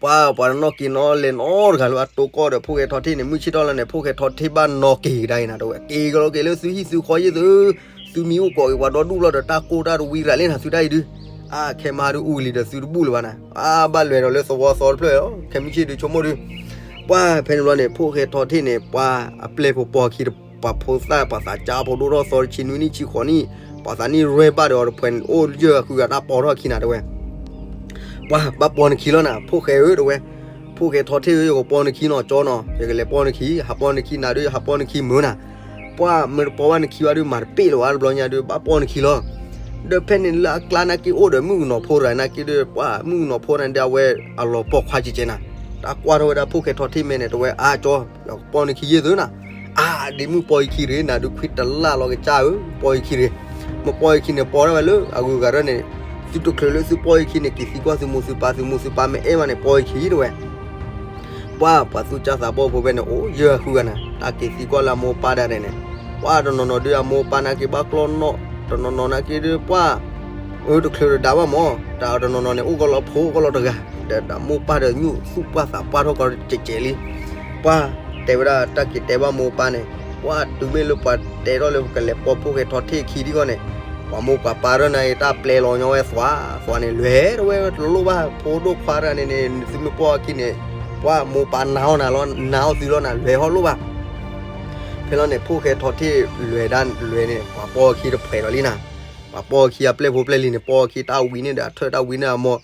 ပှၤပှၤတနီၣ်က့ၤနီလဲၤနီတဂၤလၢၤဘၣ် တိကီၢ်ဒီးဖိၣ်ဃဲထီထ့ၣ်န့ၣ် မုၢ်ဆ့ၣ်ထီၣ်လၢန့ၣ် ဖိၣ်ဃဲထီထ့ၣ်ဘၣ်နီၣ်က့ၤကဒါအံၤနၤ တဲဝဲ က့ၤကလီၤက့ၤလၢသုဟံၣ်သုဃီယ့ၢ်သု, သုမံအိၣ်ကိးက့ၤပှၤဒီဒူၣ်လီၤဒီး တၢ်ကိၢ်တၢ်တဝံရၤလံနၤ သုတၢ်အံၤဒုး, အါခဲမးဒုးအူကလံၤဒီးသုတဘူၣ်လၢၤဘၣ်နၤ, အါဘၣ်လဲၤဒီးလၢသဝီသီတဖျၢၣ်အီၤ ခဲမုၢ်ဆ့ၣ်ဒုးဆိကမိၣ်ဒုး, ပှၢ်ဖဲန့ၣ်ဘျီန့ၣ် ဖိၣ်ဃဲထီထ့ၣ်န့ၣ် ပှၤအပျဲၢ်ဖိပိာ်အခံ ပှၤဖိသၣ်ပှၤသးကါဖိဒိၣ်ထီၣ်သီတဆံနွံနံၣ်ဆံဃိးနံၣ်, ပှၤသးနံၣ်ရွဲၣ်ဘၣ်ဒီးအီၤတဖှဲးန့ၣ် အိၣ်ယဲၢ်ဂၤဃုဂၤတၢ်ပိာ်ထီၣ်အခံနၤ တဲဝဲ ပှၢ်ဘၣ်ပိာ်နခံလီၤနၤ ဖိၣ်ဃဲဧၢ တဲဝဲ, ဖိၣ်ဃဲထီထ့ၣ်ဧၢ ယကပိာ်နခံနီၤ ကၠီနီၤ ယကလဲၤပိာ်နခံ ဟးပိာ်နခံနၤဒုး ဟးပိာ်နခံမုာ်နၤ, ပှၢ်မ့ၢ်တပိာ်ဘၣ်နခံဘၣ်ဒုး မၤတပ့ၣ်လၢၤဘၣ် တဘျီညါဒုးဘၣ်ပိာ်နခံလီၤ, ဒီးဖဲန့ၣ်လၢအကျါနာ်က့အိၣ်ဒီးမုၣ်ကနီၤဖိတဂၤနာ်က့ဒုး ပှၢ်မုၣ်ကနီၤဖိန့ၣ်ဒုး အဝဲအလီၤပိာ်ခွါကဲကဲနၤ, တၢ်ကွၢ်ထီၣ်ဝဲဒၣ်ဖိၣ်ဃဲထီထ့ၣ်မဲန့ၣ် တဲဝဲ အါကၠီ ယကပိာ်နခံယ့ၢ်သုနၤ, အါဒ်မုၢ်ပိာ်ယခံတဂ့ၤ နၤဒုးခွံတလၢ်လီၤကစၢ်ဧၢ ပိာ်ယခံတဂ့ၤ, မ့ၢ်ပိာ်ယခံန့ၣ် ပိာ်ဒၣ်ဝဲလၢအဂုၤအဂၤရဲၣ်န့ၣ်, သုတချုးလၢသုပိာ်ယခံန့ၣ် က့ၤသံကွၢ်သုမိၢ်သုပၢ် သုမိၢ်သုပၢ်မ့ၢ်အဲၣ်ဘၣ်န့ၣ် ပိာ်ယခံတဲဝဲ ပှၢ်ပှၤသူၣ်စၢ်သးဘီၣ်ဖိဖဲန့ၣ် အိၣ်ယဲၢ်ဂၤဃုဂၤနၤ တၢ်က့ၤသံကွၢ်လၢအမိၢ်အပၢ်ဒၣ်န့ၣ်, ပှၢ်တနီၤနီၤဒုးအမိၢ်အပၢ်နာ်က့ဘၣ်ကျီၢ်နီၣ်, တနီၤနီၤနာ်က့ဒုးပှၢ် အၢတချုးတဒါဘၣ်မး, တၢ်တနီၤနီၤန့ၣ် အိၣ်ကီးလီၤဖိကီးလီၤတဂၤ, ဒီးမိၢ်ပၢ်ဒီးညိၣ်သူၣ်ပှၢ်သးပှၢ်ထီၣ်ကီးကဲးကဲးလံ, ပှၢ်တဲဝဲဒၣ်တၢ်က့ၤတဲဘၣ်မိၢ်ပၢ်န့ၣ်, ပှၢ်တုၤမ့ၢ်လၢပှၤတဲထီၣ်လၢပကလဲၤပိာ်ဖိၣ်ဃဲထီထ့ၣ်ခံထံၣ်ဃီန့ၣ်, ပှၤမိၢ်ပှၤပၢ်ရၢၢ်နာ်က့တၢ်ပျဲလီၤညီဝဲသွး, သွးန့ၣ် လဲၤတဝဲတလိၣ်ဘၣ် ဖိဒိၣ်ခွါတဂၤန့ၣ်န့ၣ် သုမ့ၢ်ပိာ်အခံန့ၣ်, ပှၢ်မိၢ်ပၢ်နာ်အီၤနၤလီၤ နာ်အီၤသုလီၤနၤ လဲၤဟီလိၣ်ဘၣ် ဖဲလီၤန့ၣ် ဖိၣ်ဃဲထီထ့ၣ်လဲၤဒၣ်လဲၤန့ၣ် ပှၤပိာ်အခံတဖှဲးဒီးလံနၤ, ပှၤပိာ်အခံအပျဲၢ်ဖိပျဲၢ်လံၤန့ၣ် ပိာ်အခံတၢ်ဝံန့ၢ်ဒီးအထၢၣ် တၢ်ဝံန့ၢ်အမိၢ်,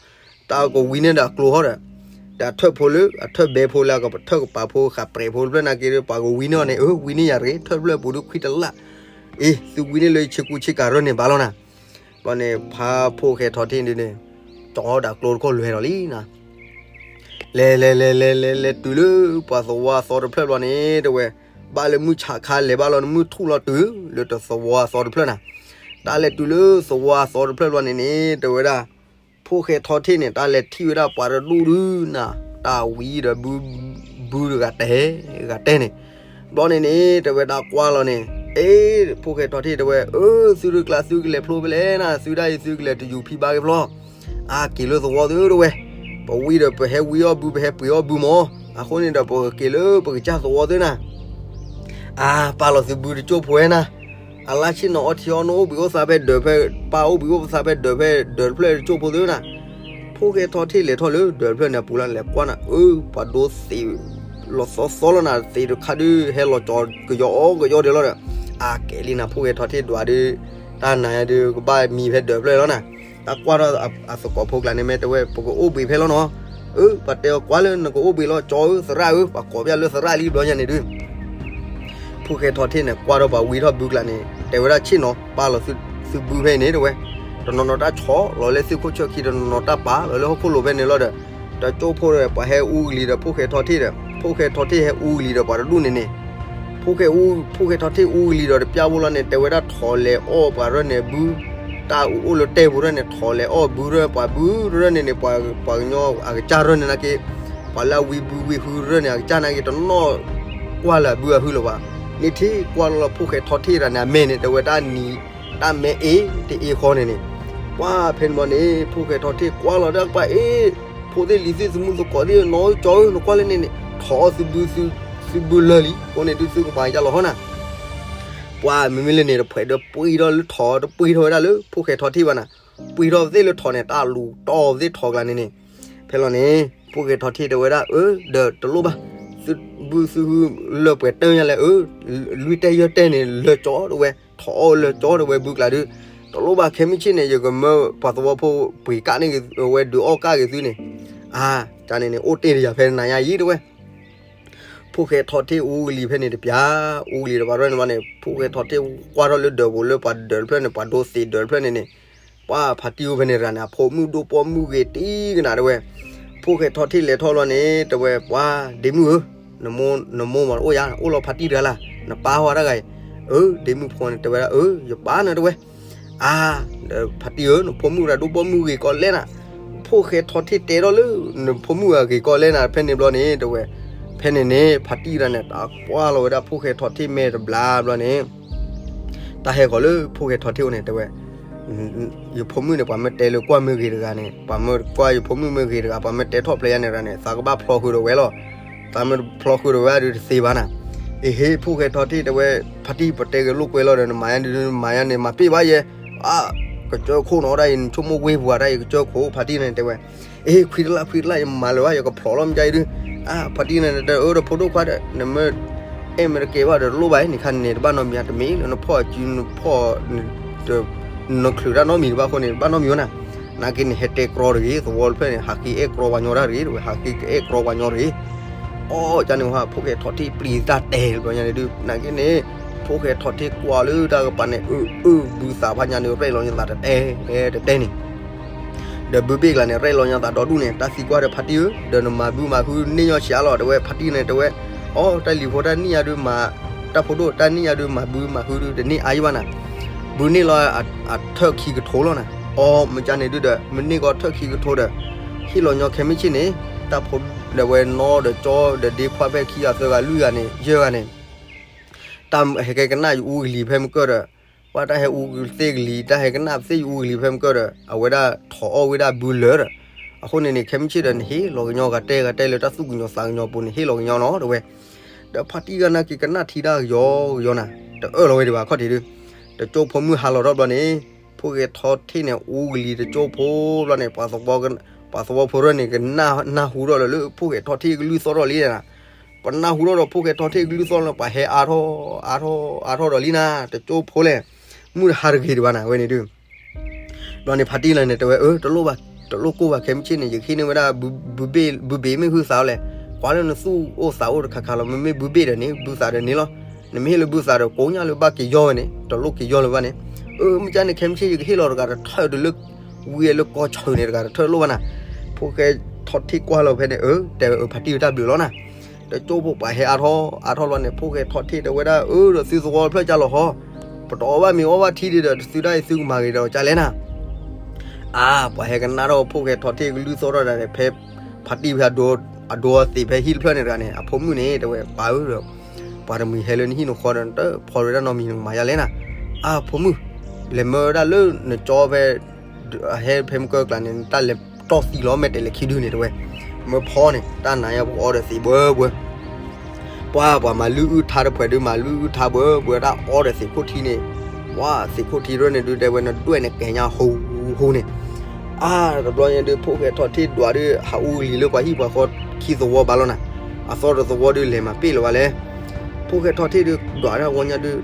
တၢ်ကဝံန့ၢ်ဒီးအကျိဟီဒီး, ဒီးအထၢၣ်ဖိလၢ အထၢၣ်ဘဲဖိလၢအကထၢၣ်ကပၤဖိဃးပြဲးဖိတဖျၢၣ်နာ်က့ဒီး ပှၤကဝံန့ၢ်အီၤန့ၣ် အၢ ဝံန့ၢ်ယၤတဂ့ၤ ထၢၣ်တဖျၢၣ်ပူၤဒုးခွံတလၢ်, အ့ သုဝံန့ၢ်လၢယဆ့ကူဆ့ကၤရၢၢ်န့ၣ်ဘၣ်လီၤနၤ, ဘျီန့ၣ် ဖါဖိၣ်ဃဲထီထ့ၣ်ဒုးန့ၣ်, ကၠီဒီးအကျိတခီလွဲၤဒီးလံနၤ, လဲၤလဲၤလဲၤလဲၤလဲၤလဲၤတုၤလၢပှၤသဝီအသီတဖျၢၣ်ဘျီန့ၣ် တဲဝဲ, ဘၣ်လၢမုၢ်ဆးခါလဲၤဘၣ်လီၤန့ၣ် မုၢ်ထူၣ်လီၤတုၤလၢတသဝီအသီတဖျၢၣ်နၤ. တၢ်လဲၤတုၤလၢသဝီအသီတဖျၢၣ်ဘျီန့ၣ်န့ၣ် တဲဝဲဒၣ်, ဖိၣ်ဃဲထီထ့ၣ်န့ၣ် တၢ်လဲၤထံၣ်ဝဲဒၣ်ပှၤတဒူၣ်ဒုနၤ, တၢ်ဝံဒီးဘု, ဘုတဂၤတဲ, ဂၤတဲန့ၣ်. ဘျီန့ၣ်န့ၣ် တဲဝဲတၢ်ကွၢ်လီၤန့ၣ်, အ့, ဖိၣ်ဃဲထီထ့ၣ်တဲဝဲ, အၢ, သုတကျါသုကလဲၤဖျိဖဲလဲၣ်နၤ, သုဒၣ်အံၤသုကလဲၤတယူၤဖံဘါက့ၤဖျီ အါက့ၤလၢသဝီသုတဲဝဲ, ပဝံဒီးပဟဲဝံအီၣ်ဘု ပဟဲပှ့ၤအီၣ်ဘုမၢ်, အဃိန့ၣ်ဒီးပက့ၤလၢပကစၢ်သဝီသုနၤ. အါ, ပာ်လီၤသုဘုတကၠိၢ်ဖိဝဲနၤ, အလၢဆ့ၣ်နီၤအီထံအီနိၣ်အိၣ်ဘှံးအိၣ်သါဖဲဒၢးဖဲ, ပၢ်အိၣ်ဘှံးအိၣ်သါဖဲဒၢးဖဲဒၢးတဖျၢၣ်တကၠိၢ်ဖိသုနၤ. ဖိၣ်ဃဲထီထ့ၣ်လဲၤထီၣ်လၢဒၢးတဖျၢၣ်န့ၣ်အပူၤလီၤ လဲၤကွၢ်နၤ, အၢ, ပှၤဒိသ့းလီၤသီသီလီၤနၤ, သ့းတခါဒုးဟဲလီၤကၠီကယီကယီဒဲးလီၤဒီး, အါကဲလံနၤ ဖိၣ်ဃဲထီထ့ၣ်ဒွးဒုး, တၢ်နၤညါဒုးကဘၣ်မံဖဲဒၢးတဖျၢၣ်လီၤနၤ. တၢ်ကွၢ်ထီၣ်အသကိးဖိကျါန့ၣ် မ့ၢ်တဲဝဲ ပကအိၣ်ဘှံးဖဲလီၤနီၤ. အၢ, ပှၤတဲအီၤကွၢ်လၢနကအိၣ်ဘှံးလီၤကၠီဧၢ သရၣ်ဧၢ, ပှၤကိးပျၢ်လၢသရၣ်လံဘျီညါန့ၣ်ဒုး ဖိၣ်ဃဲထီထ့ၣ်န့ၣ် ကွၢ်ထီၣ်ပှၤဝံထီၣ်ဘုကျါန့ၣ် တဲဝဲဒၣ်ဆ့ၣ်နီၤ, ပာ်လီၤသုဘုဖဲအံၤန့ၣ်တဲဝဲ, တနီၤနီၤတၢ်ဆီၣ်လီၤလၢသ့ၣ်ခိၣ်ဆၢခံ, တနီၤနီၤတၢ်ပာ်လီၤလၢဟီၣ်ခိၣ်လိၤဖဲန့ၣ်လီၤဒီး, တကၠိၢ်ဖိဒီးပှၤဟဲအူကလံၤဒီးဖိၣ်ဃဲထီထ့ၣ်ဒီး, ဖိၣ်ဃဲထီထ့ၣ်ဟဲအူကလံၤဒီးပှၤတဒူၣ်န့ၣ်န့ၣ်, ဖိၣ်ဃဲအူ, ဖိၣ်ဃဲထီထ့ၣ်အူကလံၤဒီးတပျၢ်ဖိလီၤန့ၣ် တဲဝဲဒၣ်ထိးလဲၤအီၣ်ပှၤရၢၢ်န့ၣ်ဘု, တၢ်အူအိၣ်လၢတဲပူၤရၢၢ်န့ၣ် ထိးလဲၤအီၣ်ဘုရၢၢ်, ပှၤဘုရၢၢ်န့ၣ်န့ၣ် ပှၤကညီအကစၢ်ရၢၢ်န့ၣ်နာ်က့, ပှၤလၢအဝံဘုဝံဟုရၢၢ်န့ၣ် အကစၢ်နာ်က့ တနီၣ်ကွၢ်လၢအဘုအဟုလၢၤဘၣ်. န့ၣ်ထံၣ်ကွၢ်လီၤလီၤ ဖိၣ်ဃဲထီထ့ၣ်တဂၤန့ၣ် အမဲာ်န့ၣ် တဲဝဲတၢ်နံၤ, တၢ်မဲအ့တအ့ဃီန့ၣ်န့ၣ်, ပှၤဖဲန့ၣ်ဘျီန့ၣ် ဖိၣ်ဃဲထီထ့ၣ်ကွၢ်လီၤဒီးပှၤအ့, ဖိသ့ၣ်လံၤသ့ၣ် သမူသကိးသ့ၣ် နီၢ်ဧၢကၠီဧၢ နကွၢ်လၢန့ၣ်န့ၣ် ထိးအီၣ်သုဘု, သုဘုလၢာ်လံ, အဃိန့ၣ်ဒုး သုကပှၤယါလီၤဟီနၤ. ပှၤမ့မ့ၢ်လၢန့ၣ် တဖှဲးဒီးပှ့ၤထီၣ်လၢထိး, တပှ့ၤထီၣ်ဝဲဒၣ်လၢဖိၣ်ဃဲထီထ့ၣ်ဘၣ်နၤ, ပှ့ၤထီၣ်သ့ၣ်လၢထိးန့ၣ် တၢ်လူၤတီၢ်သ့ၣ်ထိးကျါန့ၣ်န့ၣ်, ဖဲလီၤန့ၣ် ဖိၣ်ဃဲထီထ့ၣ်တဲဝဲဒၣ် အၢ, ဒီးတလိၣ်ဘၣ်, သုဘုသုဟုလၢပှဲၤတၢၢ်ညါလဲၣ်, အၢ, လွံၢ်တဲယဲၢ်တဲန့ၣ် လၢာ်ကၠီတဲဝဲ, ထိးအီၣ်လၢာ်ကၠီတဲဝဲ ဘုကျါဒုး, တလိၣ်ဘၣ် ခဲမုၢ်ဆ့ၣ်န့ၣ် ယကမၢပှၤသဝီဖိပှ့ၤကၣ်န့ၢ်ဝဲဒုးအီၣ်ကၣ်ဂ့ၤသုန့ၣ်, အါ, တၢ်န့ၣ်န့ၣ် အိၣ်တ့ၢ်တယၤဖဲနၤညါအံၤတဲဝဲ. ဖိၣ်ဃဲထီထ့ၣ်အူကလံၤဖဲန့ၣ်တပျၢ်, အူကလံၤတပှၤရၢၢ်န့ၣ်ဘၣ်န့ၣ် ဖိၣ်ဃဲထီထ့ၣ်ကွၢ်ထီၣ်လၢဒၢးပူၤလၢပှၤဒၢးတဖျၢၣ်န့ၣ် ပှၤဒိသ့းဒၢးတဖျၢၣ်န့ၣ်န့ၣ်, ပှၤဖါတံၢ်အိၣ်ဖဲန့ၣ်တဂၤန့ၣ် အဖိမုၣ်ဒိၣ်ပိာ်မုၣ်ဂ့ၤတံၢ်ကနၣ်တဲဝဲ. ဖိၣ်ဃဲထီထ့ၣ်လဲၤထီၣ်လီၤန့ၣ် တဲဝဲ ပှၤဒ့မုၣ်ဧၢ, နမိၢ်မၤတအိၣ်ယၤ, အိၣ်လီၤဖါတံၢ်တဂၤလၢ်, နပၢ်ဟီၣ်တဂၤအံၤ, အၢ, ဒ့မုၣ်ဖိန့ၣ် တဲဝဲဒၣ် အၢ, ယပၢ်န့ၣ်တဲဝဲ. အါ, ဒီးဖါတံၢ်ဧၢ, နဖိမုၣ်တဂၤဒိၣ်ပိာ်မုၣ်ဂ့ၤကီလဲၣ်နၤ, ဖိၣ်ဃဲထီထ့ၣ်တဲထီၣ်လၢ နဖိမုၣ်အဂ့ၤကီလဲၣ်နၤ ဖဲန့ၣ်ဘျီန့ၣ် တဲဝဲ. ဖဲန့ၣ်န့ၣ် ဖါတံၢ်တဂၤန့ၣ် တၢ်ကွၢ်လီၤဝဲဒၣ်ဖိၣ်ဃဲထီထ့ၣ်မဲာ်တဘျါဘျီန့ၣ် တၢ်ဟဲဃီၤလၢဖိၣ်ဃဲထီထ့ၣ်အိၣ်န့ၣ် တဲဝဲ, ယဖိမုၣ်န့ၣ် ပှၤမ့ၢ်တဲလၢကွၢ်မ့ၢ်ဂ့ၤတဂၤန့ၣ်, ပှၤမ့ၢ်ကွၢ်ယဖိမုၣ်မ့ၢ်ဂ့ၤတဂၤ, ပှၤမ့ၢ်တဲထီၣ်ဖျဲးယၤန့ၣ်တဂၤန့ၣ် သးကဘၣ်ဖျီဃုာ်ဒီးဝဲလီၤ. သးမ့ၢ်ဖျီဃုာ်ဒီးဝဲဒုးတသ့ဘၣ်နၤ. အ့ဟ့ ဖိၣ်ဃဲထီထ့ၣ်တဲဝဲ, ဖါတံၢ်ပတဲကလိာ်ကွဲလီၤဒီး နမၤယါန့ၣ်ဒုး မၤယါန့ၣ် မၤပ့ၢ်ဘၣ်ယဲ, အါ, ကစၢၢ်ခိၣ်နီၤဒၣ်အံၤ နဆိကမိၣ်ဝ့ၢ်ပှၤဒၣ်အံၤ ကစၢၢ်ခိၣ် ဖါတံၢ်န့ၣ်တဲဝဲ. အ့ ခွံတလၢ် ခွံတလၢ် ယမၤလၢၤဘၣ် ယကဖျိးလီၤမ့ၢ်ကါအံၤဒုး, အါ, ဖါတံၢ်န့ၣ်တဲ အၢ ဒီးဖိဒိၣ်ခွါဒီး နမ့ၢ်အဲၣ်မ့ၢ်တကဲဘၣ်ဒီး တလိၣ်ဘၣ် နံၤခါန့ၣ် တဘၣ်နီတမံၤ တမ့ၢ်လၢနဖီၣ်စု နဖီၣ် နချုးတၢ်နီတမံၤတဘၣ်အဃိန့ၣ် တဘၣ်နီတမံၤဝဲနၤ. နာ်က့န့ၣ် ဟဲတဲကြီတဂ့ၤ သဝီတဖျၢၣ်န့ၣ် ဟးဃ့အဲၣ်ကြီပှၤညီတၢ်တဂ့ၤ တဲဝဲ ဟးဃ့ကအဲၣ်ကြီပှၤညီတဂ့ၤ. အီ ကန့ၣ်ဝဲ ဖိၣ်ဃဲထီၣ်ထံၣ်ပျံၤတၢ်တဲဘျီညါန့ၣ်ဒုး နာ်က့န့ၣ် ဖိၣ်ဃဲထီၣ်ထံၣ်ကွၢ်လၢတၢ်ကပၤန့ၣ် အၢ အၢ ဘုသးဖးညါန့ၣ် ရဲၣ်လီၤညါသးတတဲ တတဲန့ၣ် ဒီးဘုဘ့ၣ်ကျါန့ၣ် ရဲၣ်လီၤညါသးဒီဒူၣ်န့ၣ် တၢ်သံကွၢ်ဒီးဖါတံၢ်ဧၢ ဒီးနမၤဘုမၤဟုန့ၢ်ညီဆံးအါလီၤ တဲဝဲ ဖါတံၢ်န့ၣ် တဲဝဲ အီ တၢ်လံၤဖိတၢ်နံၣ်ညါဒုးမၤ တၢ်ဖိဒိၣ်တၢ်နံၣ်ညါဒုးမၤဘုမၤဟုဒုး တန့ၢ်အါယံဘၣ်နၤ ဘုန့ၢ်လီၤအထၢၣ်ခံကထိလီၤနၤ. အီ မ့ၢ်ကန့ၣ်ဒုးဒီး မ့ၢ်န့ၢ်ကီထၢၣ်ခံကထိဒီး ဟ့ၣ်လီၤညီခဲမုၢ်ဆ့ၣ်န့ၣ် တၢ်ဖိဒီးဝဲနီဒီးကၠီဒီးဒ့ခွါဖဲခံဂၤသၢဂၤလွံၢ်ဂၤန့ၣ် ယဲၢ်ဂၤန့ၣ် တၢ်ဟဲကဲကနၣ်ယအူကလံၤဖဲမုၢ်ကၢၢ်ဒီး ပှၤတၢ်ဟဲအူသ့ၣ်ကလံၤ တၢ်ဟဲကနၣ်သ့ၣ်ယအူကလံၤဖဲမုၢ်ကၢၢ်ဒီး အဝဲဒၣ်ထိးအီၣ်ဝဲဒၣ်ဘုလၢာ်ဒီး အဃိန့ၣ်န့ၣ် ခဲမုၢ်ဆ့ၣ်ဒီး နဟ့ၣ်လီၤကညီဂၤတဲဂၤတဲလၢတၢ်သူၣ်ကညီၤသးကညီၤပူၤန့ၣ် ဟ့ၣ်လီၤကညီနီၤ တဲဝဲ. ဒီးဖါတံၢ်ဂၤနာ်က့ၤကနၣ်ထံတၢ်ကယီကယီနၤ တအၢၣ်လီၤဝဲဒံးဘၣ်ခီၣ်ထံးဒုး တကၠိဖိမုၣ်ဟါလီၤထီၣ်ဘျီန့ၣ် ဖိၣ်ဃဲထီၣ်ထံၣ်န့ၣ် အူကလံၤတကၠိဖိဘျီန့ၣ် ပှၤသဝီဖိရၢၢ်န့ၣ် ကနၢ်ဟူထီၣ်လၢ လၢဖိၣ်ဃဲထီၣ်ထံၣ်ကလုၢ်သီၣ်ထီၣ်လံနၤ ပနၢ်ဟူထီၣ်ဒီးဖိၣ်ဃဲထီၣ်ထံၣ်ကလုၢ်သီၣ်လၢ ပှၤဟဲအါထီၣ် အါထီၣ် အါထီၣ်ဒီးလံနၤ တကၠိဖိလဲၣ် မုၢ်တဟါတဂ့ၤဒံးဘၣ်နၤ ဝဲန့ၣ်ဒုး ဘျီန့ၣ် ဖါတံၢ်လၢန့ၣ် တဲဝဲ အၢ တလိၣ်ဘၣ် တလိၣ်ကိၢ်ဘၣ် ခဲမုၢ်ဆ့ၣ်န့ၣ် ယကဟ့ၣ်န့ၢ်ဝဲဒၣ် ဘုဘ့ၣ် ဘုဘ့ၣ်မ့ၢ်ဟုသးလဲၣ် ကွၢ်လၢနသူၣ်အိၣ်သးအိၣ်တခါခါလီၤ မ့မ့ၢ်ဘုဘ့ၣ်ဒီးန့ၣ် ဘုသးဒီးန့ၣ်လီၤ နမ့ၢ်ဟ့ၣ်လၢဘုသးဒီး ကိးညါလၢဘၣ်က့ၤယီၢ်ဝဲန့ၣ် တလိၣ်က့ၤယီၢ်လၢၤဘၣ်န့ၣ် အၢ မ့ၢ်ကန့ၣ် ခဲမုၢ်ဆ့ၣ် ယကဟ့ၣ်လီၤတဂၤတထၢၣ်ဒီးလၢ ဝံၤလၢကီၢ်ဆၢန့ၣ်တဂၤတထၢၣ်လိၣ်ဘၣ်နၤ ဖိၣ်ဃဲ ထီၣ်ထ့ၣ်ကွၢ်လီၤဖဲန့ၣ် အၢ တဲဝဲအၢ ဖါတံၢ်ဝဲတၢ်ဘျုးလီၤနၤ. တကၠိဖိပှၤဟဲအါထီၣ်အါထီၣ်လီၤန့ၣ် ဖိၣ်ဃဲထီၣ်ထ့ၣ်တဲဝဲဒၣ် အၢ ဒီးသုသဝီတဖျၢၣ်ကၢ်လီၤဟီ, ပတအီၣ်ဘၣ်မ့ၤအီၣ်ဘၣ်ထံဒံးဒီး သုတၢ်အံၤသုကမၤဂ့ၤဒီးကၢ်လဲၣ်နၤ. အါ ပှၤဟဲကနၣ်ထီၣ်ဖိၣ်ဃဲထီၣ်ထ့ၣ်ကလုၢ်သီၣ်ထီၣ်ဒၣ်န့ၣ် ဖဲဖါတံၢ်ဖဲအဒိအသံးဖဲဟံၣ်တဖျၢၣ်န့ၣ်တဂၤန့ၣ် အဖိမုၣ်န့ၣ် တဲဝဲပၢ်ဧၢဒီး ပှၤတမှံၤဟဲလၢနဟံၣ်နဃီဒီး နတဖီဝဲဒၣ်နီတမံၤနကမၤယါလဲၣ်နၤ. အါ ဖိမုၣ်, လဲၤမၢဝဲဒၣ်လၢနကၠီဖဲ အဟဲဖဲမုၢ်ကၢၢ်ကျါန့ၣ် နတၢ်လဲၤတီၢ်သံလီၤမဲာ်တဲးလဲၤခံဒုန့ၣ်တဲဝဲ, မၢဖီန့ၣ် တၢ်နၤညါပကအီဒီးသံးဘှဲဘှဲ ပှၤ ပှၤမၤလုၢ်အုၣ်ထါတဖှဲးဒုး မၤလုၢ်အုၣ်ထါဘှဲဘှဲ တၢ်အီဒီးသံးခိၣ်ထံန့ၣ်, ပှၤ သံးခိၣ်ထံရဲၣ်န့ၣ်ဒုး တဲဝဲနဒွဲၣ်န့ၣ်ကဲညါဟူဟူန့ၣ်. အါ တဘျီညါဒုး ဖိၣ်ဃဲထီၣ်ထ့ၣ်ဒွးဒုး ဟးအူကလံၤလၢပှၤဟံၣ်ပှၤဃီခံသဝီဘၣ်လီၤနၤ. အသီတသဝီဒုး လဲၤမၤပ့ၢ်လၢၤဘၣ်လဲၣ်. ဖိၣ်ဃဲထီၣ်ထ့ၣ်ဒုး ဒွးဒၣ်ဝီညါဒုး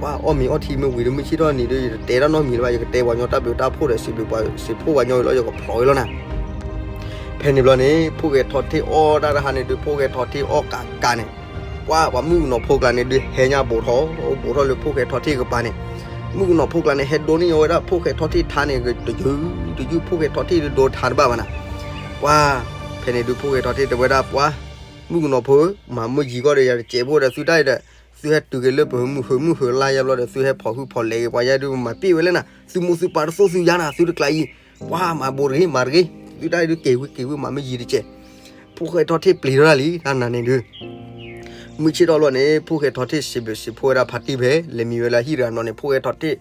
ပှၤအီၣ်မ့ၤအီထံမ့ၢ်ဝံၤဒီး မုၢ်ဆ့ၣ်ထီၣ်နံၤဒုး ယတတဲတၢ်နီတမံၤလၢၤဘၣ်, ယကတဲပှၤညီတၢ်ဘျုးတၢ်ဖှိၣ်ဒီး စံးဘျုးပှၤ စံးဖှိၣ်ပှၤညီအံၤလီၤ, ယကဖျိးအံၤလီၤနၤ. ဖဲန့ၣ်ဘျီန့ၣ် ဖိၣ်ဃဲထီၣ်ထ့ၣ်အီၣ်တၢ်တဟါန့ၣ်ဒုး ဖိၣ်ဃဲထီၣ်ထ့ၣ်အီၣ်ကးကးန့ၣ်, ပှၤ ပှၤမုၣ်ကနီၤဖိကျါန့ၣ်ဒုး ဟဲညါဘူးထီၣ် ဘူးထီၣ်လၢဖိၣ်ဃဲထီၣ်ထ့ၣ်ကပၤန့ၣ်, မုၣ်ကနီၤဖိကျါန့ၣ် ဟဲဒိန့ၢ်ဝဲဒၣ်ဖိၣ်ဃဲထီၣ်ထ့ၣ်ထါန့ၣ် တယုၢ်တယုၢ် ဖိၣ်ဃဲထီၣ်ထ့ၣ်ဒုးဒိထါတဘၣ်ဘၣ်နၤ. ပှၤ ဖဲန့ၣ်ဒုး ဖိၣ်ဃဲထီၣ်ထ့ၣ်တဲဝဲဒၣ် ပှၤ မုၣ်ကနီၤဖိဧၢ, မၤမုၢ်ယံၤကီၢ်ဒီး ယတစဲးဖိဒီး သုတၢ်အံၤဒီး သုဟဲတုၤက့ၤလၢပမုၢ်ဟုးမုၢ်ဟုးလါယါဘျီဒီး သုဟဲဖီၣ်ဟုၣ်ဖီၣ်လဲၤက့ၤပှၤယါဒုး မၤပ့ၢ်ဝဲလဲၣ်နၤ, သုမိၢ်သုပၢ်တသိၣ်သုယါနၤ, သုတကျါအံၤ, ပှၤမၤဘူးတဂ့ၤ မၤတဂ့ၤ, သုတၢ်အံၤဒုး က့ၤဝံၤက့ၤဝံၤ မၤမုၢ်ယံၤတစဲး. ဖိၣ်ဃဲထီၣ်ထ့ၣ်ပျံၤထီၣ်တၢ်လံ တၢ်နၤန့ၣ်ဒုး မုၢ်ဆ့ၣ်ထီၣ်လီၤန့ၣ် ဖိၣ်ဃဲထီၣ်ထ့ၣ်စံးဘျုးစံးဖှိၣ်ဝဲဒၣ်ဖါတံၢ်ဖဲ လဲၤမံဝဲလၢဟံၣ်တဂၤနီၤန့ၣ် ဖိၣ်ဃဲထီၣ်ထ့ၣ်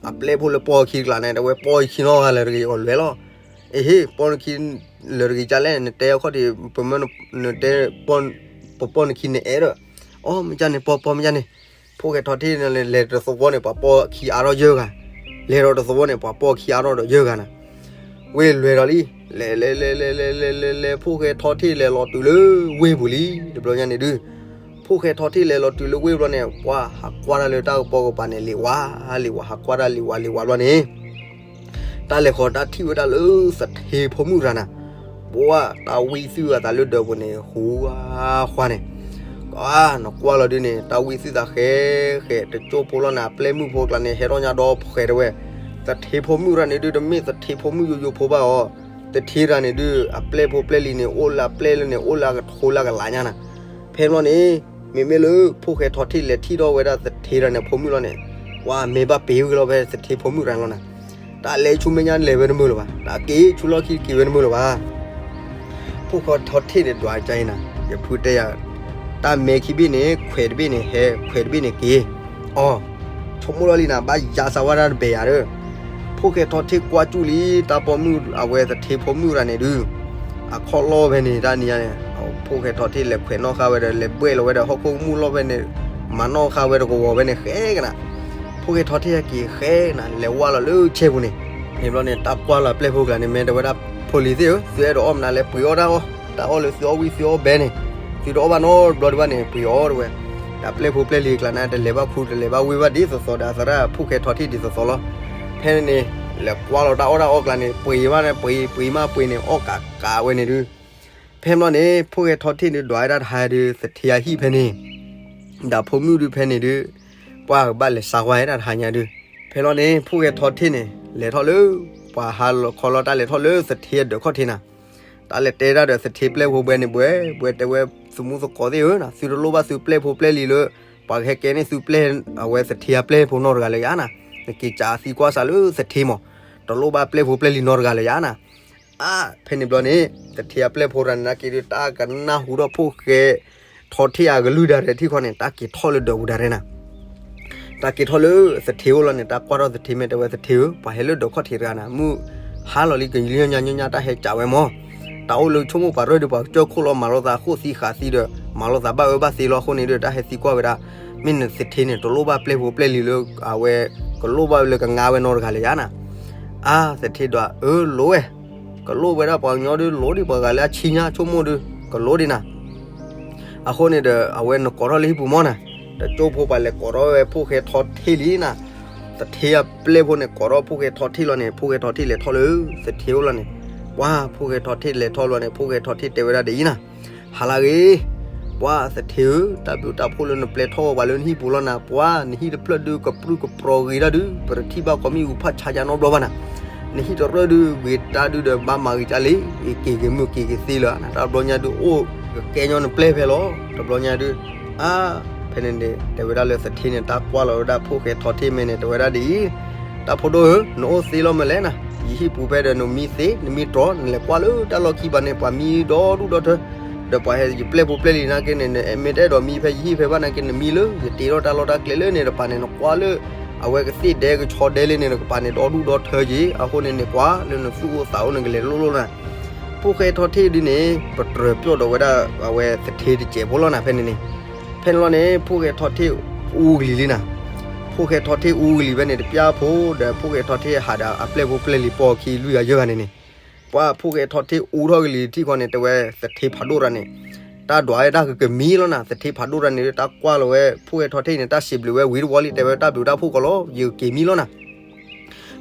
အပျဲၢ်ဖိလၢပီၢ်ခံတကျါန့ၣ် တဲဝဲပီၢ်ခံနီတဂၤလၢၤတဂ့ၤ အီၤလွဲၢ်လီၤ. အ့ဟ့ၣ် ပီၢ်နခံလၢၤတဂ့ၤကၢ်လဲၣ် နတဲအခီၣ်ထံး ပမၢနတဲ ပပီၢ်နခံန့ၣ်အဲၣ်ဒီး, အီၣ်မ့ၢ်ကၢ်န့ၣ် ပီၢ်ပီၢ်မ့ၢ်ကၢ်န့ၣ်, ဖိၣ်ဃဲထီၣ်ထ့ၣ်န့ၣ် လဲၤတသဝီန့ၣ် ပှၤပီၢ်ခံအါထီၣ်ယဲၢ်ဂၤ, လဲၤဒီးတသဝီန့ၣ် ပှၤပီၢ်ခံအါထီၣ်ဒီးယဲၢ်ဂၤနၤ. ဝ့ၢ်လွဲၤဒီးလံ, လဲၤလဲၤလဲၤလဲၤလဲၤလဲၤလဲၤ ဖိၣ်ဃဲထီၣ်ထ့ၣ်လဲၤလီၤတုၤလၢဝ့ၢ်ပူၤလံ တဘျီညါန့ၣ်ဒုး, ဖိၣ်ဃဲထီၣ်ထ့ၣ်လဲၤလီၤတုၤလၢဝ့ၢ်ဘျီန့ၣ် ပှၤဟးကွၢ်တၢ်လၢတၢ်ကပီၤကပၤန့ၣ် လံာ်ဝါ, လံာ်ဝါ ဟးကွၢ်တၢ်လံာ်ဝါလံာ်ဝါဘျီန့ၣ် တၢ်လဲၤဃီၤတၢ်ထံၣ်ဝဲဒၣ်လၢသထ့ဖိမုၣ်တဂၤနၤ, ပှၤတၢ်ဝံၣ်သုၣ်အသးလၢဒၢးပူၤန့ၣ် ဟူဝါဃွါန့ၣ်, နကွၢ်လီၤဒုးန့ၣ် တၢ်ဝံၣ်သုၣ်သးဃဲဃဲ တကၠိဖိလီၤနၤ အပျဲၢ်မုၣ်ဖိကျါန့ၣ် ဟဲထီၣ်ညါဒီးဖှဲးတဲဝဲ, သထ့ဖိမုၣ်တဂၤန့ၣ်ဒုး တမ့ၢ်သထ့ဖိမုၣ်ယိယိဖိဘၣ်အီၤ, သထ့တဂၤန့ၣ်ဒုး အပျဲၢ်ဖိပျဲၢ်လံၤန့ၣ် အိၣ်လၢအပျဲၢ်လၢန့ၣ် အိၣ်လၢအကထိလၢအကလးညါနၤ. ဖဲဘျီန့ၣ် မ့မ့ၢ်လၢဖိၣ်ဃဲထီၣ်ထ့ၣ်လဲၤထံၣ်ထီၣ်ဝဲဒၣ်သထ့တဂၤန့ၣ် ဖိမုၣ်လီၤန့ၣ်, ပှၤမ့ၢ်ဘၣ်ပ့ၤဝဲလီၤဖဲသထ့ဖိမုၣ်တဂၤလီၤနၤ. တၢ်လဲၤဆူမဲာ်ညါလဲၤဝဲတမုာ်လၢၤဘၣ်, တၢ်က့ၤဆူလီၢ်ခံက့ၤဝဲတမုာ်လၢၤဘၣ်. ဖိၣ်ဃဲထီၣ်ထ့ၣ်န့ၣ်ဒွးကါအံၤနၤ, ယဖုတဲယၤ, တၢ်မဲခံဘ့ၣ်န့ၣ် ခွဲးတဘ့ၣ်န့ၣ်ဟဲ ခွဲးတဘ့ၣ်န့ၣ်က့ၤ, အီ, ဆိကမိၣ်လီၤလံနၤ ဘၣ်ယါစၢၤဝဲဒၣ်တဘဲယၤဒီး, ဖိၣ်ဃဲထီၣ်ထ့ၣ်ကွၢ်ကၠူၣ်လံ တၢ်ပိာ်မုၣ်အဝဲသထ့ဖိမုၣ်တဂၤန့ၣ်ဒုး, အခီၣ်လီၢ်ဖဲန့ၣ် တၢ်နံၤညါန့ၣ် ဖိၣ်ဃဲထီၣ်ထ့ၣ်လဲၤခွဲးနီၣ်ဃာ်ဝဲဒီး လဲၤဘှဲၣ်လီၤဝဲဒီး ဟီၣ်ခိၣ်ကမူၣ်လီၢ်ဖဲန့ၣ်, မၤနီၣ်ဃာ်ဝဲတကဝီၤဖဲန့ၣ် ဃဲကနၤ, ဖိၣ်ဃဲထီၣ်ထ့ၣ်ဟဲက့ၤဃဲကနၤ လဲၤဝါလီၤလၢဆဲပူၤန့ၣ်, န့ၣ်ဘျီန့ၣ် တၢ်ကွၢ်လီၤအပျဲၢ်ဖိကျါန့ၣ် မ့ၢ်တဲဝဲဒၣ် ဖိလံၤသ့ၣ်ဧၢ, သုအဲၣ်ဒိးအီၣ်မနုၤလဲၣ် ပှ့ၤအီၣ်တၢ်အီၣ်, တၢ်အီၣ်လၢသုအီၣ်ဝံၣ်သုအီၣ်ဘဲန့ၣ်, သုတအီၣ်ဘၣ်နီတဘျီဒံးဘၣ်န့ၣ် ပှ့ၤအီၣ်တဲဝဲ, ဒီးအပျဲၢ်ဖိပျဲၢ်လံၤကျါန့ၣ် တလဲၤဘၣ်ခူတလဲၤဘၣ်ဝ့ၢ်ဘၣ်ဒ်သိးသိးဒီး အသရၣ်ဖိၣ်ဃဲထီၣ်ထ့ၣ်ဒ်သိးသိးလီၤ. ဖဲန့ၣ်န့ၣ် လဲၤကွၢ်လီၤတၢ်အီၣ်တၢ်အီကျါန့ၣ် ပှ့ၤမးန့ၣ် ပှ့ၤ ပှ့ၤမးပှ့ၤန့ၣ် အီၣ်ကးကးဝဲန့ၣ်ဒုး, ဖဲဘျီန့ၣ် ဖိၣ်ဃဲထီၣ်ထ့ၣ်န့ၣ် ဒွးဝဲဒၣ်တဟါဒုး သထ့အဟံၣ်ဖဲန့ၣ်, ဒီးဖိမုၣ်ဒုးဖဲန့ၣ်ဒုး, ပှၤကဘၣ်လဲၤစါကွၢ်ဝဲဒၣ်တဟါညါဒုး, ဖဲဘျီန့ၣ် ဖိၣ်ဃဲထီၣ်ထ့ၣ်န့ၣ် လဲၤထီၣ်လၢ, ပှၤဟးလီၤခီလီၤတၢ်လဲၤထီၣ်လၢသထ့အဒၢးခီၣ်ထံးနၤ, တၢ်လဲၤတဲဒၣ်ဒီးသထ့ပျဲၢ်ဖိဘှဲန့ၣ်ဘှဲ, ဘှဲတဲဝဲ, သမူသကိးသ့ၣ်ဧၢ, သုတလိၣ်ဘၣ်သုပျဲၢ်ဖိပျဲၢ်လံၤလၢ ပှၤကဟဲကဲန့ၢ်သုပျဲၢ်, အဝဲသထ့အပျဲၢ်ဖိနီတဂၤလၢၤယါနၤ, နက့ၤကးသံကွၢ်စးလၢသထ့မး, တလိၣ်ဘၣ်ပျဲၢ်ဖိပျဲၢ်လံၤနီတဂၤလၢၤယါနၤ. အါ, ဖဲန့ၣ်ဘျီန့ၣ် သထ့အပျဲၢ်ဖိတဂၤန့ၣ် နာ်က့ၤဒုး တၢ်ကနၢ်ဟူထီၣ်ဖိၣ်ဃဲထီၣ်ထ့ၣ်အကလုၢ်ဒၣ်ရဲၣ်ထံၣ်ခီန့ၣ် တၢ်က့ၤထီၣ်လၢဒၢးပူၤဒၣ်ရဲၣ်နၤ, တၢ်က့ၤထီၣ်လၢသထ့အိၣ်လီၤန့ၣ် တၢ်ကွၢ်ထီၣ်သထ့မ့ၢ်တဲဝဲသထ့ဧၢ, ပှၤဟဲလၢဒၢးခီၣ်ထံးတဂၤနၤ, မုၢ်ဟါလီၤလံကညီညီညါ တၢ်ဟဲကးဝဲမး, တၢ်အိၣ်လၢဆိကမိၣ်ပှၤရၢၢ်ဒုး ပှၤကစၢၢ်ခိၣ်လီၤ မၤလိာ်သးခိၣ်သံဃာ်သံဒီး မၤလိာ်သးဘၣ်အၢဘၣ်သီလီၤအဃိန့ၣ်ဒီး တၢ်ဟဲသံကွၢ်ဝဲဒၣ်, မ့ၢ်နသထ့န့ၣ် တလိၣ်ဘၣ်ပျဲၢ်ဖိပျဲၢ်လံၤလၢ အဝဲ ကလိၣ်ဘၣ်ဝဲလၢကငါဝဲနီတဂၤလၢၤယါနၤ. အါ, သထ့ဒွး, အၢ လိၣ်ဝဲ, ကလိၣ်ဝဲဒၣ်ပှၤကညီဒုး လိၣ်ဒံးပှၤဂၤလၢအဆံညါဆိကမိၣ်ဒုး ကလိၣ်ဒံးနၤ. အဃိန့ၣ်ဒီး အဝဲနကိးထီၣ်လၢဟံၣ်ပူၤမးနၤ, တကၠိဖိပှၤလဲၤကိးထီၣ်ဝဲဖိၣ်ဃဲထီၣ်ထ့ၣ်လံနၤ, သထ့အပျဲၢ်ဖိန့ၣ် ကိးထီၣ်ဖိၣ်ဃဲထီၣ်ထ့ၣ်လီၤန့ၣ် ဖိၣ်ဃဲထီၣ်ထ့ၣ်လဲၤထီၣ်လၢသထ့အိၣ်လီၤန့ၣ်, ပှၤဖိၣ်ဃဲထီၣ်ထ့ၣ်လဲၤထီၣ်လီၤန့ၣ် ဖိၣ်ဃဲထီၣ်ထ့ၣ်တဲဝဲဒၣ်ဒ်အံၤနၤ, ဟါလၢအဂ့ၤ, ပှၤသထ့ဧၢ, တၢ်ဘျုးတၢ်ဖှိၣ်လၢနပျဲထီၣ်ဝဲပှၤလၢနဟံၣ်ပူၤလီၤနၤ, ပှၤနဟံၣ်တဖျၢၣ်ဒုး ကပြုၢ်ကပြီၤဂ့ၤတၢ်ဒုး ပတထံၣ်ဘၣ်ကိးမံၣ်အူဖးဆါယါနီတဘျီဘၣ်နၤ. နဟံၣ်တရၢၢ်ဒုး ဂ့ၤတၢ်ဒုးဒီး ဘၣ်မၤဂ့ၤကၢ်လံ, ယက့ၤဂ့ၤမုၢ်က့ၤဂ့ၤသ့လၢၤ, တဘျီညါဒုးအိၣ်ကကဲညီနပျဲၢ်ဖဲလီၤ. တဘျီညါဒုး အါ ဖဲန့ၣ်န့ၣ် တဲဝဲဒၣ်လၢသထ့န့ၣ် တၢ်ကွၢ်လီၤဝဲဒၣ်ဖိၣ်ဃဲထီၣ်ထ့ၣ်မဲာ်န့ၣ် တဲဝဲဒၣ်ဒ်အံၤ, တၢ်ဖိဒိၣ်ဧၢ, နအိၣ်သ့လီၤမလဲၣ်နၤ, ယဟံၣ်ပူၤဖဲဒီးနမံသ့ နမံတြီၤ နလဲၤကွၢ်လၢတၢ်လီၢ်ခံဘၣ်န့ၣ် ပှၤမံဒီဒူၣ်ဒီထၢ, ဒီးပှၤဟဲယပျဲၢ်ဖိပျဲၢ်လံၤနာ်က့န့ၣ် နမ့ၢ်တအဲၣ်ဒိးမံဖဲယဟံၣ်ဖဲဘၣ်နာ်က့ နမံလၢ ယတ့ထီၣ်တၢ်လီၢ်တၢ်ကျဲလၢန့ၣ်တပၤန့ၣ် နကွၢ်လၢ အဝဲကသ့ၣ်ဒဲကဆီဒဲလံန့ၣ် နကပၤန့ၣ်ဒီဒူၣ်ဒီထၢက့ၤ, အဃိန့ၣ်န့ၣ်ကွၢ်လၢနသူၣ်အိၣ်သးအိၣ်န့ၣ် ကလဲၤလိၣ်လိၣ်နၤ. ဖိၣ်ဃဲထီၣ်ထ့ၣ်ဒ်န့ၣ် ပတြၢၤပျီၢ်ဒီးဝဲဒၣ် အဝဲသထ့တစဲးဖိလီၤနၤ ဖဲန့ၣ်န့ၣ်. ဖဲန့ၣ်လီၤန့ၣ် ဖိၣ်ဃဲထီၣ်ထ့ၣ်အူကလံၤလံနၤ. ဖိၣ်ဃဲထီၣ်ထ့ၣ်အူကလံၤဖဲန့ၣ် တပျၢ်ဖိဒီး ဖိၣ်ဃဲထီၣ်ထ့ၣ်ဟးဒီးအပျဲၢ်ဖိပျဲၢ်လံၤပိာ်ခံလွံၢ်ဂၤယဲၢ်ဂၤန့ၣ်န့ၣ်, ပှၤဖိၣ်ဃဲထီၣ်ထ့ၣ်အူထီၣ်ကလံၤထံၣ်ခီန့ၣ် တဲဝဲသထ့ဖးဒိၣ်တၢ်န့ၣ် တၢ်ဒွးဝဲဒၣ်ကကမံလီၤနၤ. သထ့ဖးဒိၣ်တၢ်န့ၣ် တၢ်ကွၢ်လီၤဝဲ ဖိၣ်ဃဲထီၣ်ထ့ၣ်န့ၣ် တၢ်စံးဘျုးဝဲဝံၤတဝီလံ တဲဝဲတၢ်ဘျုးတၢ်ဖှိၣ်ကီးလီၤ ယက့ၤမံလီၤနၤ.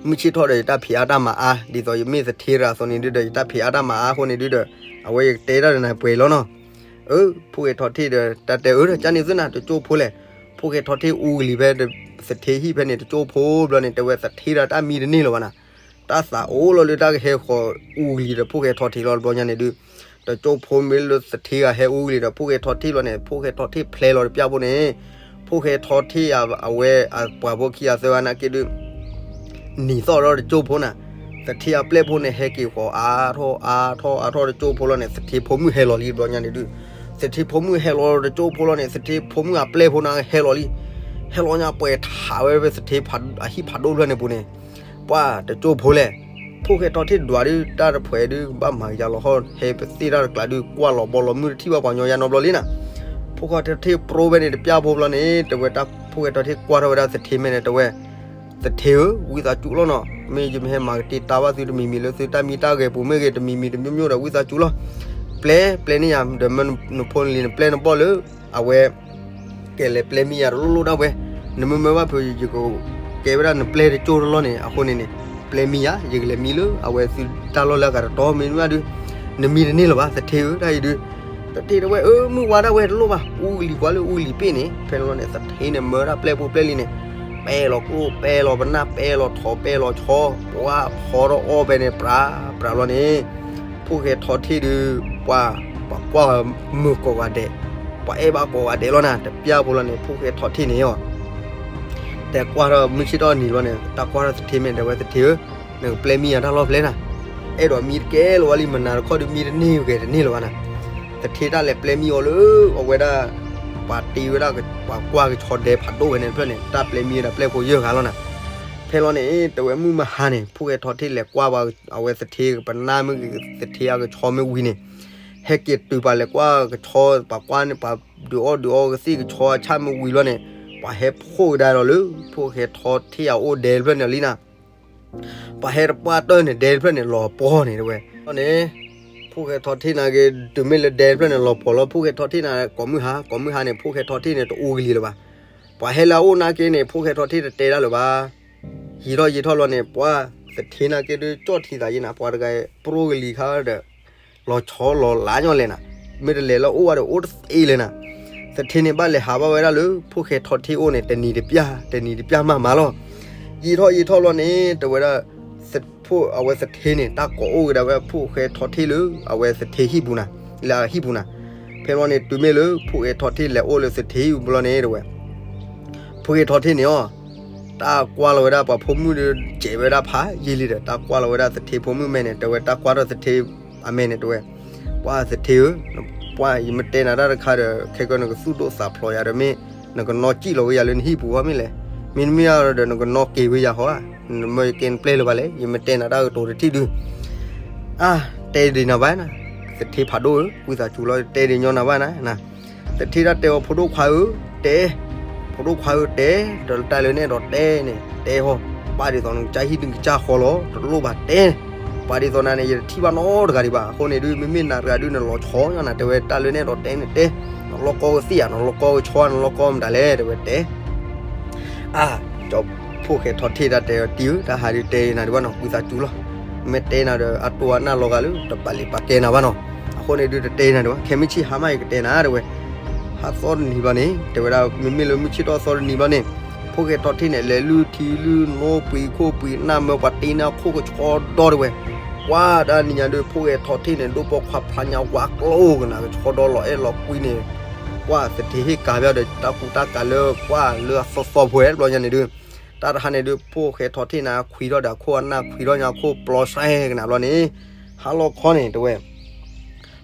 မုၢ်ဆ့ၣ်ထီၣ်ဒီးယတၢ်ဖံးအါတၢ်မၤအါ ဒ်သိးယမ့ၢ်သထ့တဂၤအသိးန့ၣ်ဒုဒီး ယတၢ်ဖံးအါတၢ်မၤအါအဃိန့ၣ်ဒုဒီး အဝဲယကတဲတၢ်ဒီးနၤပှဲၤလီၤနီၤ. အၢ ဖိၣ်ဃဲထီၣ်ထ့ၣ်ဒီး တၢ်တဲအၢဒီး ကၢ်န့ၣ်သုနၤ တကၠိဖိလဲၣ်. ဖိၣ်ဃဲထီၣ်ထ့ၣ်အူကလံၤဖဲ သထ့ဟံၣ်ဖဲန့ၣ် တကၠိဖိဘျီန့ၣ် တဲဝဲသထ့ဒီးတၢ်မံတန့ၢ်လၢၤဘၣ်နၤ. တၢ်သးအိၣ်လီၤလၢတၢ်ကဟဲဃီၤအူကလံၤဒီးဖိၣ်ဃဲထီၣ်ထ့ၣ်လီၤတဘျီညါန့ၣ်ဒု တကၠိဖိမ့ၢ်လၢသထ့ဂၤဟဲအူကလံၤဒီး ဖိၣ်ဃဲထီၣ်ထ့ၣ်လီၤန့ၣ် ဖိၣ်ဃဲထီၣ်ထ့ၣ်ဖျဲလီၤတပျၢ်ဖိန့ၣ်, ဖိၣ်ဃဲထီၣ်ထ့ၣ်အဝဲအပှၤဖိခံဂၤသၢဂၤနာ်က့ဒု နံၤသီၣ်ဒီးတကၠိဖိနၤ. သထ့အပျဲၢ်ဖိန့ၣ် ဟဲက့ၤဃီၤအါထီၣ်အါထီၣ်အါထီၣ်တကၠိဖိလီၤန့ၣ် သထ့ဖိမုၣ်ဟဲလီၤလံတဘျီညါန့ၣ်ဒု သထ့ဖိမုၣ်ဟဲလီၤတကၠိဖိလီၤန့ၣ် သထ့ဖိမုၣ်အပျဲၢ်ဖိန့ၣ်ဟဲလီၤလံ. ဟဲလီၤညါပှဲၤထးဝဲဖဲသထ့အဟံၣ်ဖးဒိၣ်ဖျၢၣ်န့ၣ်ပူၤန့ၣ် ပှၤတကၠိဖိလဲၣ်. ဖိၣ်ဃဲထီၣ်ထ့ၣ်ဒွးဒု တၢ်တဖှဲးဒု ကဘၣ်မၤကယၤလီၤဟီၣ် ဟဲပသ့ၣ်တၢ်တကျးဒု ကွၢ်လီၤဘီလီၤမုၢ်တထံၣ်ဘၣ်ပှၤညီယါနီတဘျီလံနၤ. ဖိၣ်ဃဲထီၣ်ထ့ၣ်ပြိဖဲန့ၣ်တပျၢ်ဖိဘျီန့ၣ် တဲဝဲတၢ်ဖိၣ်ဃဲထီၣ်ထ့ၣ်ကွၢ်ထီၣ်ဝဲဒၣ်သထ့မဲာ်န့ၣ် တဲဝဲ သထ့ဧၢ ဝံသးစူၤလီၤနီၤ, မ့ၢ်ယမ့ၢ်ဟဲမၤကတ့ၤတၢ်ဘၣ်သုတမံၤမံၤလၢသုတၢ်မံတၢ်ဂဲၤပူၤမ့ၢ်ဂ့ၤ တမံၤမံၤတမျိုးမျိုးဒီး ဝံသးစူၤလီၤ. ပျဲ ပျဲန့ၢ်ယၤ ဒီးမၢနဖိနလံၤနပျဲၢ်နဘီၣ်လၢ အဝဲ ကလဲၤပျဲမံယၤတလိၣ်လိၣ်ဒၣ်ဝဲ, နမ့ၢ်မၢဘၣ်ဖုး ယကကဲဝဲဒၣ်နပျဲၢ်တကၠိတလီၢ်န့ၣ် အဃိန့ၣ်န့ၣ် ပျဲမံယၤ ယကလဲၤမံလၢအဝဲသုတၢ်လီၢ်လၢအဂၤတတီၤမ့ၢ်မးဒု နမံတန့ၢ်လၢၤဘၣ် သထ့ဧၢတၢ်အံၤဒု သထ့တဲဝဲ အၢ မုၢ်ဝါဒၣ်ဝဲတလိၣ်ဘၣ် အူကလံၤကွၢ်လၢအူကလံၤပ့ၣ်န့ၣ် ဖဲန့ၣ်လီၤန့ၣ် သထ့န့ၣ်မၢဒၣ်ပျဲၢ်ဖိပျဲၢ်လံၤန့ၣ် ပဲလီၤကျိၣ်ပဲလီၤပနၢ်ပဲလီၤထီပဲလီၤဆီ ပှၤဖီထီၣ်အီၣ်ဖဲန့ၣ် ပြးပြးလီၤန့ၣ် ဖိၣ်ဃဲထီၣ်ထ့ၣ်ဒု ပှၤ ပှၤကွၢ်မုာ်ကိးဂၤဒဲး ပှၤအဲၣ်ဘၣ်ကိးဂၤဒဲးလီၤနၤ တပျၢ်ဖိလီၤန့ၣ် ဖိၣ်ဃဲထီၣ်ထ့ၣ်န့ၣ်အီၤ တဲကွၢ်ထီၣ်မုၢ်ဆ့ၣ်ထီၣ်နံၤလီၤန့ၣ် တၢ်ကွၢ်ထီၣ်သထ့မဲာ် တဲဝဲသထ့ဧၢ နကပျဲမံယၤတၢ်လီၢ်ဖျဲနၤ အဲၣ်ဒိးမံတကဲလၢၤဝဲလံ မနၤတခီဒုးမံတန့ၢ်ဂဲၤတန့ၢ်လၢၤဘၣ်နၤ သထ့တၢ်လဲၤပျဲမံအီၤလၢ အဝဲဒၣ် ပှၤတ့ဝဲဒၣ် ပှၤကွၢ်ကဆီဒဲဖးဒိၣ်ဝဲန့ၣ်တဖျၢၣ်န့ၣ် တၢ်ပျဲမံဝဲဒၣ်ပျဲၢ်ဖိယဲၢ်ဂၤလီၤနၤ ဖဲလီၤန့ၣ် တဲဝဲမုၢ်မဟါန့ၣ် ဖိၣ်ဃဲထီၣ်ထ့ၣ်လဲၤကွၢ်ဘၣ်အဝဲသထ့ပနၢ်မ့ၢ်ဂ့ၤ သထ့အကဆီမ့ၢ်ဝံၤန့ၣ် ဟဲက့ၤတုၤပှၤလဲၤကွၢ်ကဆီ ပှၤကွၢ်န့ၣ် ပှၤဒုးအီၣ်ဒုးအီကသ့ၣ်ကဆီအဆၣ်မ့ၢ်ဝံၤလီၤန့ၣ် ပှၤဟဲဖှိၣ်ကဒါဒီးလၢ ဖိၣ်ဃဲထီၣ်ထ့ၣ်အအိၣ်ဒဲတဖျၢၣ်န့ၣ်လံနၤ ပှၤဟဲတပှၢ်တၢၢ်န့ၣ် ဒဲတဖျၢၣ်န့ၣ် လီၤပှီၢ်န့ၣ်တဝဲ လီၤန့ၣ် ဖိၣ်ဃဲထီၣ်ထ့ၣ်နာ်က့ တုၤမ့ၢ်လၢဒဲတဖျၢၣ်န့ၣ် လီၤပှီၢ်လီၤ ဖိၣ်ဃဲထီၣ်ထ့ၣ်နာ် ကိးမုၢ်ဟါ ကိးမုၢ်ဟါန့ၣ် ဖိၣ်ဃဲထီၣ်ထ့ၣ်န့ၣ် တအူကလံၤလၢၤဘၣ်. ပှၤဟဲလၢအအိၣ်နာ်က့န့ၣ် ဖိၣ်ဃဲထီၣ်ထ့ၣ်တတဲတၢ်လၢၤဘၣ်. ယံာ်ထီၣ်ယံာ်ထီၣ်လီၤန့ၣ် ပှၤသထ့နာ်က့ဒုး ကၠီၣ်ထံသးယံၤနၤ ပှၤတဂၤ ပြိကလံၤခါဒီး လီၤဆီလီၤလးညီလဲၣ်နၤ, မ့ၢ်တလဲၤလၢအအိၣ်ဘၣ်ဒီး အိၣ်တသ့လၢၤနၤ. သထ့န့ၣ် ဘၣ်လဲၤဟးဘၣ်ဝဲဒၣ်လၢ ဖိၣ်ဃဲထီၣ်ထ့ၣ်အိၣ်န့ၣ် တနံၤတပျၢ် တနံၤတပျၢ်မးမးလီၤ. ယံာ်ထီၣ်ယံာ်ထီၣ်လီၤန့ၣ် တဲဝဲဒၣ် ဖိၣ် အဝဲသထ့န့ၣ် တၢ်ကိးအိၣ်က့ၤဒၣ်ဝဲ ဖိၣ်ဃဲထီၣ်ထ့ၣ်လၢ အဝဲသထ့ဟံၣ်ပူၤနၤ, လၢအဟံၣ်ပူၤနၤ. ဖဲလီၤန့ၣ် တုၤမ့ၢ်လၢ ဖိၣ်ဃဲထီၣ်ထ့ၣ်လဲၤအိၣ်လၢသထ့ဟံၣ်ပူၤလီၤန့ၣ် တဲဝဲ ဖိၣ်ဃဲထီၣ်ထ့ၣ်န့ၣ်အီၤ တၢ်ကွၢ်လီၤဝဲဒၣ်ပှၤဖိမုၣ်ဒီး စဲးဝဲဒၣ်ဖးယံာ်လံဒီး တၢ်ကွၢ်လီၤဝဲဒၣ်သထ့ဖိမုၣ်မဲာ်န့ၣ် တဲဝဲတၢ်ကွၢ်ထီၣ်သထ့အမဲာ်န့ၣ် တဲဝဲ ပှၢ်သထ့ဧၢ, ပှၢ်ယမ့ၢ်တဲနၤတၢ်တခါဒီး ခဲကနကသူၣ်ဒိၣ်သးဖျိးယၤဒီးမ့ၢ် နကနီၣ်စံၣ်လီၤဝဲယၤလၢနဟံၣ်ပူၤဟီမ့ၢ်လဲၣ်, မ့တမ့ၢ်ဒီးနကနီၣ်က့ၤဝဲယၤဟီဧါ, နမၢယကဲနပျဲၢ်လၢၤဘၣ်လဲၣ်, ယမ့ၢ်တဲနၤတၢ်ကတိၤတထံၣ်ဒုး အါ, တဲဒ်နၤဘၣ်နၤ, သထ့ဖးဒိၣ်ဧၢ, ဝံသးစူၤလီၤ တဲဒ်ညီနၤဘၣ်နၤ, သထ့တၢ်တဲအီၤ ဖိဒိၣ်ခွါဧၢ, တဲ, ဖိဒိၣ်ခွါဧၢ တဲ, ဒီးတၢ်လၢနအဲၣ်ဒိးတဲန့ၣ် တဲဟီ, ဘၣ်ဒ်သိးနကစၢ်ဟံၣ်နကစၢ်ဃီလီၤ တလိၣ်ဘၣ်တဲ, ဘၣ်ဒ်သိးနၤန့ၣ် ယတထံၣ်ဘၣ်နီတဂၤဒံးဘၣ်, အဃိန့ၣ်ဒုး မ့မ့ၢ်နၤတဂၤဒုး နလီၤဆီညီနၤ တဲဝဲတၢ်လၢနအဲၣ်ဒိးတဲန့ၣ်တဲ, နလီၢ်ကီကသ့ၣ်ဧါ နလီၢ်ကီကဆီ နလီၢ်ကီမတၤလဲၣ် တဲဝဲတဲ အါ, ကၠီဖိၣ်ဃဲထီၣ်ထ့ၣ်တၢ်တဲအီၤ တံၤဧၢ တၢ်ဟးဒုးတဲနၤဒံးဘၣ်နီၤ ဝံသးစူၤလီၤ, မ့ၢ်တဲနၤဒီး အတိၢ်အနၢ်လီၤဂာ်လၢ တပာ်လံာ်ပာ်ကဲနၤဘၣ်နီၤ, အဃိန့ၣ်ဒုး တတဲနၤဒံးဘၣ်, ခဲမုၢ်ဆ့ၣ်ဟါမး ယကတဲနၤ တဲဝဲ, ဟါသီတနံၤဘျီန့ၣ် တဲဝဲဒၣ် မ့မ့ၢ်လၢမုၢ်ဆ့ၣ်ထီၣ်သီတနံၤဘျီန့ၣ်, ဖိ ဖိၣ်ဃဲထီၣ်ထ့ၣ်န့ၣ် လဲၤလုၢ်ထံလုၢ်နိပှံၤခိၣ်ပှံၤနၢ်မၢပှၤတ့န့ၢ်အခိၣ်ကဆီဒီတဝဲ, ပှၤတၢ်နံၤညါဒုး ဖိၣ်ဃဲထီၣ်ထ့ၣ်န့ၣ် ဒိၣ်ပိာ်ခွါဖျါညါဝါကျိကနၣ်ကဆီဒီလီၤအဲၣ်လီၤကွံန့ၣ်, ပှၤသထ့ဟ့ၣ်ကၤပၠီဒီး တၢ်ကူတၢ်ကၤလၢပှၤလၢအသီသီဖိဝဲတဘျီညါန့ၣ်ဒုး, တၢ်တဟါန့ၣ်ဒုး ဖိၣ်ဃဲထီၣ်ထ့ၣ်န့ၣ် ခွံထီၣ်ဒီးအခိၣ်အနၢ်ခွံထီၣ်ညါအခိၣ်ပျီစဲကနၣ်ဘျီန့ၣ်, ဟါလီၤခီန့ၣ်တဝဲ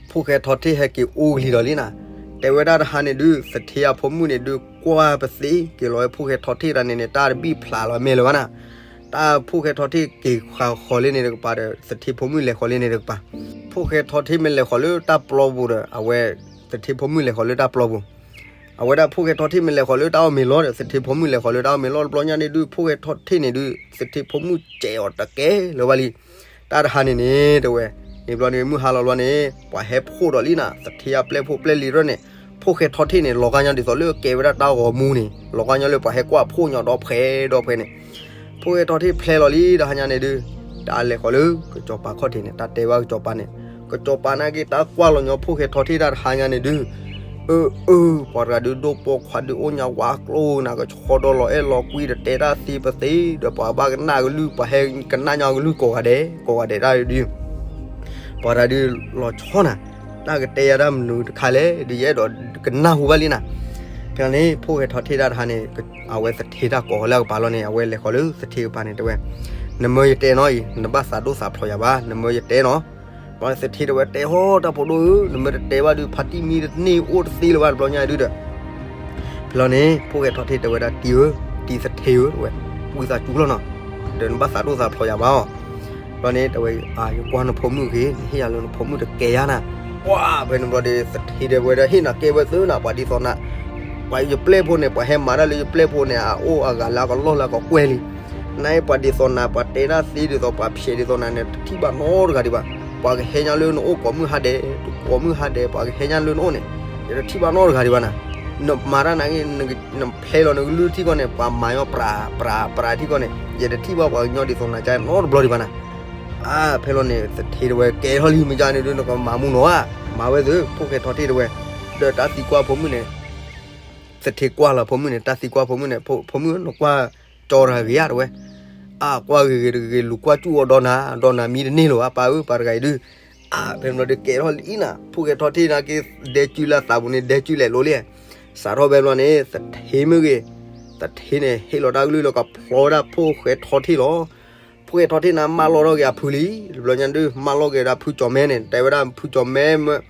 ဖိၣ်ဃဲထီၣ်ထ့ၣ်ဟဲက့ၤအိၣ်ကလံၤဒီးလံနၤ, တဲဝဲဒၣ်တဟါန့ၣ်ဒုး သထ့အဖိမုၣ်န့ၣ်ဒုး ကွၢ်ပသ့က့ၤလီၤဝဲဖိၣ်ဃဲထီၣ်ထ့ၣ်တၢ်န့ၣ်န့ၣ် တၢ်တဘံၣ်ဖျါလီၤမဲာ်လၢၤဘၣ်နၤ, တၢ်ဖိၣ်ဃဲထီၣ်ထ့ၣ်က့ၤဃီၤလံန့ၣ်တကပၤဒီး သထ့ဖိမုၣ်လဲၤဃီၤလံန့ၣ်တကပၤ, ဖိၣ်ဃဲထီၣ်ထ့ၣ်မ့ၢ်လဲၤဃီၤလၢတၢ်ပျီပူၤဒီး အဝဲ သထ့ဖိမုၣ်လဲၤဃီၤလၢတၢ်ပျီပူၤ အဝဲဒၣ်ဖိၣ်ဃဲထီၣ်ထ့ၣ်မ့ၢ်လဲၤဃီၤလၢတၢ်အီၣ်မ့ၤလီၤဒီး သထ့ဖိမုၣ်လဲၤဃီၤလၢတၢ်အီၣ်မ့ၤလီၤတဘျီညါန့ၣ်ဒုး ဖိၣ်ဃဲထီၣ်ထ့ၣ်န့ၣ်ဒုး သထ့ဖိမုၣ်စဲးအီၤတကဲလၢၤဘၣ်လံ, တၢ်တဟါန့ၣ်န့ၣ်တဝဲ, န့ၣ်ဘျီန့ၣ်မုၢ်ဟါလီၤဘျီန့ၣ် ပှၤဟဲဖှိၣ်ဒီးလံနၤ သထ့အပျဲၢ်ဖိပျဲၢ်လံၤရဲၣ်န့ၣ်, ဖိၣ်ဃဲထီၣ်ထ့ၣ်န့ၣ် လီၤဂာ်ညီဒ်သိးလၢကဲဝဲဒၣ်တၢ်ဂီၤမူန့ၣ် လီၤဂာ်ညီလၢပှၤဟဲကွၢ်ဖှိၣ်ညီဒီဖှဲဒီဖှဲန့ၣ်, ဖိၣ်ဃဲထီၣ်ထ့ၣ်ဖျဲလီၤလံတဟါညါန့ၣ်ဒုး, တၢ်လဲၤဃီၤလၢ ကစီၤပၤခီၣ်ထံးန့ၣ် တၢ်တဲဘၣ်ကစီၤပၤန့ၣ်, ကစီၤပၤနာ်က့တၢ်ကွၢ်လီၤညီဖိၣ်ဃဲထီၣ်ထ့ၣ်တၢ်တဟါညါန့ၣ်ဒုး, အၢ အၢ ပှၤတဂၤဒုးဒိၣ်ပိာ်ခွါဒုးအိၣ်ညါဝါကျိနၤကဆီဒီလီၤအဲၣ်လီၤကွံဒီးတဲတၢ်သ့ပသ့ဒီးပှၤဘၣ်ကနၣ်ကလုၢ် ပှၤဟဲကနၣ်ညီကလုၢ်ကိးဂၤဒဲး ကိးဂၤဒဲးတၢ်ဒုး, ပှၤတဂၤဒုးလီၤဆီနၤ, တၢ်ကတဲယၤတၢ်မနုၤတခါလဲၣ်ဒုး ယအဲၣ်ဒိးကနၣ်ဟူဘၣ်လံနၤ, ဖဲန့ၣ် ဖိၣ်ဃဲထီၣ်ထ့ၣ်တၢ်တဟါန့ၣ် အဝဲသထ့တၢ်ကိးလၢအကပၤလီၤန့ၣ် အဝဲလဲၤဃီၤလၢသထ့ကပၤန့ၣ် တဲဝဲ, နမၢယတဲနီၤအံၤ နဘၣ်သးဒိၣ်သးဖျိးယၤဘၣ် နမၢယတဲနီၤ, ဘျီသထ့တဲဝဲတဲဟီၣ်တၢ်ဖိဒိၣ်ဧၢ နမၢတတဲဘၣ်ဒုး ဖါတံၢ်မံတန့ၢ်အိၣ်တသ့လၢၤဘၣ်တဘျီညါဒုးဒီး ဖဲလီၤန့ၣ် ဖိၣ်ဃဲထီၣ်ထ့ၣ်တဲဝဲဒၣ်တံၤဧၢ, တံၤသထ့ဧၢ တဲဝဲ, ဝံသးစူၤလီၤနီၤ, ဒီးနဘၣ်သးဒိၣ်သးဖျိးယၤဘၣ်အီၤ, ဘျီန့ၣ်တဲဝဲ, ယကွၢ်နဖိမုၣ်ဂ့ၤ နဟ့ၣ်ယၤလၢနဖိမုၣ်တကဲယၤနၤ, ပှၤဖဲန့ၣ်ဘျီဒီး သထ့တဲဝဲဒၣ်ဟ့ၣ်နၤကဲဝဲသၢနၤ ပှၤဒ်သိးနၤ, ပှၤယပျဲၢ်ဖိန့ၣ် ပှၤဟဲမၤတၢ်လၢယပျဲၢ်ဖိန့ၣ် အအိၣ်အဂၤလၢအကလီၢ်လၢအကကွဲၢ်လံ နအံၤပှၤဒ်သိးနၤ ပှၤတဲတၢ်သ့ဒ်သိးပှၤဖျဲးဒ်သိးနၤန့ၣ် တထံၣ်ဘၣ်နီတဂၤဒံးဘၣ်, ပှၤကဟဲညါလၢနအိၣ်ကိးမုၢ်ဟါဒဲး, ကိးမုၢ်ဟါဒဲး ပှၤကဟဲညါလၢနအိၣ်န့ၣ်, ယတထံၣ်ဘၣ်နီတဂၤဒံးဘၣ်နၤ, နမၤတၢ်နာ်က့, နဖျဲလီၤနကလုၢ်ထံကီၢ်န့ၣ် ပှၤမၤညီပြးပြးပြးထံကီၢ်န့ၣ် ယတထံၣ်ဘၣ်ပှၤကညီဒ်သိးနၤကါနီတဘျီဒံးဘၣ်နၤ, အဖဲလီၤန့ၣ် သထ့တဲဝဲကဲထီၣ်လံမ့ၢ်ကါန့ၣ်ဒုး နကမၤမူနီၤဧါ, မၤဝဲသ့ ဖိၣ်ဃဲထီၣ်ထ့ၣ်တဲဝဲ, ဒီးတၢ်သံကွၢ်ဖိမုၣ်န့ၣ် သထ့ကွၢ်လီၤဖိမုၣ်န့ၣ် တၢ်သံကွၢ်ဖိမုၣ်န့ၣ် ဖိမုၣ်နကွၢ်ကၠီတဂၤဂ့ၤဧါတဲဝဲ, အကွၢ်ဂ့ၤဂ့ၤတဂ့ၤ လူၤကွၢ်စူၣ်အီၤဒီးနၤ, ဒီးနၤမံတန့ၢ်လၢၤဘၣ် ပၢ်ဧၢ ပှၤတဂၤအံၤဒုး, အဖဲန့ၣ်ဘျီဒီးကဲထီၣ်လံနၤ, ဖိၣ်ဃဲထီၣ်ထ့ၣ်နာ်က့ ဒဲကုလၢအသးပူၤန့ၣ် ဒဲကုလဲၤလိၤလံ, စးထီၣ်ဖဲဘျီန့ၣ် သထ့မ့ၢ်ဂ့ၤ, သထ့န့ၣ် ဟ့ၣ်လီၤတၢ်ကလုၢ်လၢကဖျီဝဲဒၣ်ဖိၣ်ဃဲထီၣ်ထ့ၣ်လီၤ ဖိၣ်ဃဲထီၣ်ထ့ၣ်န့ၣ် မၢလီၤထီၣ်က့ၤအဖုလံ, တဘျီညါဒုး မၢလီၤက့ၤဝဲဒၣ်ဖုကၠီၤမဲန့ၣ် တဲဝဲဒၣ်ဖုကၠီၤမဲမ့ၢ်,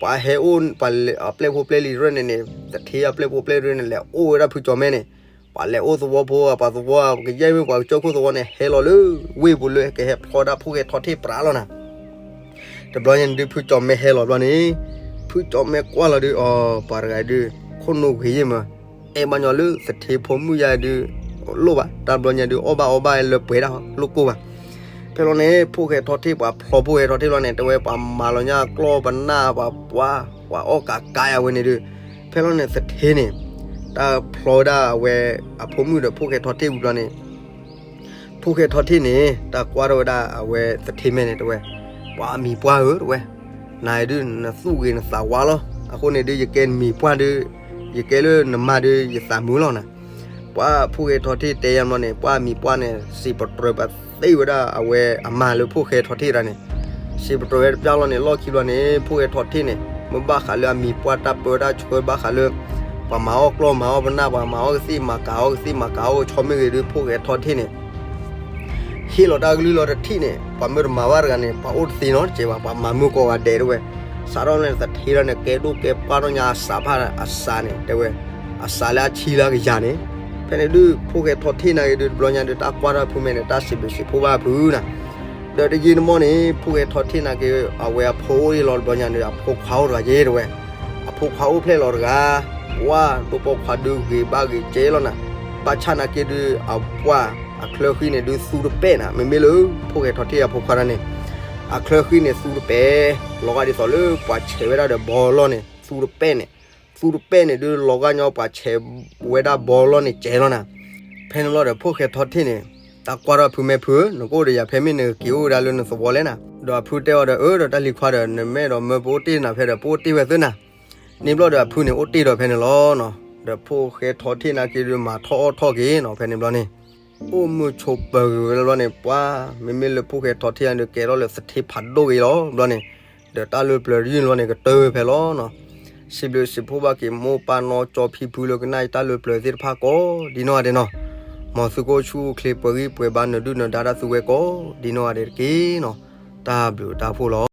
ပှၤဟဲအိၣ် ပှၤအပျဲၢ်ဖိပျဲၢ်လံၤရဲၣ်န့ၣ်န့ၣ် သထ့အပျဲၢ်ဖိပျဲၢ်လံၤန့ၣ် လဲၤအိၣ်ဝဲဒၣ်ဖုကၠီၤမဲန့ၣ်, ပှၤလဲၤအိၣ်သဝီဖိ ပှၤသဝီ ကယဲၢ်မ့ၢ်ပှၤကစၢၢ်ခိၣ်သဝီန့ၣ် ဟဲလီၤလၢဝ့ၢ်ပူၤလၢကဟဲဖျီဝဲဒၣ်ဖိၣ်ဃဲထီၣ်ထ့ၣ်ပြးလီၤနၤ တဘျီညါန့ၣ်ဒုး ဖုကၠီၤမဲဟဲလီၤဘျီန့ၣ်, ဖုကၠီၤမဲကွၢ်လီၤဒုး အီၤ ပှၤတဂၤဒုး ခိၣ်နူာ်ဂ့ၤယ့ၢ်မး, အဲၣ်ဘၣ်ညီလၢသထ့ဖိမုၣ်ယါဒုး လိၣ်ဘၣ် တၢ်ဘျီညါဒုး အီၣ်ဘၣ်အီဘၣ်လၢပှဲၤဒၣ်လိၣ်ကိၢ်ဘၣ်. ဖဲလီၤန့ၣ် ဖိၣ်ဃဲထီၣ်ထ့ၣ် ပှၤဖျီဖိၣ်ဃဲထီၣ်ထ့ၣ်လီၤန့ၣ် တဲဝဲပှၤမၤလီၤညါကျီၢ်ပနၢ် ပှၤပှၢ် ပှၤအီၣ်ကးကါယါဝဲန့ၣ်ဒုး, ဖဲလီၤန့ၣ်သထ့န့ၣ် တၢ်ဖျီဝဲဒၣ်အဝဲအဖိမုၣ်ဒီးဖိၣ်ဃဲထီၣ်ထ့ၣ်ဝံၤဘျီန့ၣ် ဖိၣ်ဃဲထီၣ်ထ့ၣ်န့ၣ် တၢ်ကွၢ်ထီၣ်ဝဲဒၣ်အဝဲသထ့မဲာ်န့ၣ် တဲဝဲ, ပှၤအမံၤပှၢ်ဧၢ တဲဝဲ, နၤဒုး နသူၣ်ဂ့ၤနသးဝါလီၤ. အဃိန့ၣ်ဒုး ယကဲနမံၤပှၢ်ဒုး, ယကဲလၢနမါဒုး ယသးမုာ်လီၤနၤ. ပှၤဖိၣ်ဃဲထီၣ်ထ့ၣ်တဲယါဘျီန့ၣ် ပှၤမံၤပှၢ်န့ၣ် စံးပတြၢၤပသ့ဝဲဒၣ် အဝဲအမါလၢဖိၣ်ဃဲထီၣ်ထ့ၣ်တဂၤန့ၣ် စံးပတြၢၤဝဲတပျၢ်လီၤန့ၣ် လီၢ်ခံဘျီန့ၣ် ဖိၣ်ဃဲထီၣ်ထ့ၣ်န့ၣ် မ့ၢ်ဘၣ်ဃးလၢအမံၤပှၢ်တၢ်ပၢတၢ်ဆှၢဘၣ်ဃးလၢ ပှၤမၤအီၣ်ကျီၢ်မၤအီၣ်ပနၢ် ပှၤမၤအီၣ်ကသံၣ်မၤကၤအီၣ်ကသံၣ်မၤကၤအီၣ်ကဆီမ့ၢ်ဂ့ၤဒုး ဖိၣ်ဃဲထီၣ်ထ့ၣ်န့ၣ် ဟ့ၣ်လီၤတၢ်ကလုၢ်လီၤတထံၣ်န့ၣ် ပှၤမၢတမၤဘၣ်တဂၤန့ၣ် ပှၤအိၣ်တသ့နီတစဲးဘၣ် ပှၤမၤမုာ်ကိးဂၤဒဲးတဲဝဲ. စးထီၣ်န့ၣ်သထ့လီၤန့ၣ် ကဲဒိၣ်ကဲပှၢ်ထီၣ်ညါအစးဖးအစးန့ၣ် တဲဝဲ, အစးလၢအဆံလၢအကယၤန့ၣ်. ဖဲန့ၣ်ဒုး ဖိၣ်ဃဲထီၣ်ထ့ၣ်နာ်က့ဒုး တဘျီညါဒုး တၢ်ကွၢ်ထီၣ်ဖုမဲာ်န့ၣ် တၢ်စံးဘျုးစံးဖှိၣ်ဘၣ်ဖုနၤ. ဒီးတယံာ်တမီၢ်န့ၣ် ဖိၣ်ဃဲထီၣ်ထ့ၣ်နာ်က့ အဝဲအဖိအိၣ်ယ့ၢ်လီၤတဘျီညါဒုး အဖိခွါအိၣ်တဂၤယ့ၢ်တဲဝဲ. အဖိခွါအိၣ်ဖျဲၣ်လီၤတဂၤ, ပှၤဒိၣ်ပိာ်ခွါဒုးဂ့ၤဘၣ်ဂ့ၤကဲလီၤနၤ. ဘၣ်ဆၣ်နာ်က့ဒုး အပှၢ်အချၢဃံန့ၣ်ဒုးသူတပဲာ်နၤ မ့မ့ၢ်လၢ ဖိၣ်ဃဲထီၣ်ထ့ၣ်အဖိခွါတဂၤန့ၣ် အချၢဃံန့ၣ်သူတပဲာ်, လီၤဂာ်ဒ်သိးလၢပှၤဆဲးဝဲဒၣ်ဒီးဘီလီၢ်န့ၣ်သူတပဲာ်န့ၣ်, သူတပဲာ်န့ၣ်ဒုး လီၤဂာ်ညီပှၤဆဲးဝဲဒၣ်ဘီလီၢ်န့ၣ်ကဲလီၤနၤ. ဖဲန့ၣ်လီၤဒီး ဖိၣ်ဃဲထီၣ်ထ့ၣ်န့ၣ် တၢ်ကွၢ်ထီၣ်ဖုမဲာ်ဖုဧၢ, နကအိၣ်ဒီးယၤဖဲမ့ၢ် နက့ၤအိၣ်ဝဲဒၣ်လၢနသဝီလဲၣ်နၤ. ဒီးအဖုတဲအီၤဒီး အၢ ဒီးတၢ်လံၤခွါဒီး နမ့ၢ်အဲၣ်ဒိးမၢပအိၣ်တ့ၢ်နၤဖဲဒီး ပအိၣ်တ့ၢ်ဝဲသ့နၤ. န့ၣ်ဘျီဒီးအဖုန့ၣ်အိၣ်တ့ၢ်ဒီးဖဲန့ၣ်လီၤနၤ. ဒီးဖိၣ်ဃဲထီထံၣ်နာ်က့ဒီး မၤထီၣ်အီၣ်ထီၣ်က့ၤနီၤ ဖဲန့ၣ်ဘျီန့ၣ် အိၣ်မုာ်ဆိးပၢၤဂ့ၤဝဲလီၤဘျီန့ၣ် ပှၤ မ့မ့ၢ်လၢဖိၣ်ဃဲထီထံၣ်အံၤဒီး ကဲထီၣ်လၢသထ့ဖးဒိၣ်ဂ့ၤလီၤဘျီန့ၣ်, ဒီးတၢ်လၢပျၢၤတယုၢ်န့ၣ်ဘျီန့ၣ် ကတၢၢ်ဝဲဖဲလီၤနီၤ. စံးဘျုးစံးဖှိၣ်ဘၣ်က့ၤ မိၢ်ပၢ်နီၢ်ကၠီဖံဖုလၢကနၣ်အံၤတၢ်လၢပျၢၤသ့ၣ်တဖၣ်ကိးဒ်နီၢ်ဂၤဒဲးနီၤ. မ်သုကအိၣ်ဆူၣ်အိၣ်ချ့ပှဲၤဂံၢ်ပှဲၤဘါ နဒုၣ်နဒါတၢ်သူဝဲကိးဒ်နီၢ်ဂၤဒဲးတက့ၢ်နီၤ. တၢ်ဘျုးတၢ်ဖှိၣ်လီၤ.